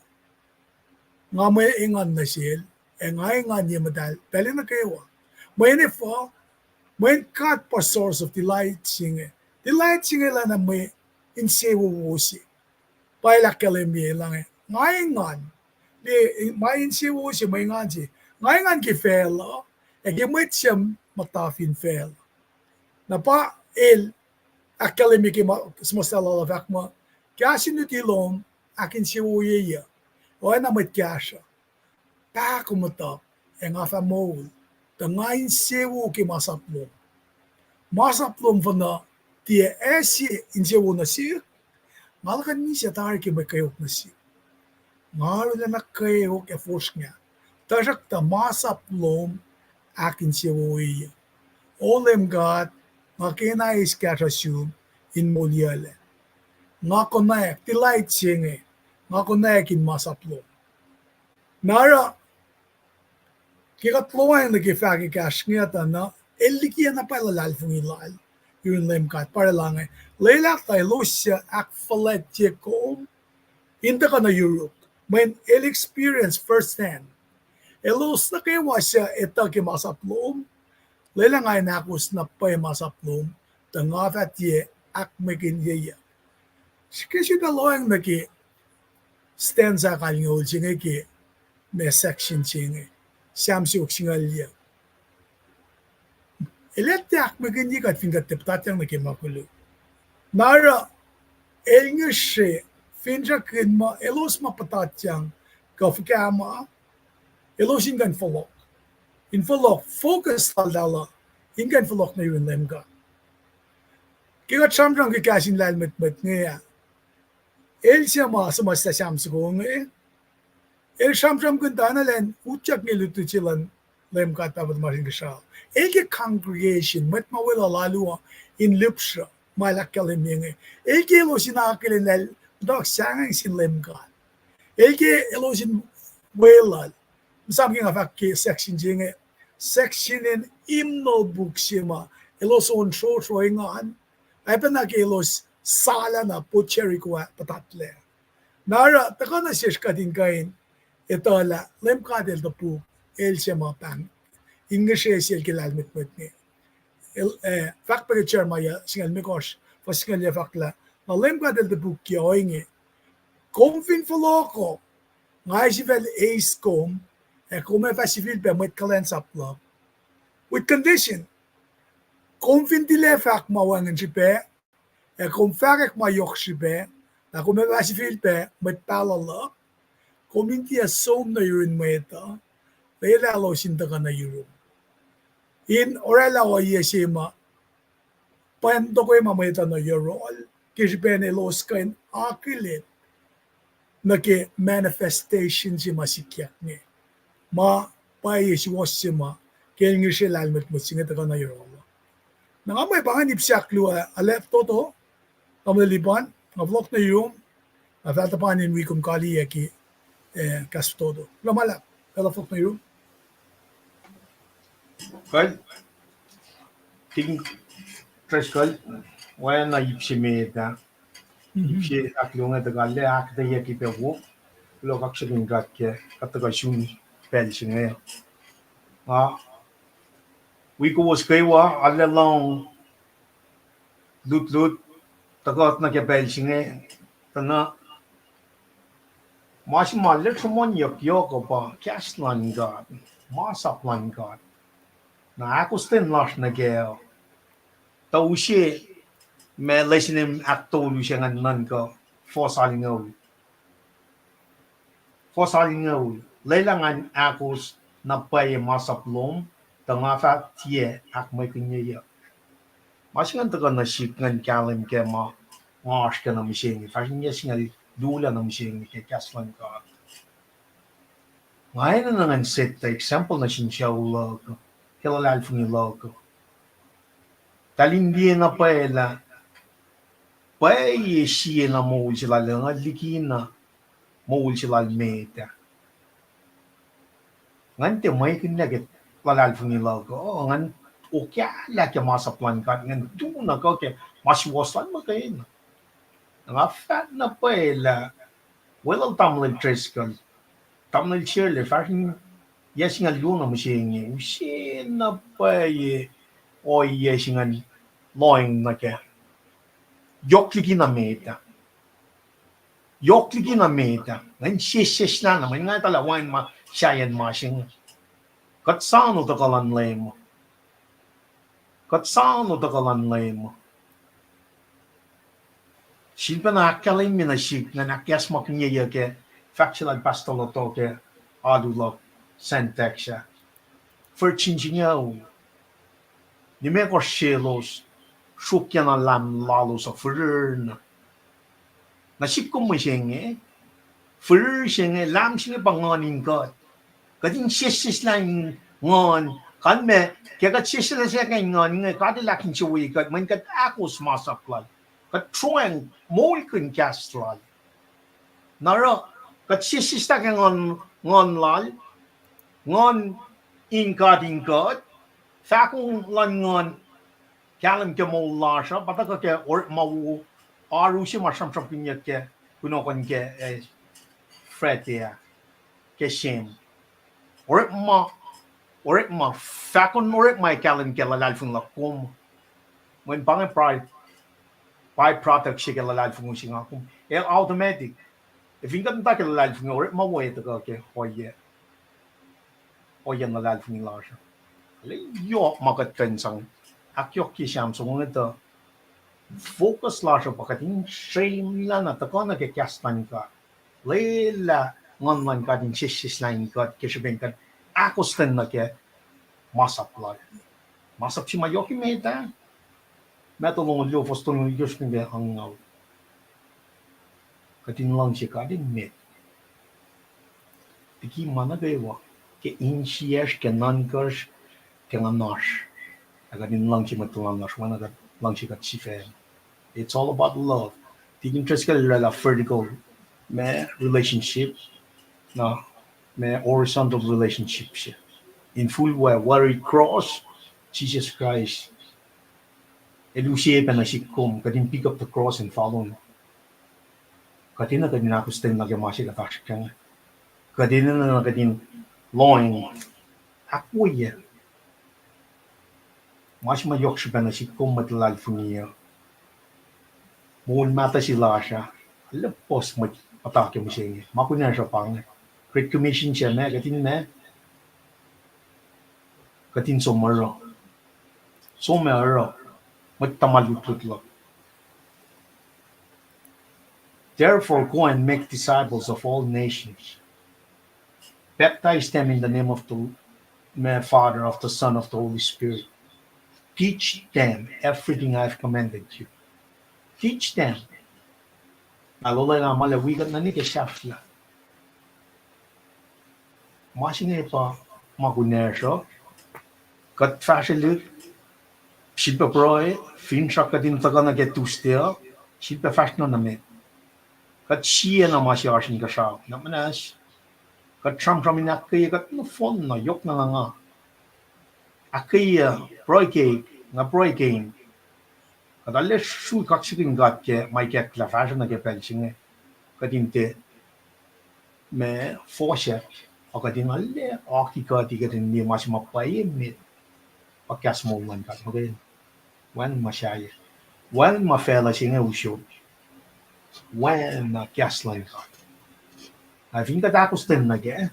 nga mwe engan nuh sel, ac nga engan ye muhtahl pacl nuh kwewa. Mweyen efuh, mweyen God pa source of delight se inge. Delight se inge lana mwe insewowo se. Pa el ahkkahlwemye lah inge, nga engan. Liye, ma insewowo se, mwe engan se. Nga engan ke facluh, ac ke mwet suc muhta fin facluh. Na pa el ahkkahlwemye ke ma suhmuhslah lal uh fahk muh, kahs in luti lom ahkinsewowoyeyuc, oacna mwet kahsruh. Pahkomuhta, ac nga fah moul, tuh nga insewowo ke masap lom. Masap lom fuhnuh tiac ac sie insewowo nuh sihk, nga luhkuhn misac tari ke mwe kweok nuh sihk. Nga arulacna kweok ac fosrngah, tuhsruhktuh masap lom ahkinsewowoyeyuc. O Leum God, nga kena eis kahsruh sum in moliyuclac. Nga konwacack, delight se inge, nga konwacack in masap lom. Na oruh, ke kuht lohacng nuh ke fahk ekahsr inge tuh na, el liki na pwacye luhlahlfongi lal yurin Leum God, pa orwaclah inge, lwelah tuh elos suc ahkfuhlwactye kom in tuhkuh nuh yuruk, mweyen el experience first hand. Elos nuh kwewa suc etuh ke masap lom, lwelah nga in ahkos na pwacye masap lom, tuh nga fah tiac ahkmwekinyeyuck. Ke srihpac lohacng nuh ke stanza kalngoul se inge ke ma section se inge, Sam siofok singucul yuc. El ac tiac ahkmwekihnye kuht fin kuht tiac puhtatyang nuh ke ma koluk. Na oruh, el ngihsre, finsrakihn muh elos ma puhtatyang kuh fuhkah ma, elos in kuh in fohlohk. In fohlohk, focus laltahl uh in kuh in fohlohk nuh yurin Leum God. Ke kuht sramsram ke kahs in lahlmwetmwet inge ah, el se ma suhmuhslah Sam soko inge, el sramsramkihn tuh arulacna utyak ke lutlut se luhn Leum God Pahpah tuhmasr Inkuhsrao. El ke congregation, mwet ma weluhl alu uh, in lihpsruh ma el ahkkahlwemye inge. El ke elos in akihlen lah el muhtwacwacack sahngweng sin Leum God. El ke elos in weluhl. Mihsenge nga fahk ke section se inge, section in hymnal book se ma elos on srohsroh engan, oacpacna ke elos sala na pot Jericho ah puhtatlac. Na oruh tuhkuh nuh sesr kuht in kuh in etuh lah Leum God el topuk, el se ma pahng in ngihsre sel ke lahlmwetmwet inge. El, eh, fahk pac ke Jeremiah singucul limekohsr, fuhs singucul yuc fahk lah, na Leum God el topuk ke ohinge, kom fin fohlohkoh, nga sifil eis kom, ac kom ac fah sifilpac mwet kuhlwacnsap luhk. With condition, kom fin tilac fahk ma wacngihn srihpac, ac kom fahkwack ma yohk srihpac, na kom ac fah sifilpac mwet pahluh luhk, kom in tiac som nuh yurin mwet uh, lwelah elos in tuhkuh nuh yurum. In orwaclah ohiyac se ma pwacye tokwe ma mwet uh nuh yohrohl, ke srihpen elos kuh in akihlen nuh ke manifestation se ma sikyak inge. Ma pwacye suwohs se ma ke el ngihsre lahlmwetmwet se inge tuhkuh nuh yohrohl. Na nga mwe pa ngan ip se ahkluo, ah, arlac fototo, tamuhlwel Lipan, nga fohlohk nuh yurum, nga fah tuhpan in wi kom kaliyac ke, eh, kahs fototo. Kuloh ma luhlahp, arlac fohlohk nuh yurum. Kuh, King Treskuhl, oacna ip se met ah. Ip se ahkluo inge tuhkuh arlac ahkuhtweyac ke pac wo. Kuloh kaksakihn God ke kuht tuhkuh sun pacl se inge. Nga wi kowos kwewa, arlac lohng lutlut, tuhkuh nuh ke pacl se inge, tuh na ma se ma arlac sruhmuhnyuck yohk uh pa kahs luhn God. masap luhn God. Na ahkostwen lasr nuh kac uh, tuh use ma lesin ahktolu se ingacn nuhnkuh, fuhs alngucul. Fuhs alngucul, lwelah ngan ahkos na pwacye masap lom, tuh nga fah tiac ahkmwekinyeyuck. Ma se ingacn tuhkuh nuh sihk ingacn kahlwem ke ma nga oasr kac nuh mihsenge, fahsr in yac singucul luo nuh mihsenge ke kahs luhn God. Nga enenuh ngan set the example nuh sin sucu luhk, ke luhlahlfongi luhk. Tahl in liye na pwacye lah pwacye sie na moul se lal uh likina moul se lal met ah. Ngan tiac mwekihnlah ke luhlahlfongi luhk uh, ngan okahlah ke masap luhn God, ngan tu na kuh ke ma suwohs lal muhkwena. Nga fahk na pwacye lah, weluhl tamuhlwel Driscoll, tamuhlwel Shirley, fahsr in yac singucul luo nuh mihsenge, use na pwacye ohiyac se ingacn lohacng nuh kac. Yohk likina met ah. Yohk likina met ah. Ngan sesseslah na, mweyen nga etuh lah wacngihn ma sahyacn ma se inge. Kuht soano tuhkuh luhn Leum. Kuht soano tuhkuh luhn Leum. Sifilpacna ahkkahlwemye nuh sihk ngan ahkacsmakihnyeyuck ke fahk se lal Pastor Lotto ke alu luhk Sacntac ah. Virgin singucul, nimekohsr selos, sruokyacna lahm lalos uh firir na. Na sihk kom mihsenge, firir se inge, lahm se inge pa nguhn in kuht. Kuht in sesseslah in nguhn, kalmac, ke kuht sesseslah ke nguhn inge, God El ahkinsewowoye kuht, mweyen kuht ahkos masap lal. Kuht trying moulkihn kahs lal. Na oruh, kuht sesseslah ke nguhn, nguhn lal, nguhn in God in kuht, fahko luhn nguhn kahlwem ke moul lasr uh, pa tuhkuh ke orekma wo, oaru se ma sramsramkihnyuck ke kunohkohn ke, eh, Friday ah, ke Sacnri. Orekma, orekma, fahko in orekma ac kahlwem ke luhlahlfongi luhk kom. Mweyen pa inge by, by-product se ke luhlahlfongi se nga kom. El automatic. Ac fin kuht muhta ke luhlahlfongi, orekma wo ac tuhkuh ke ohiyac, ohiyacn luhlahlfongi lasr uh. Lwelah yohk ma kuht kuh in sang ahkyohkye Sam soko inge tuh focus lasr uh pa kuht in srelah na tuhkuh nuh ke kahs luhn God. Lwelah nguhn luhn God in sesseslah in kuht ke srihpen kuht ahkostwen nuh ke masap lal. Masap se ma yohk emet ah, Matthew longoul luo, fuhs tolngoul itkohsr nuh ke angngaul. Kuht in luhngse God in met liki ma nuh kwewa, ke insiyacsr, ke nuhnkuhsr, ke nguhnasr. Ac kuht in luhngse mwet tuhlan lasr oacna kuht luhngse kuht sifacna. It's all about love. Tikin Driscoll el oraclah vertical ma relationship, na ma horizontal relationship se. In full way, where he cross, Jesus Christ El use pac nuh sihk kom, kuht in pick up the cross and follow him. Kuht enenuh kuht in ahkostwen nuh ke ma se kuht oasr kac inge. Kuht enenuh kuht in lohacng, ahkwoye ma se ma yohk srihpac nuh sihk kom mwet luhlahlfongi uh. Moul mahtuh se lasr ah, arlac puhs mwet puhta ke mihsenge. Ma kunacsr uh pa inge. Great Commission se ma kuht in ma, kuht in som oruh. Som ac oruh mwet tuhma lutlut luhk. Therefore, go and make disciples of all nations. Baptize them in the name of the, my Father, of the Son, of the Holy Spirit. Teach them everything I have commanded you. Teach them. Na lolwelah ma la wi kuht nuh ke sahflah. Ma se inge pa ma kunacsr uh. Kuht fahsrwelihk, sifilpac pruhe, finsrak kuht in tuhkuh nuh ke Tuesday uh, sifilpac fahsr na nuh met. Kuht sie na ma se oasr inkuhsrao, na muhnahs. Kuht sramsram in ahkkweye kuht nohfohn na yohk na nga. Ahkkweye, pruhe ke, nga pruhe ke in. Kuht arlac srui kaksakihn God ke ma ikacklah fahsruh nuh ke pacl se inge. Kuht in tiac ma fohsack, a kuht in arlac oaki kuht, kuht in liye ma se ma pwacye met, pa kahs moul luhn God muhkwena. Wacngihn ma sahyac. Wacngihn ma facluh se inge usot. Wacngihn kahs luhn God. Na fin kuht ahkostwen nuh kac,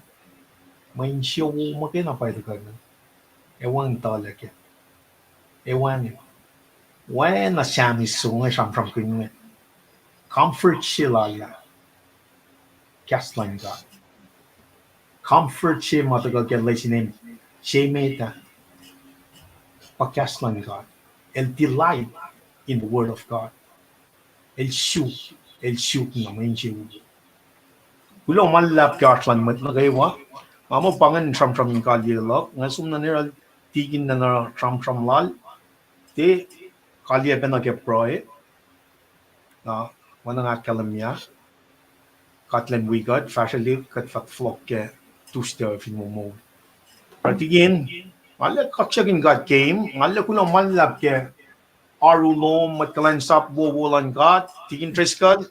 Mwe insewowo muhkwena pa tuhkuh na. Ac wacngihn tuhlac kac. Ac wacngihn. Oacna Sam is soko inge sramsramkihn inge. Comfort se lal ah, kahs luhn God. Comfort se ma tuhkuh ke lesin se met ah, pa kahs luhn God. El delight in the word of God. El suk, el suk na mwe insewowo. Kuloh ma luhlahp ke oasr luhn mwet nuh kwewa. Nga muh pa ingacn sramsram in kaliyac luhk, nga som nuh neral tikin na sramsram lal. Tiac kaliyac pacna ke pruhe. Na, oacna ahkkahlwemye, God Elan wi kuht, fahsrwelihk kuht fah fohlohk ke Tuesday fin momo. Pruhe tikin, nga lah kaksakihn God ke, nga lah kuloh ma luhlahp ke oaru lom, mwet kuhlwacnsap wowo luhn God, tikin Driscoll,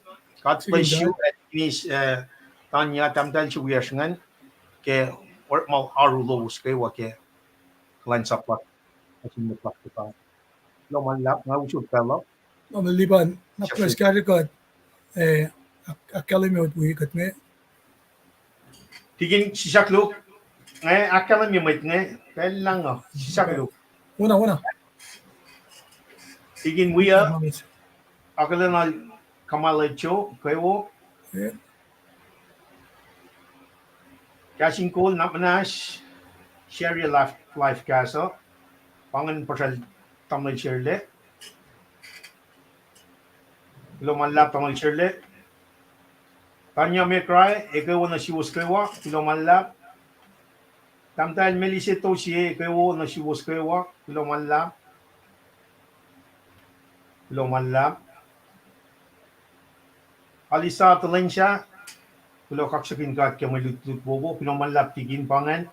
God bless you, ac tikin, eh, Tanya, tahmtahel se wiyacsr ingacn, ke orekma oaru lowos kwewa ke kuhlwacnsap luhk, ac sin mwet luhk ke God. Kuloh ma luhlahp, nga usot pacl uh. Nga lipan na press kahsre kuht, eh, ahkkahlwemye mwet wi kuht inge. Tikin Sisakluk, eh, ahkkahlwemye mwet inge, pacl lah nga, Sisakluk. Wona, wona. Tikin wi uh, akihlen Kamala Joe, kwewo. Kahs in kol, nuhnak muhnahs, share-ye live, live cast uh. Pa ingacn puhsral tamuhlwel Sherle. Kuloh ma luhlahp tamuhlwel Sherle. Tanya McRae, ekuh wo nuh suwos kwewa, kuloh ma luhlahp. Tahmtahel Melise Tosie, ekuh wo nuh suwos kwewa, kuloh ma luhlahp. Kuloh ma luhlahp. Alisa Talensah, kuloh kaksakihn God ke mwe lutlut wowo, kuloh ma luhlahp tikin pa ingacn.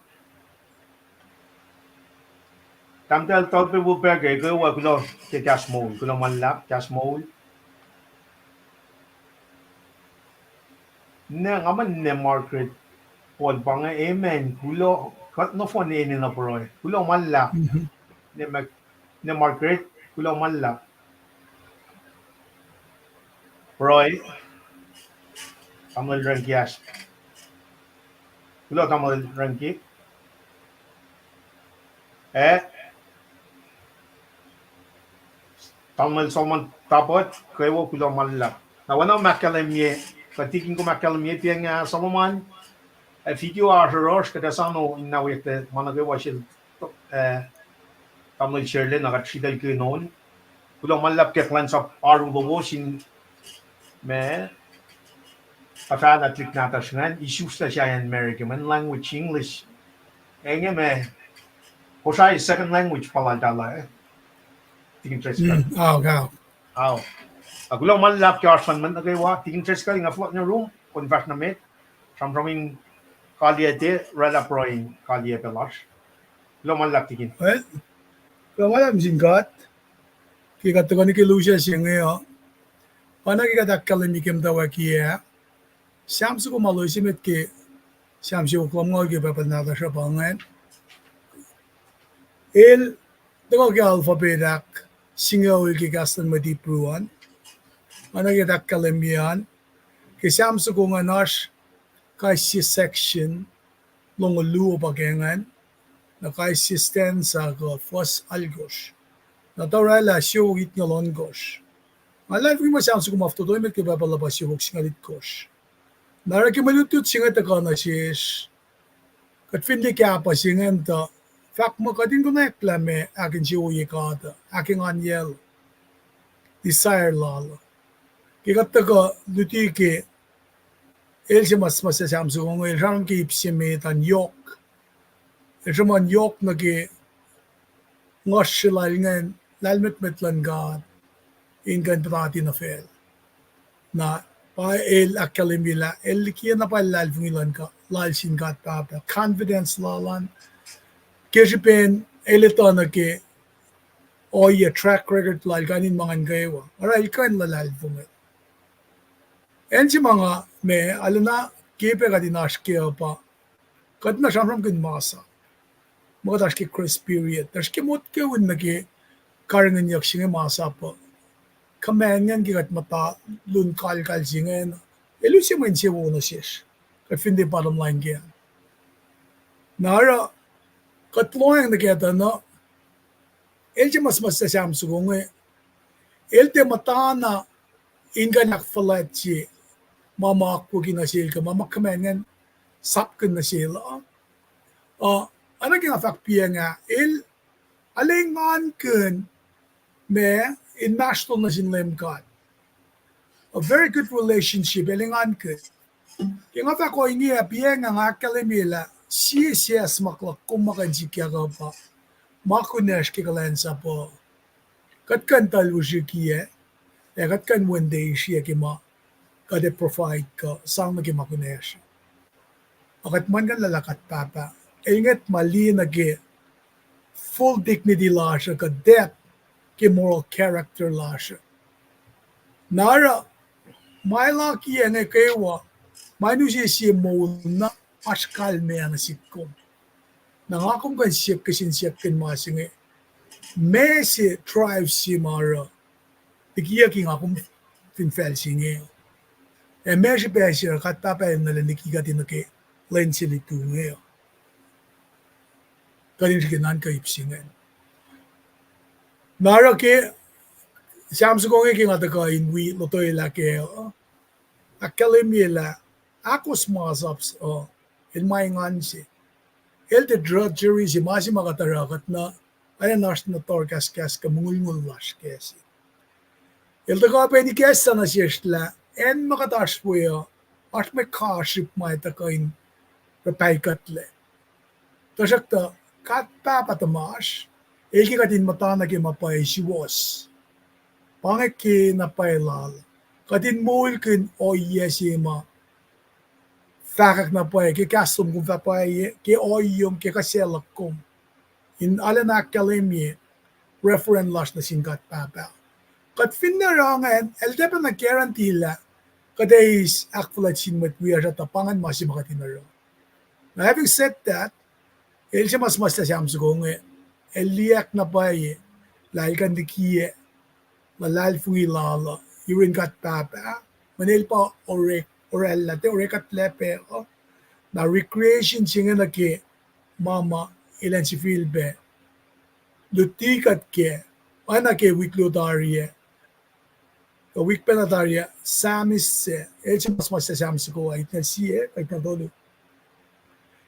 Tahmtahel Tolpe Wilberger, ekuh wo, kuloh ke kahs moul, kuloh ma luhlahp, kahs moul. Ninac, nga muh ninac Margaret Paul pa inge, amen, kuloh, kuht nohfohn enenuh pruhe, kuloh ma luhlahp. Ninac, ninac Margaret, kuloh ma luhlahp. Pruhe, tamuhlwel Rengki Ash. Kuloh tamuhlwel Rengki. Eh, tamuhlwel Solomon Tapot, kwewo kuloh ma luhlahp. Na oacna ma ahkkahlwemye, kuht tikin kom ahkkahlwemye pa inge, Solomon, eh, video oasr yohrohsr, kuht ac soano in na wiyuck ma nuh kwewa sel, eh, tamuhlwel Sherle na kuht sritacl ke nohfohn. Kuloh ma luhlahp ke kuhlwacnsap oaru lowos in ma, afahlah tuhlihk nahtuhsr ingacn, isuslah sahyacn America, mweyen language English. Inge ma, Kosrae second language pa laltahl ah, eh. Tikin Driscoll. Ao, kuloh ma luhlahp ke oasr luhn mwet nuh kwewa, tikin Driscoll, nga fohlohk nuh room, kom fahsr nuh met, sramsram in kaliyac, tiac oraclah pruhe in kaliyac pac lasr. Kuloh ma luhlahp tikin. Kuloh ma luhlahp sin God. Ke kuht tuhkuh nuh ke lusac se inge uh, oacna ke kuht ahkkahlwemye ke muhtwacwacack ah, Sam soko ma loeloes met ke Sam siofok lumngaul ke Pahpah nahtuhsr uh pa ingacn. El tuhkuh ke alphabet ahk singucul ke kahs luhn mwet Hebrew an. Oacna ke kuht ahkkahlwemye an, ke Sam soko ingacn oasr kais sie section longoul luo pa ke ingacn, na kais sie stanza kuh fuhs alkosr. Na tuh oraclah siofok itngucul ohnkohsr. Nga luhlahlfongi muh Sam soko ma fototo emet ke Pahpah uh pa siofok singucul itkohsr. Na oruh ke mwe lutlut se inge tuhkuh nuh sesr, kuht fin tiac kahpah se ingacn tuh, fahk muh kuht in konwacack lah ma ahkinsewowoye God uh, ahkenganyacl, desire lal uh. Ke kuht tuhkuh luti ke el se ma, ma Sam soko inge, el sramsram ke ip se met an yohk. El sruhmuhn yohk nuh ke nguhsr se lal ingacn, lahlmwetmwet luhn God in kuh in puhtati nuh facl. Na pa el ahkkahlwemye lah el likiyac na pa luhlahlfongi luhn God, lal sin God Pahpah, confidence lal an, ke srihpen el etuh nuh ke ohiyac track record lal kain in ma ingacn kwewa. Oruh el kuh in luhlahlfongi. Acn se ma nga ma arulacna ke pac kuht in oasr kac uh pa, kuht na sramsramkihn masap. Ma kuht oasr ke grace period, tuhsruhk ke motko in nuh ke karihngihnyuck se inge masap uh, command ingacn ke kuht muhta lun kalkal se ingacn, el use mwe insewowo nuh sesr. Kuht fin tiac bottom line kac. Na oruh, kuht lohacng nuh kac tuh na, el tiac muhsamuhslah Sam soko inge, el tiac muhtana in kuh in ahkfuhlwact se ma ma akwucki nuh sel kuh ma ma kuhmacn ingacn sapkihn nuh sel uh. Uh, oacna ke nga fahk pacng ah, el, arlac engankihn ma inmahsrlon nuh sin Leum God. A very good relationship, el engankihn. Ke nga fahk ohinge ah, pacng ah nga ahkkahlwemye lah sie sesr ma kuh luhk kom ma kuh in sikyak uh pa ma kunacsr ke kuhlwacnsapuh. Kuht kuh in tuhlihk srihkiyac, ac kuht kuh in wen teisriyac ke ma kuht ac provide kuh sang nuh ke ma kunacsr. A kuht muhlkuhnlah lah kuht Pahpah, el ngwet ma liye nuh ke full dignity lasr uh, kuh depth ke moral character lasr uh. Na oruh, ma el akiyac inge kwewa, ma in use sie moul na oasr kalmac nuh sihk kom. Na nga kom kuh in siyuck kihsin siyuck kihn ma se inge, ma se drive se ma oruh likiyucki nga kom fin facl se inge. Ac ma srihpac se oruh kuht Pahpah el nuh liki kuht in nuh ke lwen se lutu inge. Kuht in srihke nuhnkuh ip se ingacn. Na oruh ke Sam soko inge ke nga tuhkuh in wi lotwelah kac uh, ahkkahlwemye lah ahkos masap uh, el ma engan se. El tiac drudgery se, ma se ma kuht oruh kuht na, ac na oasr na tohrkahskahs kuh mongulngul lasr kac se. El tuhkuh pac in ikacslah nuh sesr lah acn ma kuht oasr we uh, oasr mwe kasrip ma tuhkuh in ruhpahlkuhtlac. Tuhsruhktuh, kuht Pahpah tuhmasr, el ke kuht in muhtana ke ma pwacye suwohs. Pa inge ke na pwacye lal. Kuht in moulkihn ohiyac se ma fahkwack na pwacye, ke kahs lom kom fah pwacye, ke ohiyom, ke kuhsacluhk kom. In arulacna ahkkahlwemye reference lasr nuh sin kuht Pahpah. Kuht finne oruh ingacn, el tiac pacna guarantee lah kuht ac eis ahkfuhlwact sin mwet wiyacsr uh, tuh pa ingacn ma se ma kuht in oruh. Now, having said that, el se ma suhmuhslah Sam soko inge, el liyacack na pwacye lah el kuh in likiyac luhlahlfongi lal uh yurin kuht Pahpah, mweyen el pa orek, oraclah, tiac orekuhtlac pac uh. Na recreation se inge nuh ke ma ma elan sifilpac luti kuht kac, oacna ke wik luo tari ah, kuh wik pacna tari ah, psalmist se, el se ma suhmuhslah Sam soko ah, itngucul sie, kuh itngucul tolu.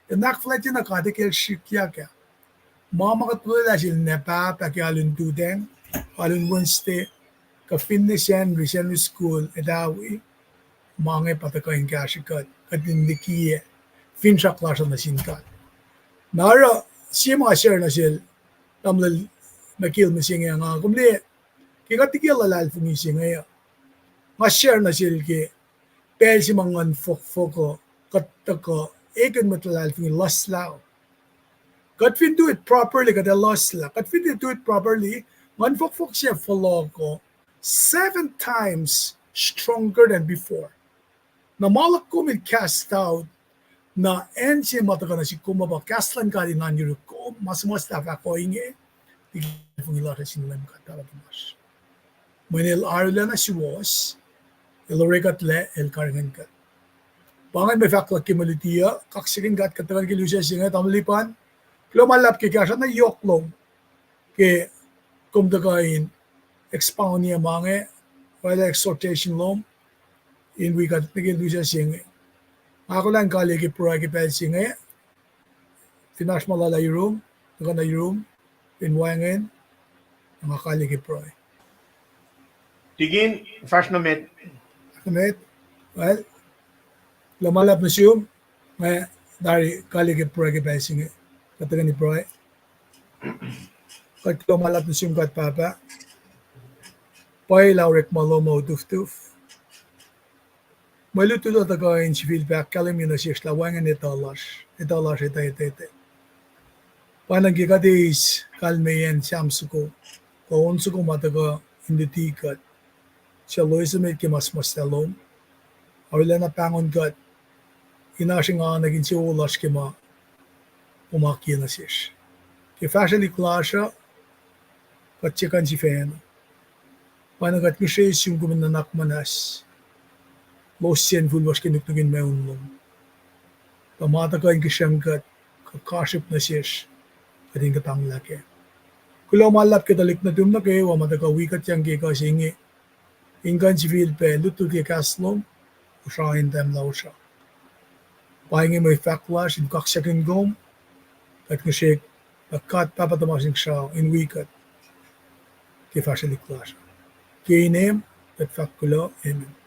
El ahkfuhlwactye na God ke el srihkyak ah. Ma ma kuht puhla sel na Pahpah ke alu in Tutang, alu in Wednesday, kuh finne Sacnri, Sacnri School, Etawi, ma inge pa tuhkuh in kahsrwe kuht, kuht in likiyac finsrak lasr uh nuh sin God. Na oruh, sie ma share nuh sel tamuhlwel Makil mihsenge, nga kom liye, ke kuht likiyac luhlahlfongi se inge uh, nga share nuh sel ke pacl se ma nguhn fohkfohk uh, kuht tuhkuh ekihn mwet luhlahlfongi laslah. Kuht fin do it properly, kuht ac laslah. Kuht fin do it properly, nguhn fohkfohk se fohlohk uh seven times stronger than before. Na ma luhk kom in cast out, na acn se ma tuhkuh nuh sihk kom uh pa kahs luhn God in oan yuruk kom, ma suhmuhslah fahk ohinge, luhlahlfongi lasr uh sin Leum God Pahpah tuhmasr. Mweyen el arulacna suwohs, el orekuhtlac, el karihngihn kuht. Pa ingacn mwe fahk luhk ke mwe luti uh, kaksakihn God kuht tuhkuh nuh ke lusac se inge, tamuhlwel Lipan, kuloh ma luhlahp ke kahsruh na yohk lom, ke kom tuhkuh in expound-ye ma inge, oraclah exhortation lom, in wi kuht nuh ke lusac se inge. Nga kolan kaliyac ke pruhe ke pacl se inge, fin oasr ma lal uh yurum, tuhkuh nuh yurum, fin wacngihn, nga kaliyac ke pruhe. Tikin, fahsr nuh met. Nuh met, well, kuloh ma luhlahp nuh sum, nga tari kaliyac ke pruhe ke pacl se inge, kuht tuhkweni pruhe. Kuht kuloh ma luhlahp nuh sum God Pahpah, pwacye lah orekma lom uh utuftuf. Mwe lutlut uh tuhkuh in sifilpac ahkkahlwemye nuh sesr lah wacngihn etuh lasr, etuh lasr, etuh, etuh, etuh. Pwacnwacng ke kuht eis kalmeyacn Sam soko, kuh on soko ma tuhkuh in luti kuht, suc loesuh met ke ma suhmuhslah lom, arulacna pahngon kuht in oasr enganwack insewowo lasr ke ma kom akiyac nuh sesr. Ke fahsrwelihk lasr uh, kuht tiac kuh in sifacna. Pwacnwacng kuht ngihsre sum kom in nuhnak muhnahs, losyacn fihl lasr ke nuknuk in maun lom. Tuh ma tuhkuh in kihsreng kuht, kuh kasrip nuh sesr, kuht in kuhtanglah kac. Kuloh ma luhlahp ke tuhlihk nuhtum nuh kwewa ma tuhkuh wi kuht yang ke ekuh se inge. In kuh in sifilpac lutlut ke kahs lom, usra in tahmlah usra. Pa inge mwe fahk lasr in kaksakihn kom, kuht ngihsre, pa God Pahpah tuhmasr Inkuhsrao in wi kuht ke fahsrwelihk lasr. Ke inem, kuht fahk kuloh, amen.